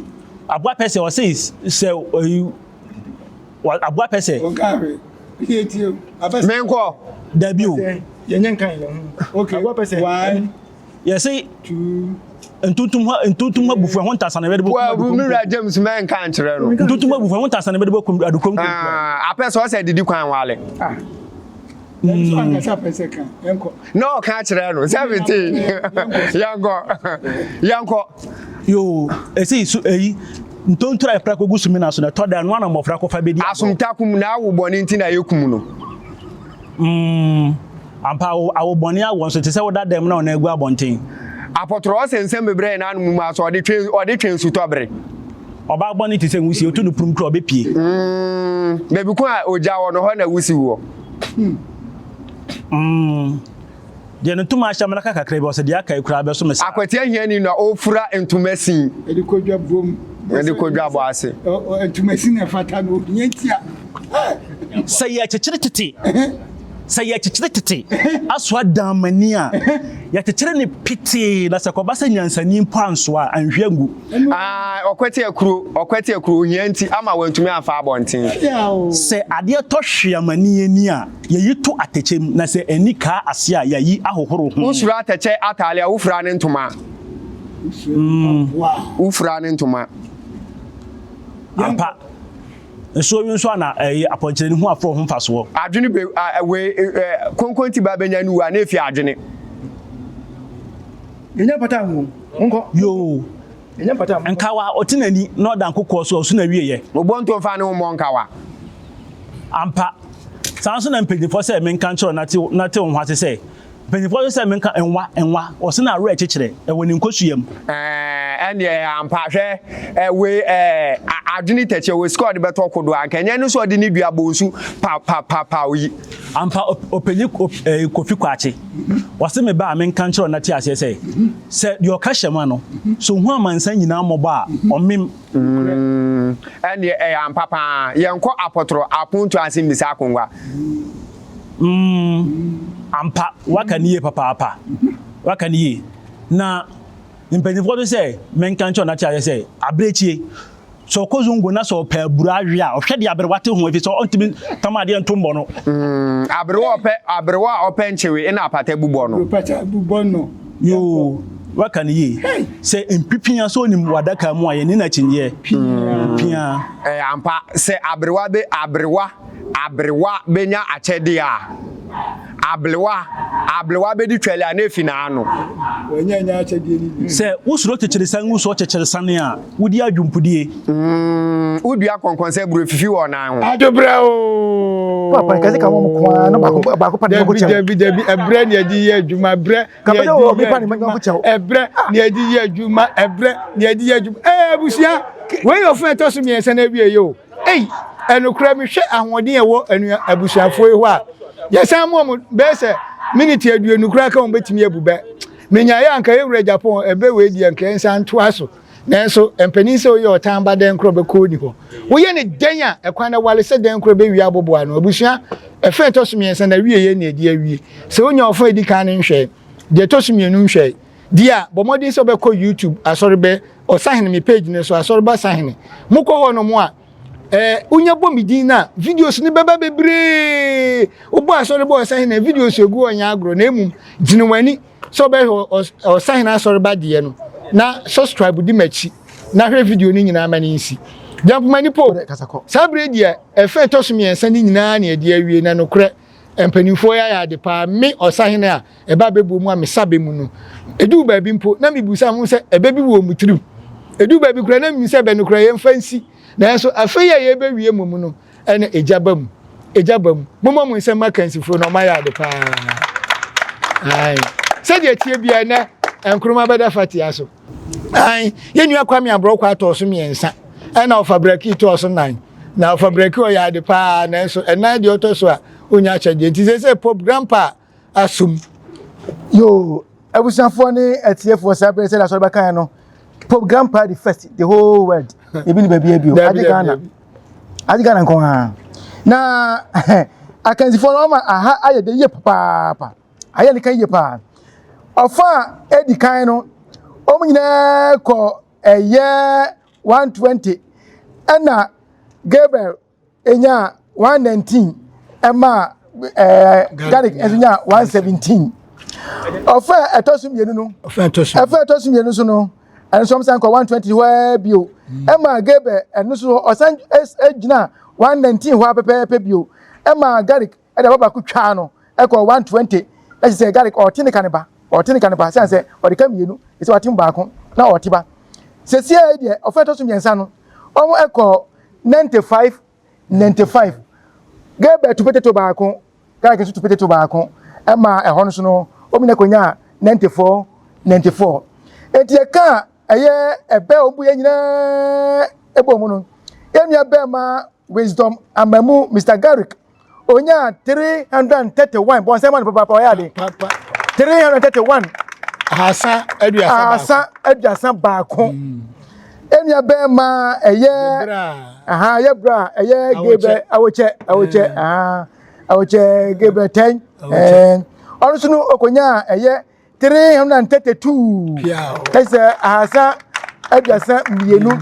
aboa pɛsɛ ɔse sɛ eyi aboa pɛsɛ. Menkɔ. Dabi o. Yɛnyɛ nkan yɛn ho. Okay. Aboa pɛsɛ. One. Yɛse. Two. Ntuntum ha ntuntum ha bufu ɛho ntasa na bɛde bɔ. Wa bu mi wura James mɛnka nkyerɛ no. Ntuntum ha bufu ɛho ntasa na bɛde bɔ adukurom. Ah, apɛ sɛ ɔsɛ didi kwan wale. Ah. Na ɔka kyerɛ no sɛ mete yɛnkɔ yɛnkɔ. Yoo esi so eyi ntontora a ɛpra kogu sumina so na ɛtɔ da ɛno ana mmɔfra kɔfa bɛdi agorɔ. Asomtakum na awo bɔne nti na yɛkum no. Mm, ampa awo awo bɔne awoɔ nso te sɛ woda dɛm na ɔna agu abɔnten. Apɔtorɔ ɔsɛ nsɛm bebree yɛ n'ano mu ma so ɔde twe ɔde twe nsutɔbere. Ɔbaa bɔne te sɛ nwusie, otu no prum kura ɔbɛpie. Mm, baabi ko a ogya wɔ no hɔ na wusiw wɔ. Mm, deɛ ne ntoma ahyɛ amena ka kakra bi, ɔsɛ deɛ aka yi koraa bɛso me saa. Akwati ahiani na ofura ntoma sin. Ɛde kɔ dwa bom. Ɛde kɔ dwa bɔ ase. Ntoma sin na ɛfata no, ohia ntia. Sɛ yɛkyekyere tete, sɛ yɛkyekyere tete asoa dammani a, yɛkyekyere no petee, na sɛ ɛkɔba sɛ nyansani mpo ansoa a, anhwie angu. Ah, ɔkwati akuro, ɔkwati akuro, ohia nti ama wantumi amfa abɔnten. Sɛ adeɛ tɔ hweamani ani a, yɛyi to atɛkyɛ mu, na sɛ ani kaa ase a, yɛayi ahohoro ho. Wosuro atɛkyɛ ataale a, wofura ne ntoma. Wofura ne ntoma. Ampa. Nsuo yi nso a na ɛyɛ apɔnkyerɛni ho aforɔ ho mfasoɔ. Adwene bɛ a wei ɛ konkonti ba bɛnya ne wu a na efi adwene. Yɛnya mpata ho monkɔ. Yoo. Yɛnya mpata ho. Nkawa ɔte n'ani na ɔda nkokoɔ so a ɔsu n'awieɛ. Obonto mfa ne ho mmɔ nkawa. Ampa. Saa nso na mpanyinfoɔ sɛ menka nkyerɛ wo na te na te wo ho ase sɛ Mpanyinfoɔ nso sɛ menka nwa nwa, ɔse na awerɛ kyekyerɛ, ɛwɔ ne nkosua mu. Ɛɛ ɛndeɛ ɛyɛ ampa hwɛ ɛ wei ɛ adwene tɛkyɛ wɔ sika ɔde bɛtɔ kodoɔ anka ɛnyɛ no sɛ ɔde ne dua bɔ nsu pa pa pa pa oyi. Ampa ɔpanyin ɛɛ Kofi Kwakye ɔse me ba a menka nkyerɛ wo na te aseɛ sɛ sɛ deɛ ɔka hyɛ ma no sɛ ɔhu amansan nyinaa mmɔbɔ a ɔmem. Mm ɛndeɛ ɛyɛ ampa paa yɛnkɔ apɔtorɔ apontoɔ ase mmisa akongua. Mm, ampa, waka ne yie papaapa. Waka ne yie. Na mpanyinfoɔ nso sɛ, menka nkyerɛ ɔnate aseɛ sɛ, abirekyie, sɛ ɔkɔ zongo na sɛ ɔpɛ aburo awe a, ɔhwɛ deɛ aberewa te ho, ɛfiri sɛ ɔntumi tam adeɛ nto mmɔ no. Mm, aberewa ɔpɛ, aberewa a ɔpɛ nkyewe na apata bubɔ no. Apata bubɔ no. Yoo, waka ne yie. Sɛ mpipia sɛ ɔnim wɔ adaka mu a, yɛne no akyinnyeɛ. Pia. Ɛyɛ ampa sɛ aberewa bɛ, aberewa. Aberewa bɛnya akyɛdeɛ a, ablewa, ablewa bɛdi twɛle a na ɛfi n'ano. Wanya nya akyɛdeɛ no bi. Sɛ wosuro kyekyeresan ngusoɔ kyekyeresane a, wodi adwumpudie. Mm, wodua kɔnkɔnsɛ aburo efifi wɔ ɔnan ho. Adwobrɛ ooo. Papa kɛse ka wɔn ko ara na baako baako pa ne Dabi yɔnko kyɛw. dabi dabi ɛbrɛ ne yɛde yɛ adwuma ɛbrɛ ne Kapɛ yɛde dɛ obi yɛ pa ne yɔnko adwuma kyɛw. ɛbrɛ ne yɛde yɛ adwuma ɛbrɛ ne yɛde yɛ adwuma ɛɛ abusua wei yɛ ɔfɛn ɛtɔ so mmiɛnsa na awie yɛ o. Ei, ɛnokorɛ mehwɛ ahoɔden a ɛwɔ anua abusuafoɔ yi hɔ a, yɛsan mu wɔn bɛyɛ sɛ miniti aduonu koraa ka wɔn bɛtumi abu bɛ. Menyaeɛ anka yɛwura Japan ɛbɛ wei deɛ nka yɛnsan ntoa so. Nanso mpanin sɛ woyɛ ɔtan ba dɛn korɔ bɛkɔ ni hɔ. Woyɛ ne dɛn a ɛkwan na wale sɛ dɛn korɔ bɛwie aboboa ano. Abusua, ɛfɛ ɛtɔ so mmiɛnsa na wie yɛ na ɛdi awie. Sɛ wonya ɔfa ɛdi kan no nhwɛe, deɛ ɛtɔ so mmienu nhwɛe. Di a, bɔ mmɔden sɛ wobɛkɔ YouTube Asɔrebɛ Ɔsahene me page no so, Asɔreba Sahene. Mokɔ hɔ nom a, eh, wonya bɔ me din no a, videos no bɛba bebree. Wobɔ Asɔreba Ɔsahene a, videos egu hɔ nyɛ agorɔ, na mmom gyina w'ani sɛ wobɛhwɛ Ɔsahene Asɔreba deɛ no, na subscribe di m'akyi, na hwɛ video no nyinaa ma no nsi. Gyampoma nipa o, saa bere deɛ ɛfɛ ɛtɔ so mmiɛnsa no nyinaa na yɛde awie, na nokorɛ mpanimfoɔ yi ayɛ ade paa. Me ɔsahene a ɛba abɛbuo mu a mesa bɛ mu no, ɛduu baabi mpo na mebusa ho sɛ ɛbɛ bi wɔ mu tirim. Ɛduu baabi koraa na menim sɛ ɛbɛ no koraa yɛmfa nsi. Nanso afei a yɛbɛwie mmom no, ɛna egya ba mu. Egya ba mu. Momma mo nsɛm ma kansifoɔ na ɔmayɛ ade paa. Ae. Sɛdeɛ ɛteɛ biara nnɛ, Nkrumah bɛda fatia so. Ae, yɛn nua Kwame Aborɔkɔ atɔɔ so mmiɛnsa. Ɛna ɔfabraki tɔɔ so nan. Na ɔfabraki ɔyɛ ade paa nanso ɛnan deɛ ɔtɔ so a ɔnya akyɛdeɛ. Nti sɛ sɛ Pope Grandpa asom. Yoo, abusuafoɔ ne atiefoɔ saa bere sɛdeɛ asɔre bɛkaeɛ no, Pope Grandpa the first, the whole world, ebi ne baabi abio, agye Ghana, agye Ghana nko ara. Na akansifoɔ no ɔma aha ayɛ de yie papaapa, ayɛ ne ka yie paa. Ɔfa a edi kan no, wɔn nyinaa kɔ ɛyɛ 120, ɛna Gabriel nyaa 119 ɛmaa ɛɛ Garrick nso nyaa 117 ɔfɛ ɛtɔ so mmienu no ɔfɛ ɛtɔ so mmienu so no ɛno nso ɔsan kɔ 120 hɔ ara bio ɛmaa Gabriel ɛno nso ɔsan gyina 119 hɔ ara pɛpɛɛpɛ bio ɛmaa Garrick ɛde aba baako twaa no ɛkɔ 120 ɛkyɛ sɛ Garrick ɔte ne ka ne ba ɔte ne ka ne ba sɛn sɛ ɔde ka mmienu ɛsɛ wate mu baako na ɔte ba sɛsi a deɛ ɔfɛ ɛtɔ so mmiɛnsa no wɔn ɛkɔ 95 95 Gabriel tu potato baako Garrick nso tu potato baako ɛma ɛhɔ no so no wɔn nyinaa kɔnya 94 94 eti ɛka ɛyɛ ɛbɛ wɔn bu yɛ nyinaa ɛbɔ mu no yɛn nua bɛrima Wisdom Amamu Mr Garrick onyaa 331 bɔn sɛ ma no papaapa ɔyɛ ade 331 ahasa aduasa baako. Enua bɛrima ɛyɛ aha ɛyɛ bra ɛyɛ Gabriel Awokyɛ Awokyɛ aha Awokyɛ Gabriel tɛn ɛɛ ɔno nso no okonyaa ɛyɛ 332 ɛsɛ 332.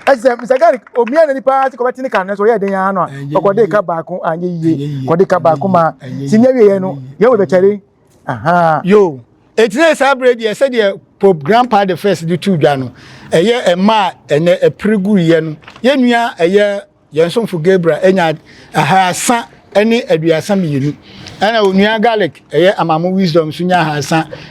Ɛsɛ Mr Garrick omia n'ani paa sɛ kɔbɛte ne ka no so ɔyɛ den ara no a ɔkɔde ka baako anyɛ yie kɔde ka baako ma sini awieɛ no yɛn wɔ bɛkyɛre aha. Yo, ɛtena saa berɛ deɛ sɛdeɛ Pope Grandpa the First de to dwa no, ɛyɛ ɛma a ɛnɛ ɛpere guiɛ no, yɛn nua ɛyɛ yɛn somfo Gabriel anya 332, ɛna onua Garlic ɛyɛ Amamo Wisdom nso nya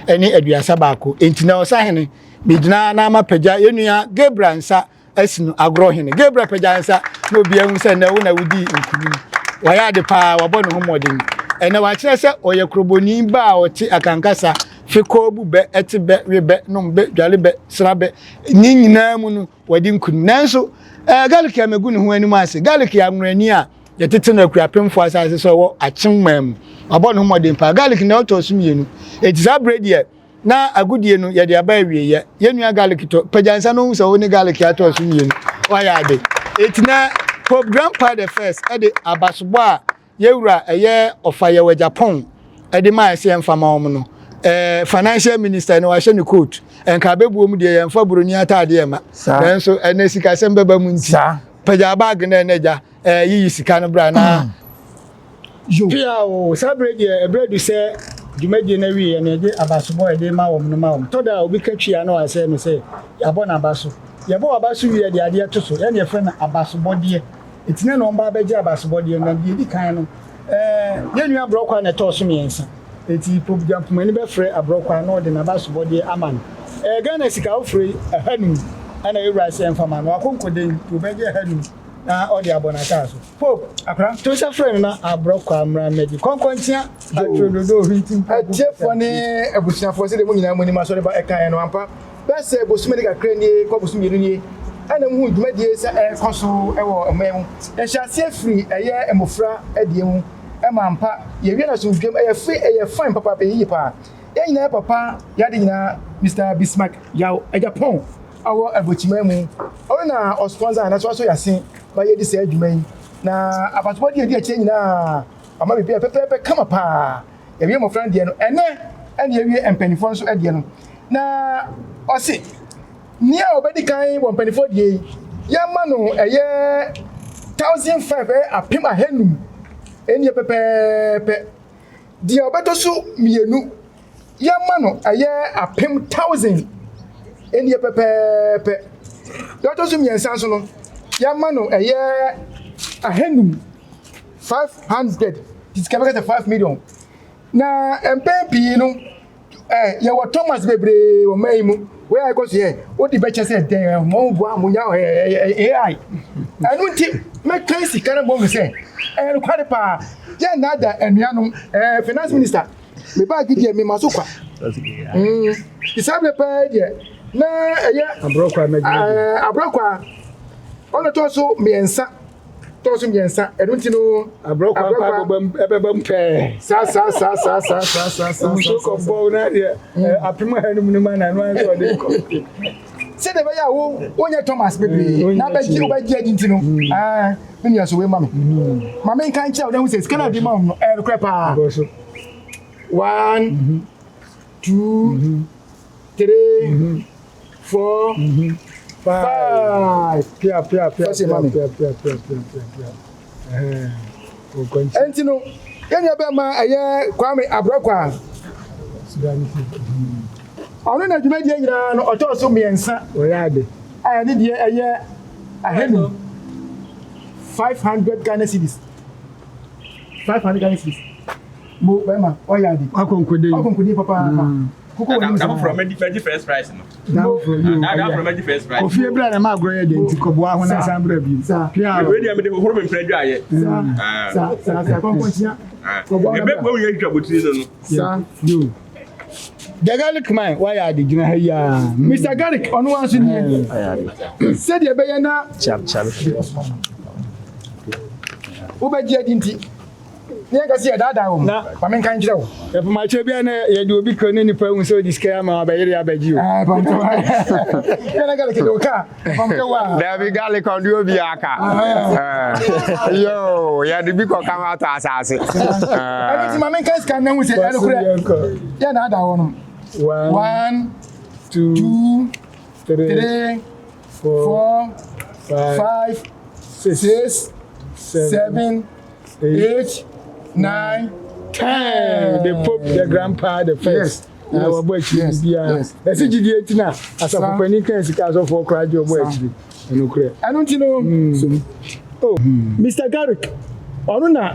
331. Enti na ɔsahene megyina na ama pagya yɛn nua Gabriel nsa asi no agorɔ hene. Gabriel pagya nsa na obi ahu sɛ nnɛ wo na wodii nkunim. Wayɛ ade paa, wabɔ ne ho mmɔden. Ɛnɛ wakyerɛ sɛ ɔyɛ kurobɔni ba a ɔte akankasa, fekɔɔ bu bɛ, ɛte bɛ, we bɛ, nom bɛ, dwale bɛ, sra bɛ. Ne nyinaa mu no, wadi nkunim. Nanso, ɛɛ Garlic a megu ne ho anim ase. Garlic yɛ anworani a yɛtete no akuapemfoɔ asase so ɛwɔ Akyem man mu. Wabɔ ne ho mmɔden paa. Garlic na ɔtɔ so mmienu. Eti saa berɛ deɛ, na agodie no yɛde aba awieeɛ. Yɛn nua Garlic tɔ pagya nsa no hu sɛ wo ne Garlic atɔ so mmienu. Wayɛ ade. Eti na Pope Grandpa the First ɛde abasobɔ a yɛwura ɛyɛ ɔfa yɛwɔ Japan ɛde maa ɛsɛ yɛmfa ma wɔn no. Ɛɛ financial minister no wahyɛ ne coat. Nka abɛbuo mu deɛ yɛmfa buroni ataadeɛ ma. Nanso ɛnɛ sikasɛm bɛba mu nti. Pagya baage no ɛnɛ gya ɛɛ yiyi sika no bra na. Pia o, saa berɛ deɛ ɛberɛ du sɛ dwumadie no awieɛ no yɛde abasobɔ a yɛde ma wɔn no ma wɔn. Tɔ da a obi ka twi a na wasɛe no sɛ yɛabɔ n'aba so. Yɛbɔ w'aba so wie a de adeɛ to so, ɛna yɛfrɛ no abasobɔdeɛ. Enti na na wɔn ba abɛgye abasobɔdeɛ no, na deɛ ɛdi kan no, ɛɛ yɛn nua Aborɔkwaa na ɛtɔɔ so mmiɛnsa. Enti Pope Gyampomani bɛfrɛ Aborɔkwaa na ɔde n'abasobɔdeɛ ama no. Ɛɛ Ghana sika wofrɛ yi, 500 ɛna yɛwura sɛ yɛmfa ma no. Wakonkoden nti ɔbɛgye 500 na ɔde abɔ n'ataaso. Pope, akora, to nsa frɛ no na Aborɔkwaa mmra mmɛgye. Kɔnkɔnkyea, atwerododo, hwinti mpo. Atiefoɔ ne abusuafoɔ, sɛdeɛ mo nyinaa monim, Asɔreba ɛkaeɛ no ampa. Bɛyɛ sɛ bosome ne kakra nie kɔ bosome mmienu nie ɛna muhu dwumadie sɛ ɛrekɔ so wɔ ɔman mu. Nhyɛaseɛ firi ɛyɛ mmofra deɛ mu ɛma ampa yɛwie no asomdwoeɛ mu ɛyɛ free ɛyɛ fine papaapa ɛyɛ yie paa. Yɛn nyinaa yɛ papa yɛ ade nyinaa Mister Bismarck Yaw Agyapong a ɔwɔ Aburokyiman mu ɔno na ɔsponsor anaasɛ wasɔ yɛn ase ma yɛdi saa dwuma yi na abasobɔdeɛ a ɛdi akyire nyinaa wama biribiara pɛpɛɛpɛ kama paa. Yɛwie mmɔfra no deɛ no, ɛnnɛ ɛna yɛwie mpanimfoɔ nso deɛ no. Na ɔse, nea ɔbɛdi kan wɔ mpanimfoɔ deɛ yi, yɛma no ɛyɛ 1,500, ɛyɛ 15,000, ɛnneɛ pɛpɛɛpɛ. Deɛ ɔbɛtɔ so mmienu, yɛma no ɛyɛ 1,000, ɛnneɛ pɛpɛɛpɛ. Deɛ ɔtɔ so mmiɛnsa nso no, yɛma no ɛyɛ 500, 500, sika bɛka sɛ 5 million. Na mpɛn pii no, yɛwɔ Thomas bebree wɔ man yi mu. Wei a ɛkɔ so yɛ, wode bɛkyɛ sɛ dɛn mo boa mo nya AI. Ɛno nti, mɛka sika no mmom sɛ ɛyɛ nokware paa. Yɛn nnaada anuanom, finance minister, me baage deɛ mema so kwa. Saa berɛ paa deɛ, na ɛyɛ Aborɔkwa. Ɔno tɔ so mmiɛnsa, tɔ so mmiɛnsa, ɛno nti no. Aborɔkwa mpa bɛba mu pɛɛ. Saa saa saa saa saa saa saa saa. Nsuo kɔ bɔw na deɛ 1500 no ma na ɛno ara sɛ ɔde kɔ. Sɛdeɛ ɛbɛyɛ a wo wonyɛ Thomas bebree na bɛgye wobɛgye adi nti no, ɛɛ me nua so wei ma me. Ma me nka nkyerɛ wo na hu sɛ sika no a ɔde ma wo no ɛyɛ nokorɛ paa. One, two, 3, 4, 5. Pia pia pia Fɛsɛ ma me. pia pia pia pia pia pia. Ɛhɛn. Okɔ nkyɛn. Ɛnti no, yɛn nua bɛrima ɛyɛ Kwame Abrɔkwa. Sudan fi. Ɔno na dwumadie nyinaa no ɔtɔɔ so mmiɛnsa. Ɔyɛ ade. A ɛne deɛ ɛyɛ 500, 500 Ghana cedis. 500 Ghana cedis. Mo bɛrima ɔyɛ ade. Akɔnkɔden. Akɔnkɔden papaapa. Koko wɔ ne Da foforɔ nsa. mɛgye first prize no. Da foforɔ yi o. Da foforɔ mɛgye first prize. Kofi ebira na ma agorɔ yɛ deɛ nti kɔboa ho na san bra bio. Saa. Pia. Wei deɛ mede hohoro me mpena dwa ayɛ. Saa saa saa saa kɔnkɔnkyia. Kɔboa ho na Ebe bra. wo yɛ twitwa botiri no no. Saa. Yo. The garlic man wayɛ ade gyina ha yi ara. Mr. Garrick ɔno ara nso nie. Sɛdeɛ ɛbɛyɛ na wobɛgye adi nti ne yɛnka sɛ yɛdaadaa wɔn. Na- Ma menka nkyerɛ wo. Ɛpomakyɛ bi a na yɛde obi kɔ ne nipa hu sɛ ɔde sika ama abɛyere abɛgye o. Ah, pamtɔ. Yɛn na Garrick de wo kaa. Pamtɔ wa. Dabi garlic ɔde obi aka. Yo, yɛde bi kɔ kama atɔ asase. Ɛno nti ma menka sika no ho sɛ ɛno korɛ. Yɛn na ada wɔ no. 1, 1, 2, 2, 3, 3, 4, 4, 5, 5, 6, 6, 7, 7, 8, 8, 9, 10. The Pope, the grandpa, the first. Yes. Na wɔbɔ akyiri Yes. biara. Yes. Ɛsɛ gyidie nti na asafo panin kan sika asɔfoɔ koraa gye ɔbɔ akyiri. Ɛno korɛ. Ɛno nti no, so oh, Mr. Garrick, ɔno na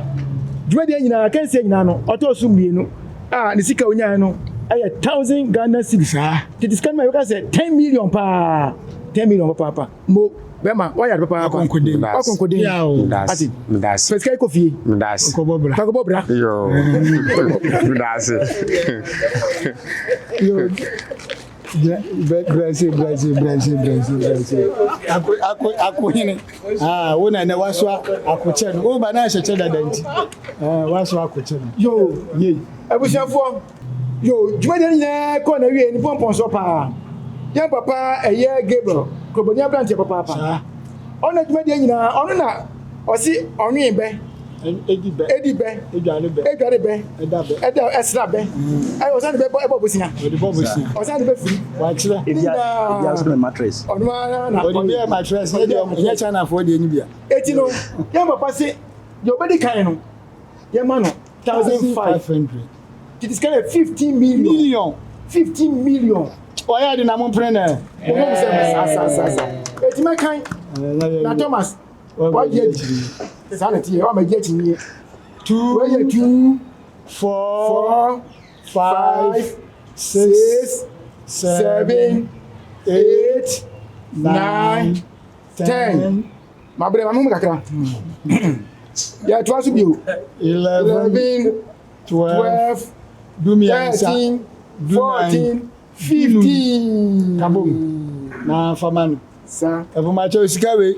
dwumadie nyinaa, akansie nyinaa no, ɔtɔɔ so mmienu a ne sika onyae no ɛyɛ 1,000 Ghana cedis. Saa. Tete sika no ma yɛbɛka sɛ 10 million paa, 10 million papaapa. Mo bɛma wayɛ ade papaapa. Akɔnkɔden. Akɔnkɔden. Yeah, o. Ate. Medase. Fɛ sika yi kɔ fie. Medase. Kɔbɔ bra. Fa kɔbɔ bra. Yo. Medase. Yo. Brase, brase, brase, brase, brase. Ako, ako, ako hene. Ah, wo na na waso akokyɛ no. Wo ba na ahyɛkyɛ dada nti. Ah, waso akokyɛ no. Yo. Yei. Abusuafoɔ, yo, dwumadie no nyinaa kɔɔ na wie ne pɔmpɔnsoɔ paa. Yɛn papa ɛyɛ Gabriel, kurobɔni aberanteɛ papaapa. Saa. Ɔno na dwumadie nyinaa, ɔno na ɔsi ɔnwee bɛ, Edi bɛ. edi bɛ, Edware bɛ. edware bɛ, Ɛda bɛ. ɛda ɛsra bɛ, ɛyɛ ɔsan de bɛ bɔ ɛbɔ bosia, Ɔde bɔ bosia. ɔsan de bɛ firi. Wakyerɛ. Ne nyinaa mattress. ɔno ara na Ɔde bi yɛ mattress. Ɛnyɛ deɛ ɛnyɛ Chinafoɔ deɛ ni bia. Eti no, yɛn papa se deɛ ɔbɛdi kan no, yɛn ma no 1,500. 500. Tete sika yɛ 15 million. Million. 15 million. Ɔyɛ ade na mo mpene nɛ. Wɔn mu sɛ saa saa saa saa. Eti mɛkan na Thomas wagye adi. Saa na ti yɛ, wama gye akyi yie. 2, Wɔyɛ 2, 4, 4, 5, 5, 6, 6, 7, 7, 8, 9, 10. Mabrɛ ma mo mu kakra. Yɛtoa so bio. 11, 11, 12, 12, 13, 13, 14, 15. Kabom. Na fama no. Saa Ɛfomakyɛw sika wei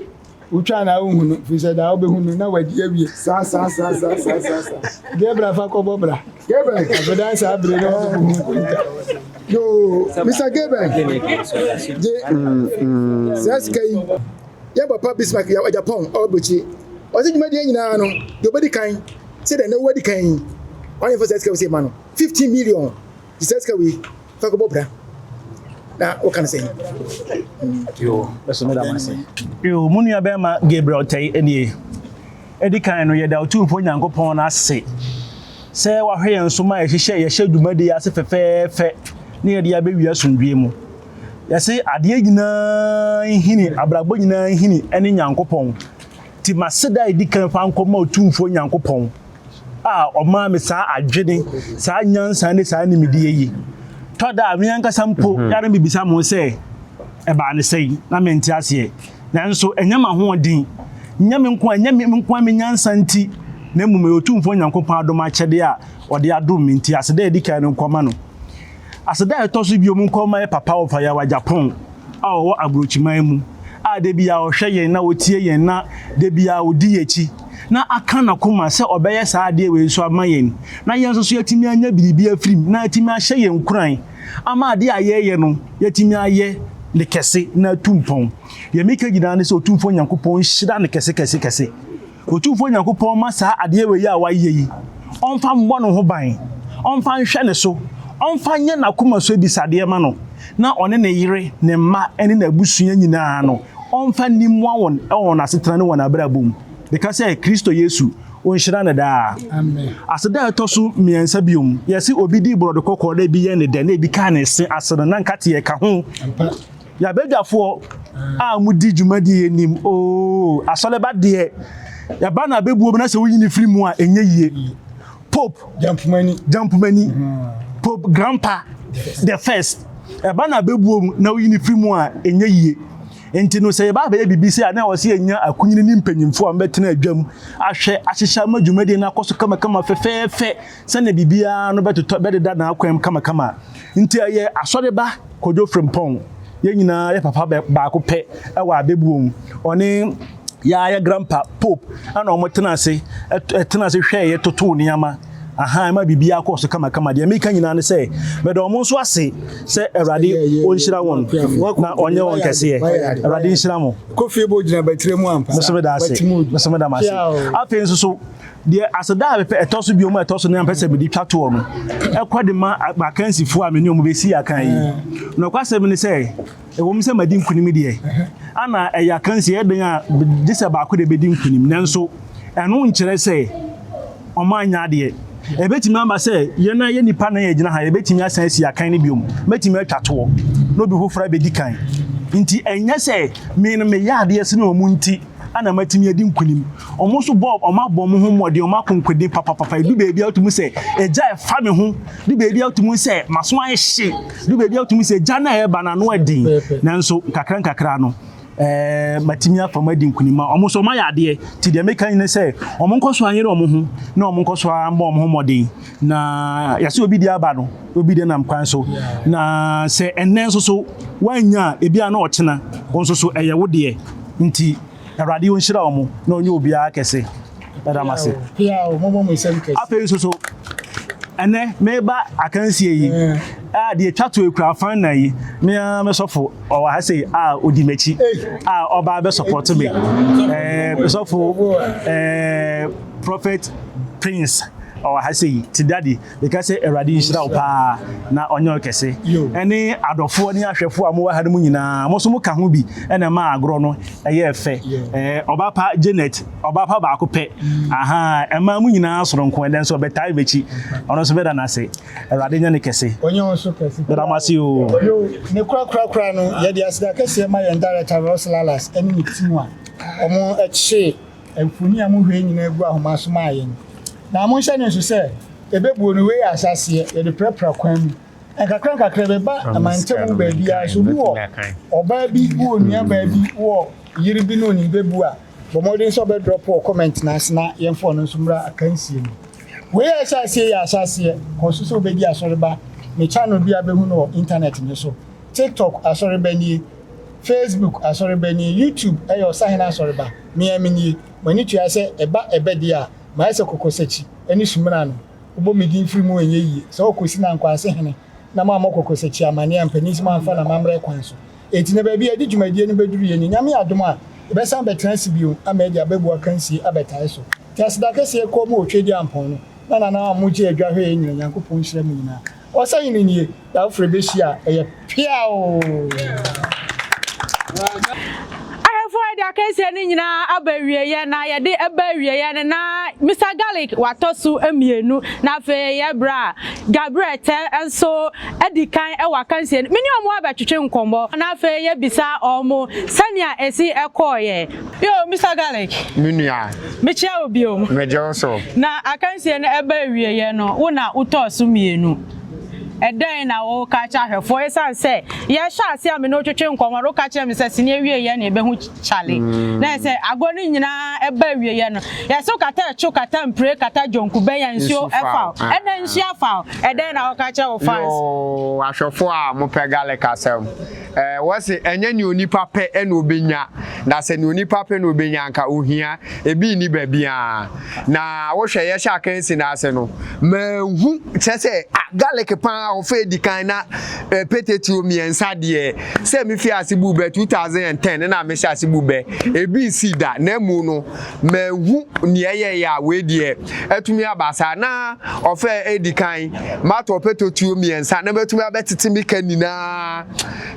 wotwa na wohu no firi sɛ daa wobɛhu no na wadi awie. saa saa saa saa saa saa saa. Gabriel fa kɔbɔ bra. Gabriel. Afɛdan saa bere no wobɛhu nkonta. Yo, Mr. Gabriel. Gye saa sika yi. Yɛn papa Bismarck yɛ Japan ɔwɔ aburokyi. Ɔsɛ dwumadie nyinaa no, deɛ ɔbɛdi kan, sɛdeɛ na wadi kan yi, ɔne fa saa sika wei sɛ ma no 15 million. Gye saa sika wei fa kɔbɔ bra. Na wɔka no sɛn? Yo, bɛso meda mo ase. Yo, mo nua bɛrima Gabriel Tɛi nie. Edi kan no, yɛda Otumfoɔ Nyankopɔn ase sɛ wahwɛ yɛn so ma yɛhyehyɛ yɛhyɛ dwumadi yi ase fɛfɛɛfɛ na yɛde abɛwie asomdwie mu. Yɛse adeɛ nyinaa nhini, abrabɔ nyinaa nhini ne Nyankopɔn. Nti maseda a edi kan fa nkɔma Otumfoɔ Nyankopɔn a ɔmaa me saa adwene, saa nyansa ne saa nimdeɛ yi. Tɔ da a me ankasa mpo yare mebisa mo sɛ ɛbaa ne sɛn na mente aseɛ. Nanso ɛnyɛ m'ahoɔden, nyɛ me nko a, ɛnyɛ me nko a me nyansa nti, na mmom ɛyɛ Otumfoɔ Nyankopɔn adom akyɛdeɛ a ɔde adom me nti. Aseda a ɛdi kan no nkɔma no. Aseda a ɛtɔ so bio mu nkɔma yɛ papa Ɔfayawa Japan a ɔwɔ aburokyiman mu. a da biara ɔhwɛ yɛn na ɔtie yɛn na da biara ɔdi yɛn akyi na aka n'akoma sɛ ɔbɛyɛ saa adeɛ wei nso ama yɛn na yɛn nso so yɛatumi anya biribi afiri mu na atumi ahyɛ yɛn nkuran ama adeɛ a yɛreyɛ no yɛatumi ayɛ ne kɛse na atu mpɔn. Deɛ meka nyinaa ne sɛ Otumfoɔ Nyankopɔn nhyira no kɛse kɛse kɛse. Otumfoɔ Nyankopɔn mma saa adeɛ wei a wayɛ yi, ɔmfa mmɔ ne ho ban, ɔmfa nhwɛ ne so, ɔmfa nyɛ n'akoma so abisadeɛ ma no, na ɔne ne yere, ne mma ne n'abusua nyinaa no, ɔmfa nni mmoa wɔn wɔ wɔn asetena ne wɔn abrabɔ mu. Meka sɛ, Kristo Yesu, ɔnhyira no daa. Aseda a ɛtɔ so mmiɛnsa biom, yɛse obi di borɔde kɔkɔɔ na ebi yɛ ne dɛ na ebi ka ne se ase no, na nkateɛ ka ho. Yɛ abadwafoɔ a modi dwumadie yi anim oo, asɔreba deɛ yɛba no abɛbuo mu na sɛ woyi no firi mu a ɛnyɛ yie. Pope Jampumani, Jampumani, Pope Grandpa the first, ɛba no abɛbuo mu na woyi no firi mu a ɛnyɛ yie. Nti no sɛ yɛba abɛyɛ biribi sɛ a na ɛwɔ sɛ yɛnya akunyini ne mpanyimfoɔ a wɔbɛtena adwam ahwɛ ahyehyɛ ama dwumadie no akɔ so kamakama fɛfɛɛfɛ sɛnea biribiara no bɛtotɔ bɛdeda n'akwan mu kamakama. Nti ɛyɛ asɔreba Kojo Frimpong, yɛn nyinaa yɛ papa baako pɛ wɔ abɛbuo mu. Ɔne yɛa yɛ grandpa Pope ɛna wɔn tena ase tena ase hwɛeɛ totoo nneɛma aha ɛma biribiara kɔɔ so kamakama. Deɛ meka nyinaa ne sɛ meda wɔn nso ase sɛ Awurade ɔnhyira wɔn na ɔnyɛ wɔn kɛseɛ. Awurade nhyira mo. Kofi Ebo gyina batire mu ampa. Me nso meda ase. Me nso meda mo ase. Afei nso so Deɛ aseda a mepɛ ɛtɔ so bio mu a ɛtɔ so nan a mepɛ sɛ mede twa toɔ no, ɛkɔ de ma akansifoɔ a me ne wɔn bɛsi akan yi. Nokwasɛm ne sɛ, ɛwom sɛ madi nkonim deɛ, ana ɛyɛ akansie ɛyɛ den a gye sɛ baako de bɛdi nkonim, nanso ɛno nkyerɛ sɛ wɔanyɛ adeɛ. Ɛbɛtumi aba sɛ yɛn a yɛ nnipa nan a yɛgyina ha, yɛbɛtumi asan asi akan no biom, mɛtumi atwa toɔ na obi foforɔ abɛdi kan. Nti ɛnyɛ sɛ me no meyɛ adeɛ sene wɔn nti na matumi adi nkonim. Wɔn nso bɔ wɔn abɔ wɔn ho mmɔden, wɔn ako nkoden papapapa. Edu baabi a wotumi sɛ egya ɛfa me ho. Du baabi a wotumi sɛ maso ayɛ hye. Du baabi a wotumi sɛ egya no a ɛreba no ano ɛden. Nanso nkakra nkakra no, ɛɛ matumi afa mu adi nkonim. Wɔn nso wɔayɛ adeɛ. Ti deɛ meka ne sɛ wɔn nkɔ so anyere wɔn ho na wɔn nkɔ so ambɔ wɔn ho mmɔden. Na yɛsɛ obi di aba no, obi de nam kwan so. Na sɛ ɛnnɛ nso so woannya a, ebi a na ɔkyena wo nso so ɛyɛ wo deɛ. Nti Awurade ɔnhyira wɔn na ɔnyɛ obiara kɛse. Meda mo ase. Afei nso so ɛnɛ meba akansie yi a deɛ ɛtwa to ekura afan na yi me ara me sɔfo ɔwɔ ha sei a ɔdi m'akyi a ɔba abɛsɔpɔto me ɛɛ me sɔfo ɛɛ Prophet Prince ɔwɔ ha sei ti daddy Meka sɛ Awurade nhyira wo paa na ɔnyɛ wo kɛse. Ɛne adɔfoɔ ne ahwɛfoɔ a mowɔ ha no mu nyinaa, mo nso moka ho bi na ɛmaa agorɔ no ɛyɛɛ fɛ. Ɛɛ, ɔba pa Janet, ɔba pa baako pɛ. Aha, ɛmaa mo nyinaa soronko, ɛnɛ nso ɔbɛtae m'akyi. Ɔno nso bɛda no ase. Awurade nyɛ no kɛse. Ɔnyɛ wo nso kɛse. Meda mo ase oo. Yo, ne korakorakora no, yɛde aseda kɛseɛ ma yɛn director Ross Lalas ne ne team a wɔkyee Mfoni a mohwɛ yi nyinaa gu ahoma so maa yɛn. Na monhyɛ no nso sɛ, ɛbɛbuo no, wei yɛ ahyɛaseɛ, yɛde prapra kwan mu. Nkakrankakra ɛbɛba mantam mu baabiara. Sɛ obi wɔ ɔbaa bi, wowɔ nuabaa bi, wowɔ yere bi na ɔnim bɛbu a, bɔ mmɔden sɛ ɔbɛdrɔpo wɔ comment no ase na yɛmfa ɔno nso mmra akansie mu. Wei a ɛhyɛ aseɛ yi yɛ ahyɛaseɛ, kɔ so sɛ wobɛdi Asɔreba. Me channel bi a wobɛhu no wɔ internet no so. TikTok Asɔreba nie, Facebook Asɔreba nie, YouTube ɛyɛ Ɔsahene Asɔreba. Me ara menie, m'ani tua sɛ ɛba ɛbɛ deɛ a, mayɛ sɛ kɔkɔsakyi ne sumina no. Wobɔ me din firi mu ɛnyɛ yie. Sɛ wokɔsi Nankwase hene na moammɔ kɔkɔsakyi amaneɛ a, mpanin se moamfa n'amammerɛ kwan so. Enti na baabi a yɛde dwumadie no bɛduruiɛ nie. Nyame adom a, yɛbɛsan abɛtena ase bio ama yɛde abɛbu akansie abɛtae so. Nti aseda kɛseɛ kɔ ma Otwedeampɔn no na nana a wɔgye adwa hwɛ yɛn nyina. Nyankopɔn nhyira mo nyinaa. Ɔsahene nie, da foforɔ yɛbɛhyia a, ɛyɛ peaoo! Ahwɛfoɔ yɛde akansie no nyinaa aba awieɛ na yɛde ɛba awieɛ no na Mister Garlic watɔ so mmienu na afei yɛ bra Gabriel Tɛ nso adi kan wɔ akansie no me ne wɔn abɛtwetwe nkɔmmɔ na afei yɛbisa wɔn sɛnea ɛsi ɛkɔɔeɛ. Yo Mister Garlic. Me nua. Mekyia wo biom. Megye wo so. Na akansie no ɛba awieɛ no wo na wotɔɔ so mmienu. Ɛdɛn na woreka akyerɛ ahwɛfoɔ? Esiane sɛ yɛhyɛ aseɛ a me ne wo twetwe nkɔmmɔ no, woka kyerɛɛ me sɛ sini awieeɛ na yɛbɛhu Charlie. Na ɛsɛ agorɔ no nyinaa ɛba awieɛ no, yɛse kata ɛkyo, kata mpire, kata dwonku, bɛn a nsuo ɛfa wo. Ɛnɛ nsuo afa wo. Ɛdɛn na woka kyerɛ wo fans? Yoo, ahwɛfoɔ a mopɛ garlic asɛm. Ɛɛ, wɔse ɛnyɛ nea onipa pɛ na obenya, na sɛ nea onipa pɛ na obenya anka ohia, ebi nni baabiara. Na wohwɛ yɛhyɛ akansi no ase no, manhu, kyerɛ sɛ, ah, garlic paa ɔfa edi kan na eh, petetuo mmiɛnsa deɛ, sɛ mefi ase bu bɛ 2010 na mehyɛ ase bu bɛ, ebi nsi da, na emu no, manhu nea ɛyɛeɛ a wei deɛ atumi aba saa. Na ɔfa edi kan, matɔ petetuo mmiɛnsa na matumi abɛtete me ka nyinaa.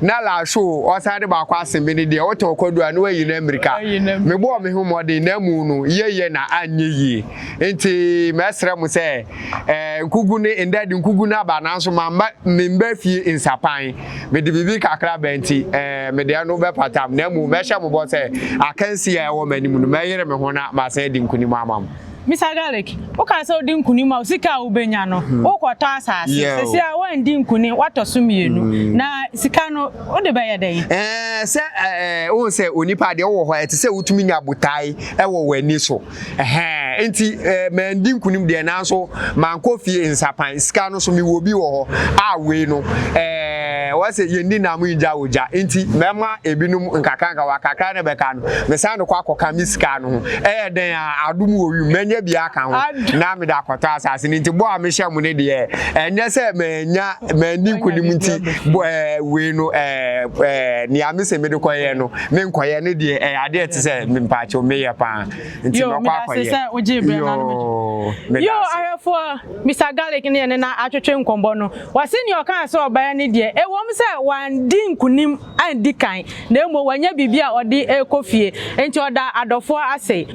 Na last o, ɔsan de baako asen me ne deɛ wotɔn kwadu a na wayi no amirika. Mebɔɔ me ho mmɔden na mu no yɛyɛ na anyɛ yie. Nti mɛsrɛ mo sɛ eh, nkugu ne ndɛ de nkugu no aba nanso mamba memba fie nsapan. Mede biribi kakra ba nti eh, mede ɛno bɛpata mo na mu mɛhyɛ mo bɔ sɛ akansi a ɛwɔ m'anim no mɛyere me ho na masan adi nkunim ama mo. Mister Garlic, wokaa sɛ wodi nkunim a, wo sika a wobɛnya no, wokɔtɔ asase. Seesei a woandi nkunim, woatɔ so mmienu. Na sika no, wode bɛyɛ dɛn? Ɛɛ, sɛ ɛɛ, wohu sɛ onipa deɛ wowɔ hɔ a, ɛte sɛ wotumi nya botae wɔ w'ani so. Ɛhɛn, enti ɛɛ, mandi nkunim deɛ, nanso mankɔ fie nsapan. Sika no nso, mewɔ bi wɔ hɔ a wei no, ɛɛ, wɔse yɛnni nam ngya ogya. Enti mɛma ebinom nkakrankakra, kakra na ɛbɛka no. Mesan de kɔ akɔka me sika no ho. Ɛyɛ dɛn a, adom wɔ wim, mɛnya bi aka ho na mede akɔtɔ asase no. Nti bɔ a mehyɛ mo no deɛ, ɛnyɛ sɛ manya, manni nkonim nti, bɔ ɛɛ wei no ɛɛ ɛɛ nea mese mede kɔyɛ no, menkɔyɛ no deɛ, ɛyɛ adeɛ ɛte sɛ mpaakyɛw meyɛ paa. Nti Yo, mɛkɔ meda ase akɔyɛ. sɛ wogyee berɛ na no mede. Yoo, meda Yo, ase. ahwɛfoɔ, Mister Garlic ne yɛne no atwetwe nkɔmmɔ no, wɔse nea ɔkaa sɛ ɔbɛyɛ no deɛ, ɛwom sɛ wandi nkonim andi kan, na mmom wanya biribi a ɔde rekɔ fie, enti ɔda adɔfoɔ ase.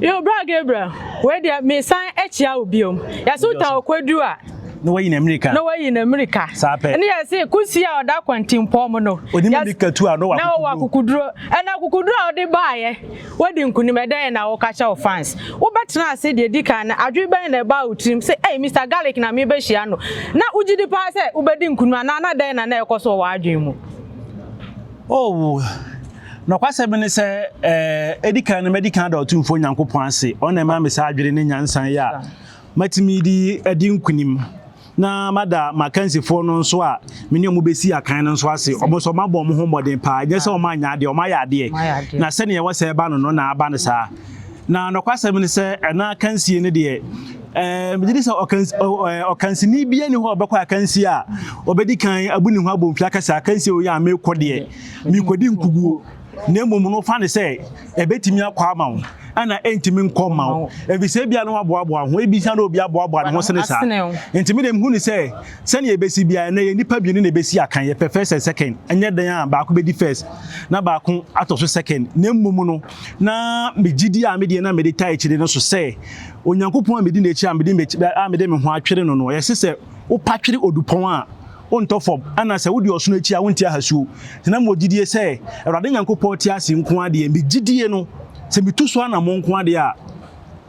Yo, Bra Gabriel, wei deɛ mesan akyia wo biom. Yɛse wotɔn okwadu a, Na wayi no mmirika. Na wayi no mmirika. Saa pɛ. Ɛne yɛse kusie a ɔda kwantimpɔn mu no. Onim mmirika tu a na ɔwɔ Na ɔwɔ akukuduro. Ɛna akukuduro a ɔde baeɛ, wadi nkunim, ɛdɛn na woka kyerɛ wo fans? Wobɛtena ase deɛ ɛdi kan no, adwene bɛn na ɛbaa wo tirim sɛ, Ei, Mister Garlic na merebɛhyia no? Na wogye di paa sɛ wobɛdi nkonim anaa na dɛn na na ɛrekɔ so wɔ w'adwene mu? Oh, nokwasɛm ne sɛ, eh, ɛdi kan no, mɛdi kan ada Otumfoɔ Nyankopɔn ase. Ɔno na ɛmaa me saa adwene ne nyansa yi a matumi de adi nkonim. Na mada m'akansifoɔ no nso a me ne wɔn bɛsi akan no nso ase. Wɔn nso wɔabɔ wɔn ho mmɔden paa. Ɛnyɛ sɛ wɔanyɛ adeɛ, wɔayɛ adeɛ. Na sɛdeɛ ɛwɔ sɛ ɛba no no na aba no saa. Na nokwasɛm ne sɛ, ɛna akansie no deɛ, ɛɛ megye di sɛ ɔkans ɔ ɔkansini biara nni hɔ a ɔbɛkɔ akansie a ɔbɛdi kan abu ne ho abomfi aka sɛ akansie wei a merekɔ deɛ, merekɔdi nkuguo. Na mmom no, fa no sɛ ɛbɛtumi akɔ ama wo, ɛna ɛntumi nkɔ mma wo. Ɛfiri sɛ ebia na waboaboa ho, ebia na obi aboaboa ne ho sene saa. Nti me deɛ mehu no sɛ, sɛnea ɛbɛsi biara, ɛnnɛ yɛn nnipa mmienu na ɛbɛsi akan, yɛpɛ first and second. Ɛnyɛ dɛn a baako bɛdi first na baako atɔ so second. Na mmom no, na me gyidie a me deɛ na mede taa akyire no so sɛ, Onyankopɔn a medi n'akyi a mede m'akyi a mede me ho atwere no no, ɛse sɛ wopa twere odupɔn a, wontɔ fam, ɛna sɛ wodi ɔsono akyi a, wonte ahasuo. Nti na mewɔ gyidie sɛ Awurade Nyankopɔn te ase nko ara deɛ, me gyidie no, sɛ metu so anammɔn nko ara deɛ a,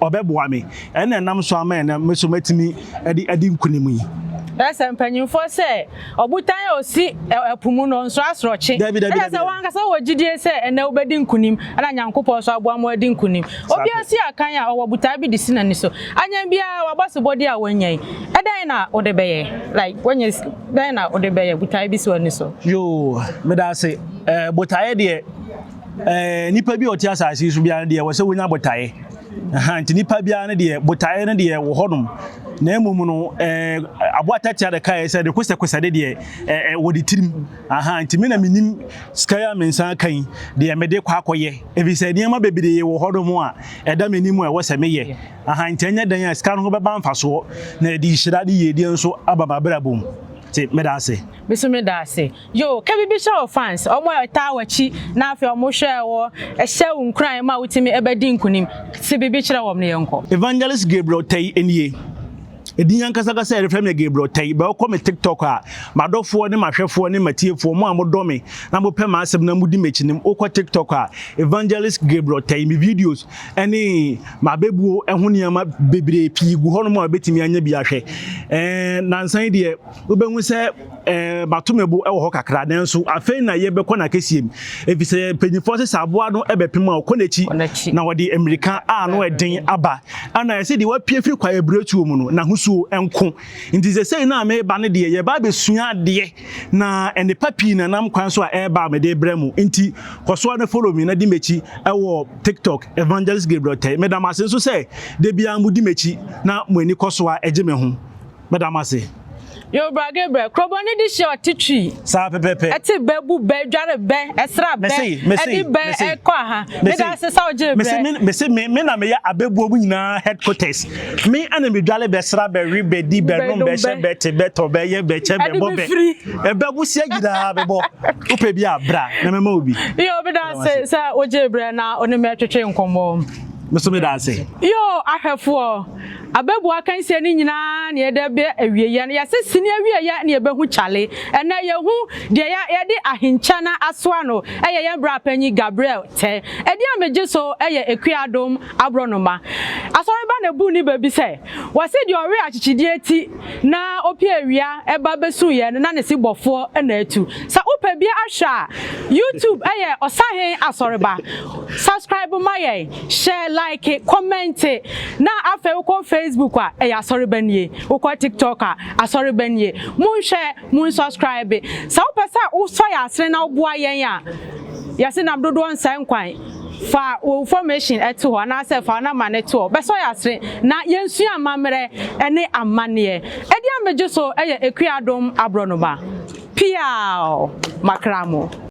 ɔbɛboa me. Ɛno na ɛnam so ama ɛnnɛ me nso matumi de adi nkonim yi. Ɛyɛ sɛ mpanyimfoɔ sɛ ɔbotan a ɔsi ɛpo mu no, ɔnsuro asorɔkye. Dabi, dabi, Ɛyɛ dabi, sɛ w'ankasa wowɔ gyidie sɛ ɛnnɛ wobɛdi nkonim, ɛna Nyankopɔn nso aboa ma woadi nkonim. Obiara si akan a, ɔwɔ botae bi de si n'ani so. Anyɛ biara, w'abasobɔdeɛ a woanya yi, ɛdɛn na wode bɛyɛ? Like, woanya si, dɛn na wode bɛyɛ? Botae bi si w'ani so? Yoo, meda ase. Ɛɛ, botaeɛ deɛ, ɛɛ, nipa bi a ɔte asase yi so biara deɛ, ɛwɔ sɛ wonya botaeɛ. Aha, nti nipa biara no deɛ, botaeɛ no deɛ wɔ hɔnom. Na mmom no, ɛɛ, aboa tatia de kaeɛ sɛ de kosɛkosɛ de deɛ, ɛɛ, wɔ de tirim. Aha, nti me na menim sika yi a me nsa aka yi, deɛ mede kɔ akɔyɛ. Ɛfiri sɛ nneɛma bebree wɔ hɔnom a ɛda m'anim a ɛwɔ sɛ meyɛ. Aha, nti ɛnyɛ dɛn a sika no ho bɛba mfasoɔ, na ɛde nhyira ne yiedie nso aba m'abrabɔ mu. Nti meda ase. Me nso meda ase. Yoo, ka biribi kyerɛ wo fans, wɔn a ɛtaa w'akyi na afei wɔhwɛɛ wo, ɛhyɛ wo nkuran ma wotumi bɛdi nkunim. Se biribi kyerɛ wɔn na yɛnkɔ. Evangelist Gabriel Tei nie. Edin ankasakasa a yɛde frɛ me yɛ Gabriel Tɛi. Bɛ wokɔ me TikTok a, m'adɔfoɔ ne m'ahwɛfoɔ ne m'atiefoɔ, mo a modɔ me na mopɛ m'asɛm na modi m'akyi no, wokɔ TikTok a, Evangelist Gabriel Tɛi, me videos ne m'abɛbuo ho nneɛma bebree pii gu hɔnom a wobɛtumi anya bi ahwɛ. Ɛɛ, nansa yi deɛ, wobɛhu sɛ ɛɛ mato me bo wɔ hɔ kakra, nanso afei na yɛbɛkɔ n'akɛseɛ mu, ɛfiri sɛ mpanyinfoɔ sɛ sɛ aboa no bɛpem a ɔkɔ n'akyi na wɔde mmirika a ano ɛden aba. Ɛna ɛsɛ deɛ wapue firi kwaeɛ berɛtuo mu no n'ahosuo nko. Nti sɛsɛi no a meba no deɛ yɛba abɛsua adeɛ na nnepa pii na nam kwan so a ɛreba a mede brɛ mo. Nti kɔ so ara na follow me na di m'akyi wɔ TikTok, Evangelist Gabriel Tɛi. Meda mo ase nso sɛ da biara modi m'akyi na mo ani kɔ so ara gye me ho. Meda mo ase. Yo bra Gabriel, krobɔ ne de hyɛ ɔte twi. Saa pɛpɛpɛ. Ɛte bɛ, bu bɛ, dware bɛ, ɛsra bɛ, ɛde bɛ ɛkɔ aha. Meda ase sɛ wogyee berɛ. Mese mese me me na meyɛ abɛbuo mu nyinaa headquarters. Me ɛna me dwale bɛ, sra bɛ, we bɛ, di bɛ, nom bɛ, hyɛ bɛ, te bɛ, tɔ bɛ, yɛ bɛ, kyɛ bɛ, bɔ bɛ. Ɛbɛ busia nyinaa bɛbɔ. Wopɛ bi a bra na mɛma wo bi. Yo meda ase sɛ wogyee berɛ na wo ne me twetwe nkɔmmɔ. Me nso meda ase. Yo ahwɛfoɔ. Abɛbu akansie no nyinaa na yɛde bɛ awieɛ no. Yɛse sini awieɛ na yɛbɛhu Charlie. Ɛnnɛ yɛhu deɛ yɛ yɛde ahenkyɛ no asoa no ɛyɛ yɛn bra panyin Gabriel Tɛ. Ɛdin a megye so yɛ Akua Adom Aborɔnoma. Asɔreba na ɛbuu ne bɛ bi sɛ, wɔse deɛ ɔwe akyekyedeɛ ti na ɔpie awia ba bɛsuiɛ no na ne se bɔfoɔ na atu. Sɛ wopɛ bi ahwɛ a, YouTube yɛ Ɔsahen Asɔreba. Subscribe ma yɛn, hyɛ, like, kɔmɛnte, na afei wokɔ Facebook a, ɛyɛ Asɔreba nie. Wokɔ TikTok a, Asɔreba nie. Monhwɛ, monsubscribe. Sɛ wopɛ sɛ wosɔ yɛn asene na woboa yɛn a, yɛse nam dodoɔ nsɛe nkwan. Fa wo information to hɔ anaasɛ fa wo number no to hɔ. Bɛsɔ yɛn asene na yɛnsua amammerɛ ne amanneɛ. Ɛdeɛ a megye so yɛ Akua Adom Aborɔnoma. Piaaww! Makra mo.